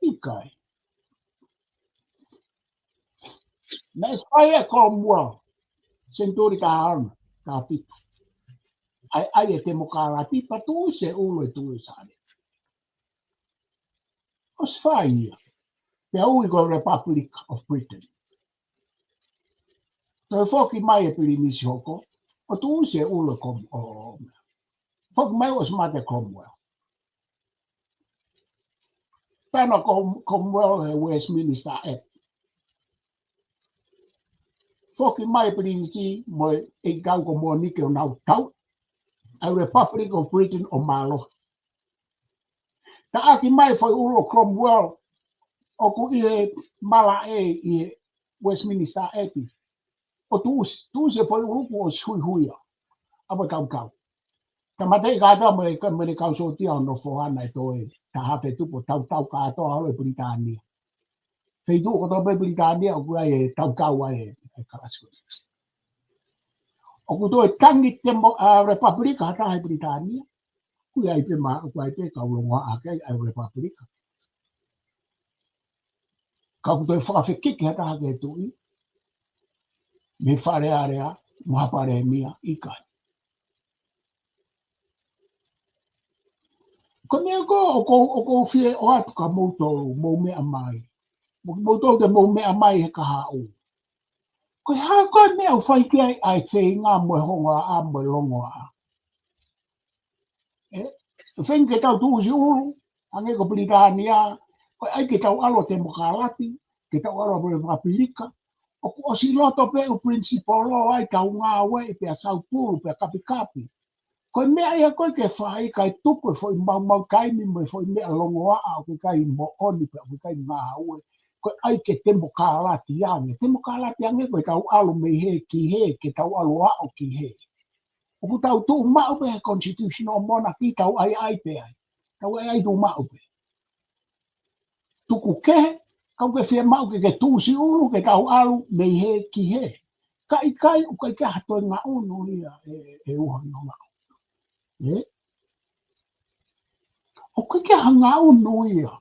ʻikai. Naʻe ʻosi fai ʻe Cromwell, senituli taha ono, taha fitu. ʻAi, ʻai e temokalati pea tuʻusi e ʻulu ʻe Tuʻi Sāleti. ʻOsi fai ia. Pea ui ko e Republic of Britain. Toe foki mai e Pilinisi hoko, ʻo tuʻusi e ʻulu ʻo Crom-, ʻo, ʻo, foki mai ʻosi mate Cromwell. Tana ko, Cromwell he Westminster Act. Foki mai e Pilinisi mo e ʻEiki ko Moanike ʻo nau tau ʻa e Republic of Britain ʻo mālohi. Taʻaki mai foʻi ʻulu ʻo Cromwell ʻoku ʻi he malaʻe ʻi he Westminster Abbey. ʻO tuʻusi, tuʻusi e foʻi ʻulu kuo ʻosi huihuia. ʻApa tautau. Tāmateʻi kātoa mo e, mo e kau sōtia ʻo nofo ʻana ʻi he toe taha afe tupu, tautau kātoa ʻo e Pilitānia. Feituʻu kotoa pē Pilitānia ʻoku ʻi ai e tautau ai e, e kalasi. ʻOku toe tangi temo-, ʻa, Republika ha taha ʻi Pilitānia. ʻOku ʻi ai pē ma-, ʻoku ʻi ai pē kau longoaʻa ʻaki ʻa e Republika. Ka ʻoku toe fakafekiki ha taha ki he tuʻi, mei Fale Alea, mo ha palēmia, ʻikai. Ko e meʻa ko, ʻoku ou, ʻoku ou fie ʻoatu kia moutolu, mou meʻa mai. Mo, moutolu te mou meʻa mai he kahaʻu. Ko e hā ko e meʻa ʻoku fai ki ai ʻa e feinga mo e hongoaʻa mo e longoaʻa? ʻE, feinga ke tau tuʻusi ʻulu, hangē ko Pilitānia, ko e ʻai ke tau ʻalu ʻo temokalati, ke tau ʻalu ʻo Republika, ʻoku ʻosi loto pē ʻū principle law ai tau ngāueʻi pea saupulu pea kapikapi. Ko e meʻa ia ko ē ke fai kae tuku e foʻi maumau taimi mo e foʻi meʻa longoaʻa ʻoku ʻikai moʻoni pea ʻoku ʻikai ngāue. Ko e ʻai ke temokalati ange. Temokalati ange ko e tau ʻalu mei hē ki hē, ke tau ʻalu ʻo aʻu ki hē. ʻOku tau tuʻu maʻu pē he constitutional monarchy, tau ʻaiʻai pē ai. Tau ʻaiʻai tuʻu maʻu pē. Tuku kehe, kau ke fiemaʻu ke ke tuʻusi ʻulu ke tau ʻalu mei hē ki hē. Ka ʻikai, ʻoku ʻikai ke ha toe ngaʻunu ia ʻe, ʻe uho ʻi Vavaʻu. ʻE? ʻOku ʻikai ke ha ngaʻunu ia.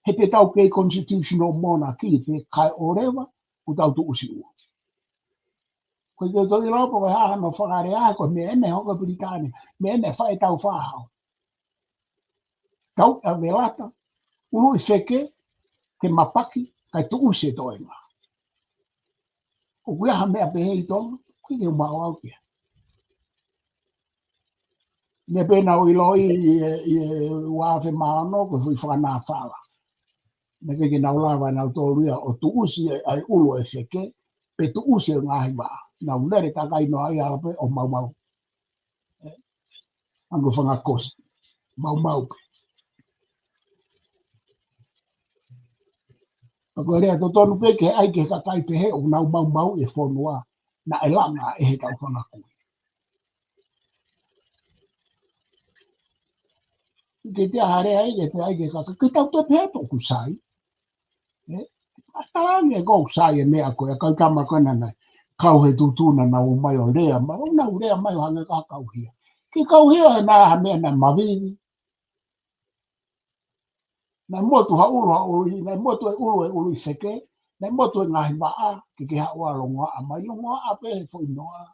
He pē tau kei constitutional monarchy, pē kae ʻoleva, ʻoku tau tuʻusi ʻulu. Ko e tau ʻilo pē ko e hā hano fakalea, ko e meʻa ʻeni hoko Pilitānia, meʻa ʻeni fai tau fāhau. Tau ʻa e velata, ʻuluʻi feke, ke mapaki, kae tuʻusi e toenga. ʻOku ʻi ai ha meʻa pehē ʻi Tonga, ʻoku ʻikai ke u maʻu au ki ai. Meʻa pē naʻa ku ʻiloʻi ʻi he, ʻi he ua afe mā ono, ko e foʻi fakanāfala. Naʻe ʻikai ke nau lava nautolu ia ʻo tuʻusi e, ʻa e ʻulu e feke, pe tuʻusi e ngaahi vaʻa. Nau lele takai noa ia ʻo pehē ʻo maumau. Ango fanga kosi. Maumau pē. Pea ko e lea totonu pē ke ʻai ki he kakai pehē ʻoku nau maumau e fonua naʻe langa ʻe he kau fanga kui. Ke te hare ai, ke te ʻai ki he kakai, ke tau toe pehē ʻoku sai. ʻE, ʻa talange ko sai e meʻa ko ē, kau tama ko ena nai. Kau he tutu naʻa nau ō mai ʻo lea, ma, ʻo nau lea mai ʻo hangē ka kau hia. Ke kau hia he naʻe ha meʻa naʻe mavivi. Naʻe motu ha ʻulu, ha ʻulu, naʻe motu e ʻulu, e ʻulu ʻi feke, naʻe motu e ngaahi vaʻa, ke ke haʻu ʻo longoaʻa mai, longoaʻa pē he foʻi noa.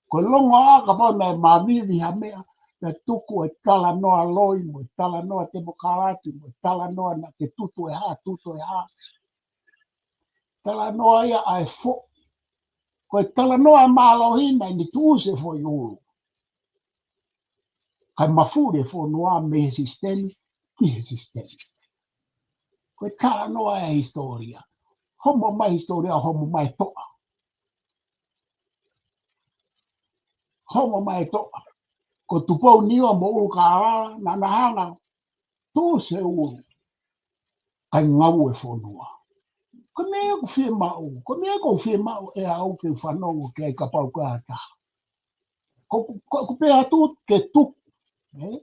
Ko e longoaʻa kapau naʻe mavivi ha meʻa, naʻe tuku e talanoa loi, mo e talanoa temokalati, mo e talanoa naʻa ke tutu e hā, tutu e hā. Talanoa ia ʻa e foʻi. Ko e talanoa mālohi naʻa ne tuʻusi e foʻi ʻulu. Kae mafuli e fonua mei he sisitemi ki he sisitemi. Ko e talanoa e hisitōlia. Homo mai hisitōlia, homo mai toʻa. Homo mai toʻa. Ko Tupou Niua mo ʻUlukālala, naʻa na hanga tuʻusi e ʻulu. kae ngāue fonua. Ko e meʻa ʻoku fiemaʻu, ko e meʻa ʻoku fiemaʻu ʻe au ke u fanongo ki ai kapau ko ha taha. Ko, ko, ko pē atu ke tuku, ē?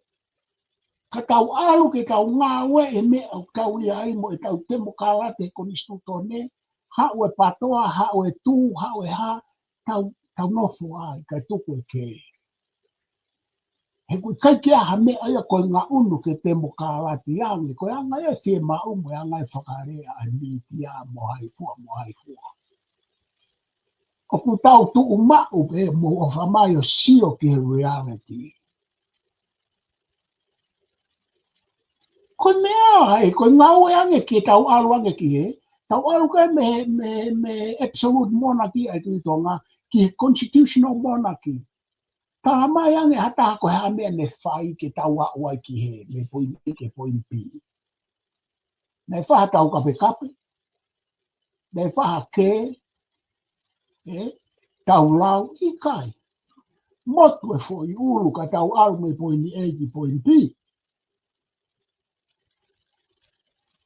Ka tau ʻalu ke tau ngāue e meʻa ʻoku tau ʻi ai mo ʻetau temokalati he konisitūtone, haʻu e PATOA, haʻu e tū, haʻu e hā, tau, tau nofo ai, kae tuku e kē. He ʻoku ʻikai ke ʻi ai ha meʻa ia ko e ngaʻunu ke temokalati ange, ko e anga ia e fiemaʻu mo e anga e fakalea ʻa e mītia mo hai fua, mo hai fua. ʻOku tau tuʻu maʻu pē mo ʻofa mai ʻo sio ki he reality. Ko e meʻa ē, ko e ngāue ange ke tau ʻalu ange ki he, tau ʻalu ki he mei, mei, mei he absolute monarchy ʻa e Tuʻi Tonga, ki he constitutional monarchy. Tala mai ange ha taha ko e hā e meʻa ne fai ke tau aʻu ai ki he, mei poini A ki he poini B. Naʻe fai ha tau kapekape, naʻe fai ha kē, ē, tau lau, ʻikai. Motu e foʻi ʻulu ka tau ʻalu mei poini A ki poini B.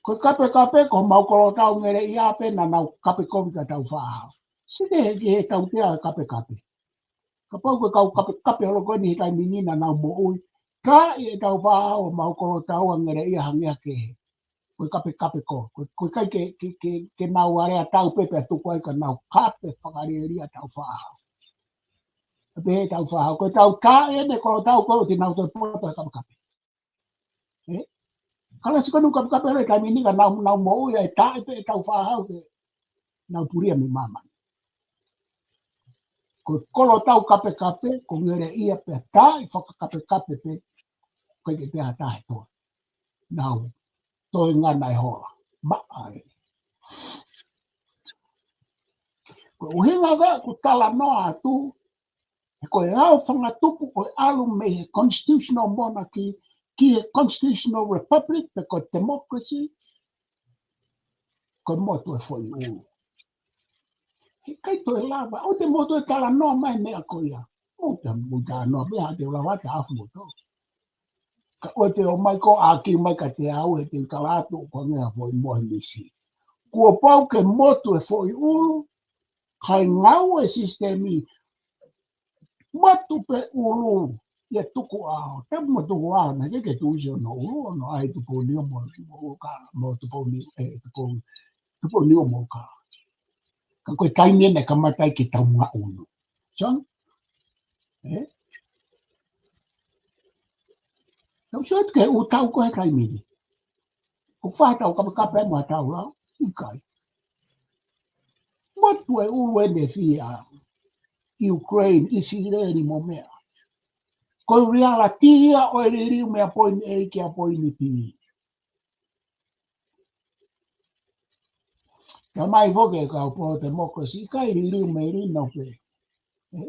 Ko e kapekape, ko homau kolotau ngeleʻia pē naʻa nau kape kovi ka tau faʻa hao. Sike he ki he tautea e kapekape. Kapau ko e kau kapekape holo ko eni he taimi ni naʻa nau moʻui, ka ʻi heʻetau faʻa hao homau kolotau ʻa ngeleʻia hangē ha kehe. Ko e kapekape ko, ko, ko e ʻikai ke, ke, ke, ke nau alea tau pē pea tuku ai ka nau kape fakalielia ʻetau faʻa hao. Pea pehē ʻetau faʻa hao, ko ʻetau taʻe ʻene kolotau ko ē ʻoku nau toe poto he kapekape. Ē? Kalasi ko eni ʻoku kapekape holo he taimi ni ka nau, nau moʻui ai, taʻe pē ʻetau faʻa hao ke nau pulia mei māmani. Ko e kolotau kapekape, ko ngeleʻia pea taʻe fakakapekape pē, ʻikai ke toe ha taha ʻe toe. Nau toe ngana e hola. Maʻa ē. Ko e ʻuhinga ē ʻoku talanoa atu, he ko e ʻaofangatuku ʻo e ʻalu mei he constitutional monarchy ki he constitutional republic, pe ko e democracy, ko e motu e foʻi ʻulu. He ʻikai toe lava, ʻoua te mou toe talanoa mai meʻa ko ia. ʻOua te mou talanoa pē, ʻoua te u lava ʻo afu moutolu. Ka ʻoua te ō mai ʻo ʻākiu mai kiate au, he te u tala atu ʻoku ʻikai ha foʻi mohe misi. Kuo pau ke motu e foʻi ʻulu, kae ngāue e sisitemi, motu pē ʻulu, ia Tukuʻaho, tapu mo Tukuʻaho, naʻe ʻikai ke tuʻusi hono ʻulu, hono ʻai Tupouniu mo, mo Kala, mo Tupouniu, ē, Tupouniu, Tupouniu mo Kala. Ka ko e taimi eni naʻe kamata ai ke tau ngaʻunu. Sio? Ē? Tau sio atu ki he ʻū tau ko ē he taimi ni. ʻOku fai ha tau kapekape mo ha tau lau, ʻikai. Motu e ʻulu ʻene fia, Ukraine, ʻIsileli mo meʻa. Ko e reality ia ʻo e liliu mei he poini A ki he poini B. Ka mai foki e kau pro-democracy, ʻikai liliu mei lino pē. Ē?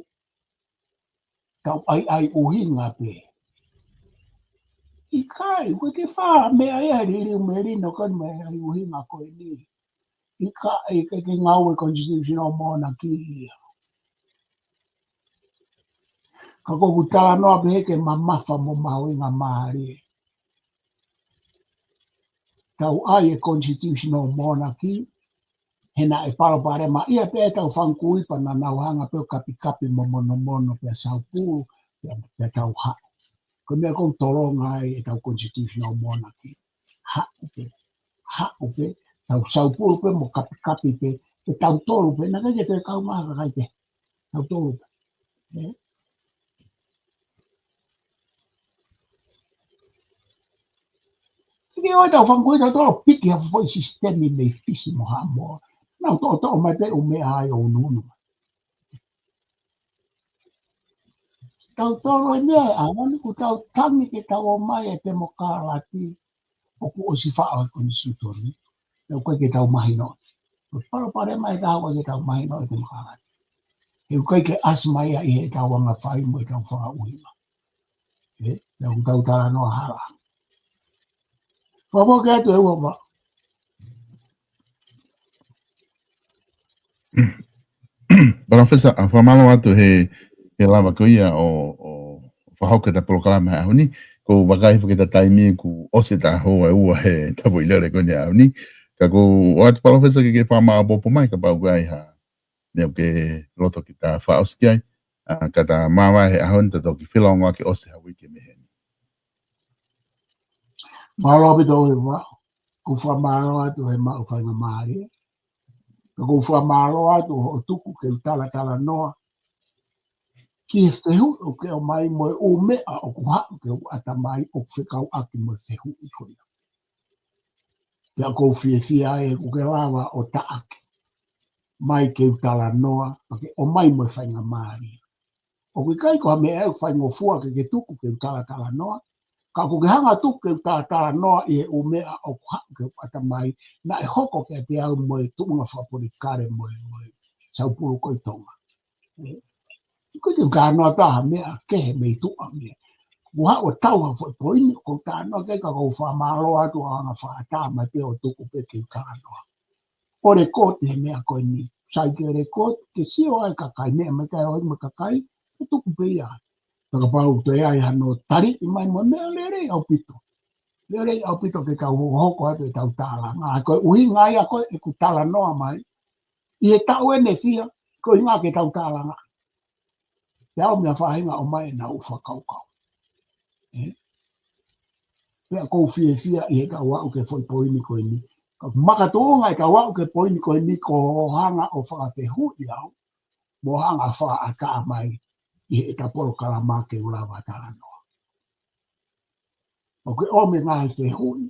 Tau ʻai ʻai ʻuhinga pē. ʻIkai, ʻoku ʻikai ke fai ha meʻa ia he liliu mei lino, ka mei ʻai ʻuhinga ko eni. ʻIkai, ʻikai ke ngāue constitutional monarchy ia. Ka ko ʻeku talanoa pē he ke mamafa mo mahuʻinga mālie. Tau ʻai e constitutional monarchy, he naʻe palopalema ia pē ʻetau fanga kui pea naʻa nau hanga pē ʻo kapikapi mo monomono pea saupulu, pea, pea tau haʻu. Ko e meʻa ʻoku tolonga ai ʻetau constitutional monarchy. Haʻu pē, haʻu pē, tau saupulu pē mo kapikapi pē, ʻe tautolu pē, naʻe ʻikai ke toe kau mai ha kakai pē. Tautolu pē. Ē? ʻIkai ʻoku tau fanga kui tautolu piki ha foʻi sisitemi mei Fisi mo Haʻamoa. Nau toʻotoʻo mai pē ʻū meʻa ai ʻo unuunu. Tautolu e meʻa ʻa eni ʻoku tau tangi ke tau ō mai e temokalati ʻoku ʻosi faʻo e konisitūtone. He ʻoku ʻikai ke tau mahino. Ko e palopalema ʻe taha ʻoku ʻikai ke tau mahino e temokalati. He ʻoku ʻikai ke ʻasi mai ia ʻi heʻetau anga fai mo ʻetau fakaʻuhinga. Ē, he ʻoku tau talanoa hala. Fakafoki atu e ua ua. Palōfesa, ʻa, fakamālō atu he, he lava ko ia ʻo, ʻo fakahoko ʻeta polokalama he ʻaho ni. Ko u vakai hifo ki heʻeta taimi kuo ʻosi ʻeta houa ʻe ua he tapu ʻi lele ko eni he ʻaho ni. Ka ko u ʻoatu Palōfesa ke ke fakamāʻopoʻopo mai kapau ʻoku ʻi ai ha meʻa ʻoku ke loto ke ta fakaʻosi ki ai. ʻA, ka ta māvae he ʻaho ni ta toki felōngoaki ʻosi ha uike mei heni. Mālō ʻaupito ʻOhoi Vavaʻu. Ko u fakamālō atu he maʻu faingamālie. Ka ko u fakamālō atu hoʻo tuku ke u talatalanoa ki he fehuʻi ʻoku ke ʻomai mo e ʻū meʻa ʻoku haʻu ki hoku ʻatamai ʻoku fekauʻaki mo e fehuʻi ko ia. Pea ko u fiefia ai ʻoku ke lava ʻo taʻaki mai ke u talanoa, pea ke ʻomai mo e faingamālie. ʻOku ʻikai ko ha meʻa ʻe faingofua ke ke tuku ke u talatalanoa, ka ʻoku ke hanga tuku ke u talatalanoa ʻi he ʻū meʻa ʻoku haʻu ki hoku ʻatamai, naʻe hoko kiate au mo e tuʻunga fakapolitikale mo e, mo e saupulu ko ē ʻi Tonga. ʻIkai ke u talanoa atu ha meʻa kehe mei tuʻa mei. Kuo haʻu ʻo tau ha foʻi poini, ko u talanoa ki ai ka ko u fakamālō atu ʻa e anga fakaʻatā mai pē ʻo tuku pē ke u talanoa. ʻO lekooti he meʻa ko eni, sai ke lekooti, ke sio ai kakai meʻa mai kai ʻo ʻi mai kakai, ke tuku pē ia. Pea kapau toe ʻi ai hano taliʻi mai mo e meʻa lelei ʻaupito. Lelei ʻaupito ke tau hokohoko atu ʻetau tālanga. Ko e ʻuhinga ia ko ē ʻeku talanoa mai. ʻI he taʻu ʻeni ʻe fiha, ko e ʻuhinga ke tau tālanga. Pea ʻomi ha faʻahinga ʻomai ʻenau fakakaukau. ʻE? Pea ko u fiefia ʻi heʻetau aʻu ki he foʻi poini ko eni. Ka makatuʻunga ʻetau aʻu ki he poini ko eni ko hoʻo hanga ʻo fakafehuʻi au, mo hanga fakaʻatā mai ʻi heʻeta polokalama ke u lava talanoa. ʻOku ke ʻomi e ngaahi fehuʻi,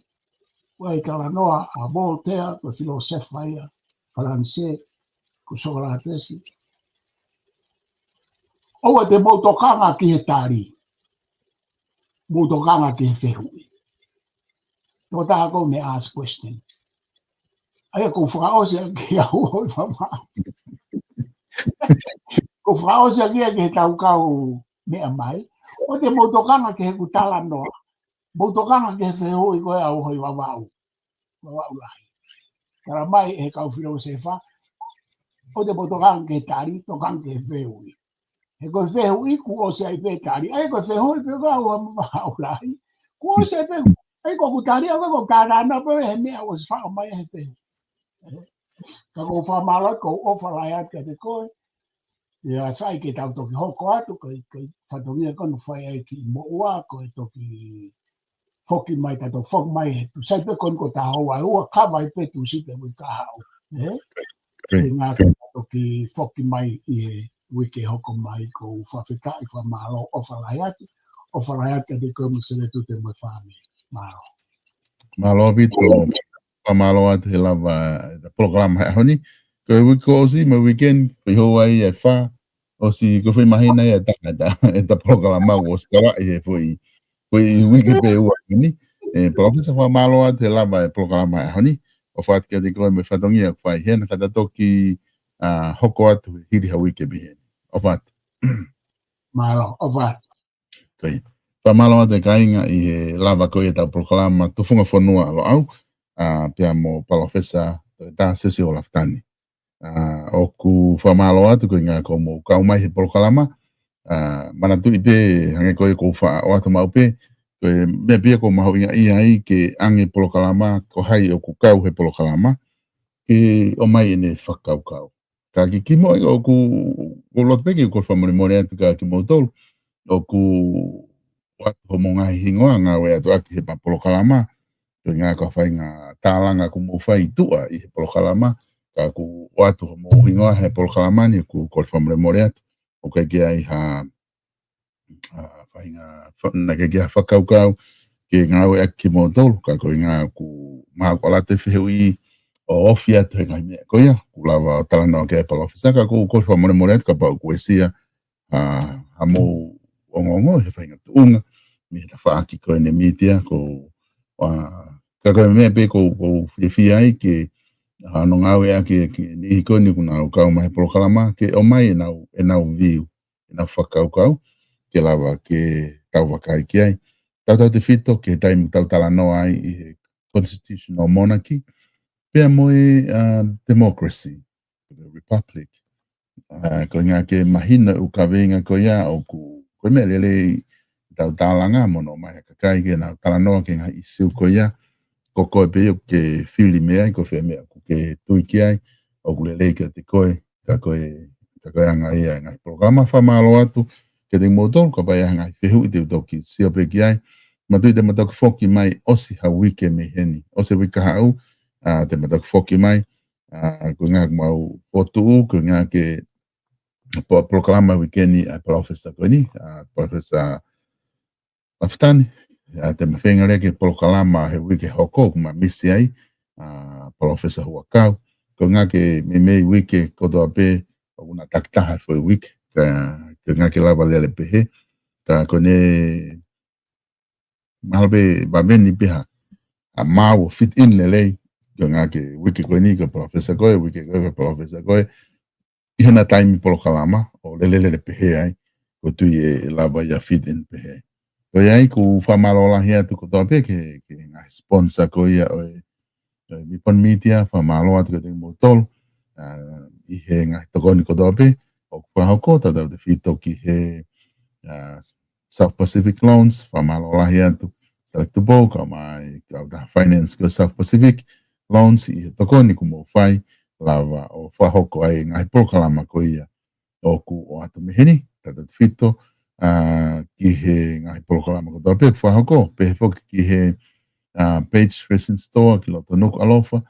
ʻoku ʻi ai e talanoa ʻa Voltaire, ko e filōsefa ia Falanisē, ko Sōkolatesi. ʻOua te mou tokanga ki he tali. Mou tokanga ki he fehuʻi. Tokotaha ko ē may ask question. ʻA ia ko u fakaʻosi ʻaki au ʻOhoi Vavaʻu. Ko u fakaʻosi ʻaki ia ki heʻetau kau meʻa mai. ʻOua te mou tokanga ki heʻeku talanoa. Mou tokanga ki he fehuʻi ko ē ʻa ʻOhoi Vavaʻu. Vavaʻu Lahi. Tala mai ʻe he kau filōsefa. ʻOua te mou tokanga ki he tali, tokanga ki he fehuʻi. He ko e fehuʻi kuo ʻosi ʻi ai pē tali. ʻA ia ko e fehuʻi pē ko ē ʻa ʻOhoi Vavaʻu Lahi. Kuo ʻosi ʻi ai pē. ʻA ia ko ʻeku tali, ʻa ia ko e talanoa pē he meʻa ʻoku ʻosi faʻo mai he fehuʻi. Ka ko u fakamālō, ko u ʻofa lahi atu kiate koe. ʻIa, sai ke tau toki hoko atu, ko e, ko e fatongia ko ē naʻe fai ai ki moʻua, ko e toki foki mai, ta toki foki mai he tuʻu. Sai pē ko eni ko ʻeta houa ʻe ua, kava ai pē Tūsite uike kahaʻu. ʻE? Ke ngata ta toki foki mai ʻi he uike hoko mai, ko u fakafetaʻi, fakamālō, ʻofa lahi atu. ʻOfa lahi atu kiate koe mo e Seletute mo e fāmili. Mālō. Mālō ʻaupito. Fakamālō atu he lava ʻeta polokalama he ʻaho ni. Ko e uike kuo ʻosi mo e weekend, ko e houa ia ʻe fā. ʻOsi ko e foʻi māhina ia ʻe taha ʻeta, ʻeta polokalama kuo ʻosi kavaʻi he foʻi, foʻi uike pē ʻe ua ni. ʻE, Palōfesa, fakamālō atu he lava e polokalama he ʻaho ni. ʻOfa atu kiate koe mo e fatongia kuo fai hena ka ta toki, ʻa, hoko atu hili ha uike mei heni. ʻOfa atu. Mālō, ʻofa atu. Ko ia. Fakamālō atu e kāinga ʻi he lava ko ia ʻetau polokalama Tufunga Fonua ʻa Loʻau, ʻa, pea mo Palōfesa Toketā Siosiua Lafitani. ʻA, ʻoku fakamālō atu ko e ʻuhinga ko hoʻomou kau mai he polokalama, ʻa, manatuʻi pē hangē ko ia ko u faʻa ʻoatu maʻu pē, ko e meʻa pē ia ʻoku mahuʻinga ʻi ai ke ʻoange polokalama, ko hai ʻoku kau he polokalama, ke ʻomai ʻene fakakaukau. Ka ki, kimuʻa ʻoku, ʻoku ou loto pē ke u kole fakamolemole atu kia kimoutolu, ʻoku ʻoatu hoʻomou ngaahi hingoa ngāueʻaki he polokalama, ko e ʻuhinga ko e faʻahinga tālanga ʻoku mou fai ʻi tuʻa ʻi he polokalama, ka ʻoku ʻoatu hoʻomou hingoa he polokalama ni, ʻoku ou kole fakamolemole atu, ʻoku ʻikai ke ʻi ai ha ʻa, faʻahinga, fa-, naʻe ʻikai ke ʻi ai ha fakakaukau ke ngāueʻaki kimoutolu, ka ko e ʻuhinga ʻoku mau ʻalu atu he fehuʻi ʻo ofi atu he ngaahi meʻa ko ia, kuo lava ʻo talanoa ki ai e Palōfesa, ka ʻoku ou kole fakamolemole atu kapau ʻoku uesia ha, haʻamou ongoongo he faʻahinga tuʻunga, mei he tafaʻaki ko eni mītia, ko, ʻa, ka ko e meʻa pē ʻoku, ʻoku ou fiefia ai ke, ʻa, hono ngāueʻaki ʻe he niʻihi ko eni ʻoku nau kau mai he polokalama, ke ʻomai ʻenau, ʻenau view, ʻenau fakakaukau, ke lava ke tau vakai ki ai. Tautautefito ki he taimi ʻoku tau talanoa ai ʻi he constitutional monarchy, pea mo e, ʻa, democracy, republic. ʻA, ko e ʻuhinga ke mahino e ʻū kaveinga ko ia ʻoku, ko e meʻa lelei tau tālanga mo nofo mai ha kakai ke nau talanoa ki he ngaahi ʻīsiu ko ia, ko koe pē ʻoku ke fili mei ai, ko fē meʻa ʻoku ke tui ki ai ʻoku lelei kiate koe, ka ko e, ka ko e anga ia e ngaahi polokalama. Fakamālō atu kiate kimoutolu, kapau ʻe ʻi ai ha ngaahi fehuʻi te u toki sio pē ki ai. Manatuʻi te ma toki foki mai ʻosi ha uike mei heni, ʻosi e uike kahaʻu, ʻa, te ma toki foki mai, ʻa, ko e ʻuhinga ʻoku mau fokotuʻu, ko e ʻuhinga ke po-, polokalama uike ni ʻa e palōfesa ko eni, ʻa, Palōfesa Lafitani, ʻa, te ma feinga leva ke polokalama he uike hoko, ʻoku ma misi ai, ʻa, Palōfesa Huʻakau. Ko e ʻuhinga ke meimei uike kotoa pē ʻoku na takitaha he foʻi uike, ka, ko e ʻuhinga ke lava lele pehē, ka ko ʻene mahalo pē vaveni pē ha, ʻa, maau ʻo fit in lelei, ko e ʻuhinga ke uike ko eni ko e palōfesa ko ē, uike ko ē ko e palōfesa ko ē, ʻi heʻena taimi polokalama, ʻo lele lele pehē ai, ʻoku ou tui ʻe lava ia fit in pehē. Ko ia ai, ʻoku ou fakamālō lahi atu kotoa pē ki he, ki he ngaahi sponsor ko ia ʻo e, ʻo e Nippon Media, fakamālō atu kiate kimoutolu, ʻa, ʻi he ngaahi tokoni kotoa pē ʻoku fakahoko, tautautefito ki he, ʻa, South Pacific Loans, fakamālō lahi atu, Selectable, kae ʻumaʻā e kautaha finance ko e South Pacific Loans, ʻi he tokoni kuo mou fai, lava ʻo fakahoko ai e ngaahi polokalama ko ia ʻoku ʻoatu mei heni, tautautefito, ʻa, ki he ngaahi polokalama kotoa pē ʻoku fakahoko, pehē foki ki he, ʻa, Page Fashion Store ki loto Nukuʻalofa,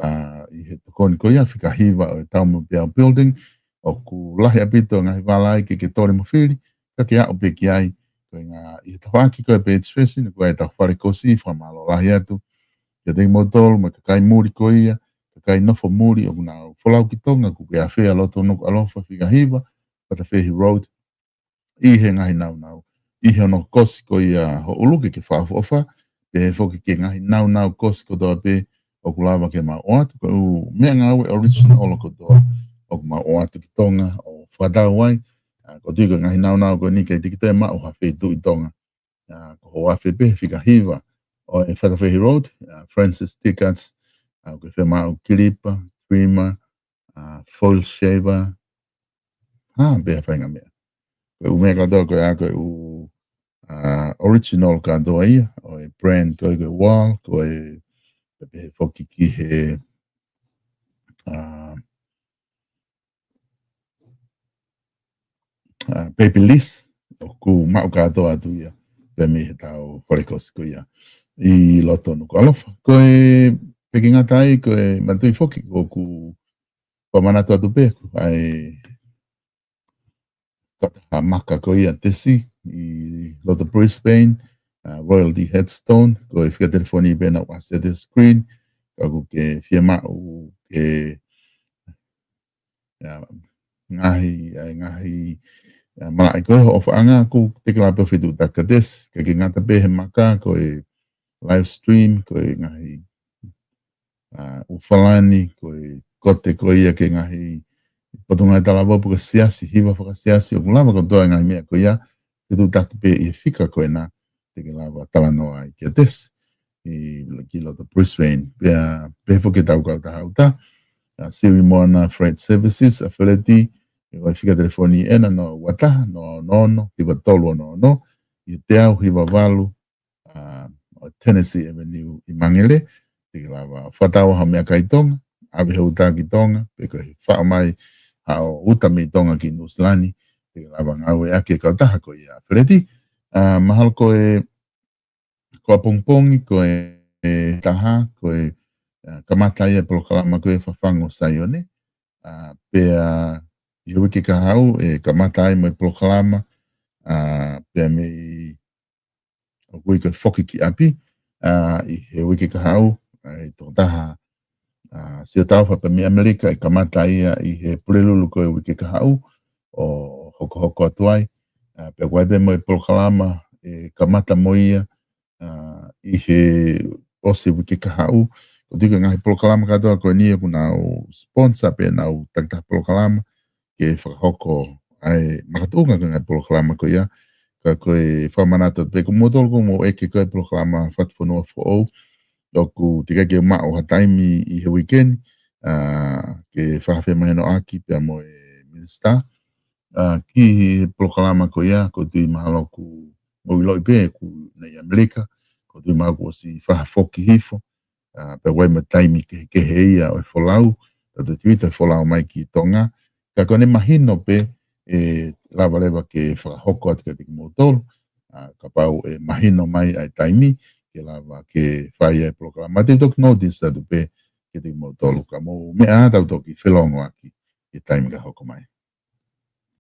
ʻa, ʻi he tokoni ko ia, fika hiva ʻo e Taumoepeau Building, ʻoku lahi ʻaupito e ngaahi vala ai ke ke tole mo fili, ka ke aʻu pē ki ai, ko e ʻuhinga ʻi he tafaʻaki ko e Page Fashion, ko e taha fale kosi, fakamālō lahi atu kiate kimoutolu, mo e kakai muli ko ia, kakai nofo muli, ʻoku nau folau ki Tonga, ʻoku ke ʻafea loto Nukuʻalofa, fika hiva, Fatafehi Road, ʻi he ngaahi naunau, ʻi he hono kosi ko ia ho ʻulu ke ke fakaʻofoʻofa, pehē foki ki he ngaahi naunau kosi kotoa pē ʻoku lava ke mau ʻoatu, ko e ʻū meʻangāue original kotoa ʻoku mau ʻoatu ki Tonga ʻo fakatau ai, ʻa, ʻoku ou tui ko e ngaahi naunau ko eni ʻikai te ke toe maʻu ha feituʻu ʻi Tonga, ʻa, ko hoʻo ʻafe pē he fika hiva ʻo e Fatafehi Road, ʻa, Francis T-Cuts, ʻa, ʻoku ke fiemaʻu kilipa, trimmer, ʻa, foil shaver, ʻa, pea faʻahinga meʻa. Ko e ʻū meʻa kātoa ko ia ko e ʻū, ʻa, original kātoa ia, ʻo e brand ko e, ko e Wahl, ko e, pea pehē foki ki he, ʻa, ʻa, Babyliss, ʻoku maʻu kātoa atu ia, pea mei he tau fale kosi ko ia ʻi loto Nukuʻalofa. Ko e, pea ʻikai ngata ai, ko e manatuʻi foki, ʻoku ou fakamanatu atu pē, ʻa e kautaha maka ko ia Tesi ʻi loto Brisbane, ʻa, Royalty Headstone, ko e fika telefoni pē naʻa ku ʻasi atu he screen, ka ʻoku ke fiemaʻu ke, ʻa, ngaahi, ʻa e ngaahi, ʻa, malaʻe ko ē hoʻo ʻofaʻanga, ʻoku te ke lava pē ʻo fetuʻutaki kia Tesi, ka ʻikai ngata pē he maka, ko e live stream, ko e ngaahi, ʻa, ʻū falani, ko e kote ko ia ki he ngaahi potungāue talavou pe ko e siasi, hiva fakasiasi, ʻoku lava kotoa e ngaahi meʻa ko ia, fetuʻutaki pē ʻi he fika ko ena, te ke lava talanoa ai kia Tesi, ʻi, ki loto Brisbane, pea, pehē foki ki he tau kautaha uta, ʻa, Siuʻimoana Freight Services, ʻa Feleti, ʻi he fika telefoni ena noa ua taha, noa ono ono, hiva tolu ono ono, ʻi he teau hiva valu, ʻa, ʻo Tennessee Avenue ʻi Mangere, te ke lava fakatau ha meʻakai Tonga, ʻave ha uta ki Tonga, pe ko e faʻo mai haʻo uta mei Tonga ki Nuʻusila ni, te ke lava ngāueʻaki e kautaha ko ia ʻa Feleti. ʻA, mahalo ko e, ko ʻapongipongi, ko e, e taha, ko e, ʻa, kamata ia e polokalama ko e Fafangu ʻo Saione, ʻa, pea ʻi he uike kahaʻu, ʻe kamata ai mo e polokalama, ʻa, pea mei ʻoku ui ko e Foki ki ʻApi, ʻa, ʻi he uike kahaʻu, ʻa, ʻe tokotaha, ʻa, Siʻotaofa pea mei ʻAmelika, ʻe kamata ia ʻi he Pulelulu ko e uike kahaʻu, ʻo hokohoko atu ai, ʻa, pea ʻoku ʻi ai pē mo e polokalama, ʻe kamata mo ia, ʻa, ʻi he ʻosi uike kahaʻu, ʻoku ou tui ko e ngaahi polokalama kātoa ko eni ʻoku nau sponsor pē ʻenau takitaha polokalama, ke fakahoko ai makatuʻunga ko e ngaahi polokalama ko ia, ka ko e fakamanatu pē ko moutolu ʻoku mou ʻeke ko e polokalama Fatufonua Foʻou, ʻoku teʻeki ai ke maʻu ha taimi ʻi he uike ni, ʻa, ke fakafemahinoʻaki pea mo e minisitā, ʻa, ki he polokalama ko ia, ʻoku ou tui mahalo ʻoku mou ʻiloʻi pē ʻoku ʻi ʻAmelika, ʻoku ou tui mai kuo ʻosi fakafoki hifo, ʻa, pea ʻoku ʻi ai mo e taimi kehekehe ia ʻo e folau, tautefito e folau mai ki Tonga. Ka ko ʻene mahino pē, ʻe lava leva ke fakahoko atu kiate kimoutolu, ʻa, kapau ʻe mahino mai ʻa e taimi, ke lava ke fai ʻa e polokalama. Te u toki notice atu pē kiate kimoutolu, ka mou meʻa ā tau toki felongoaki ʻi he taimi ka hoko mai.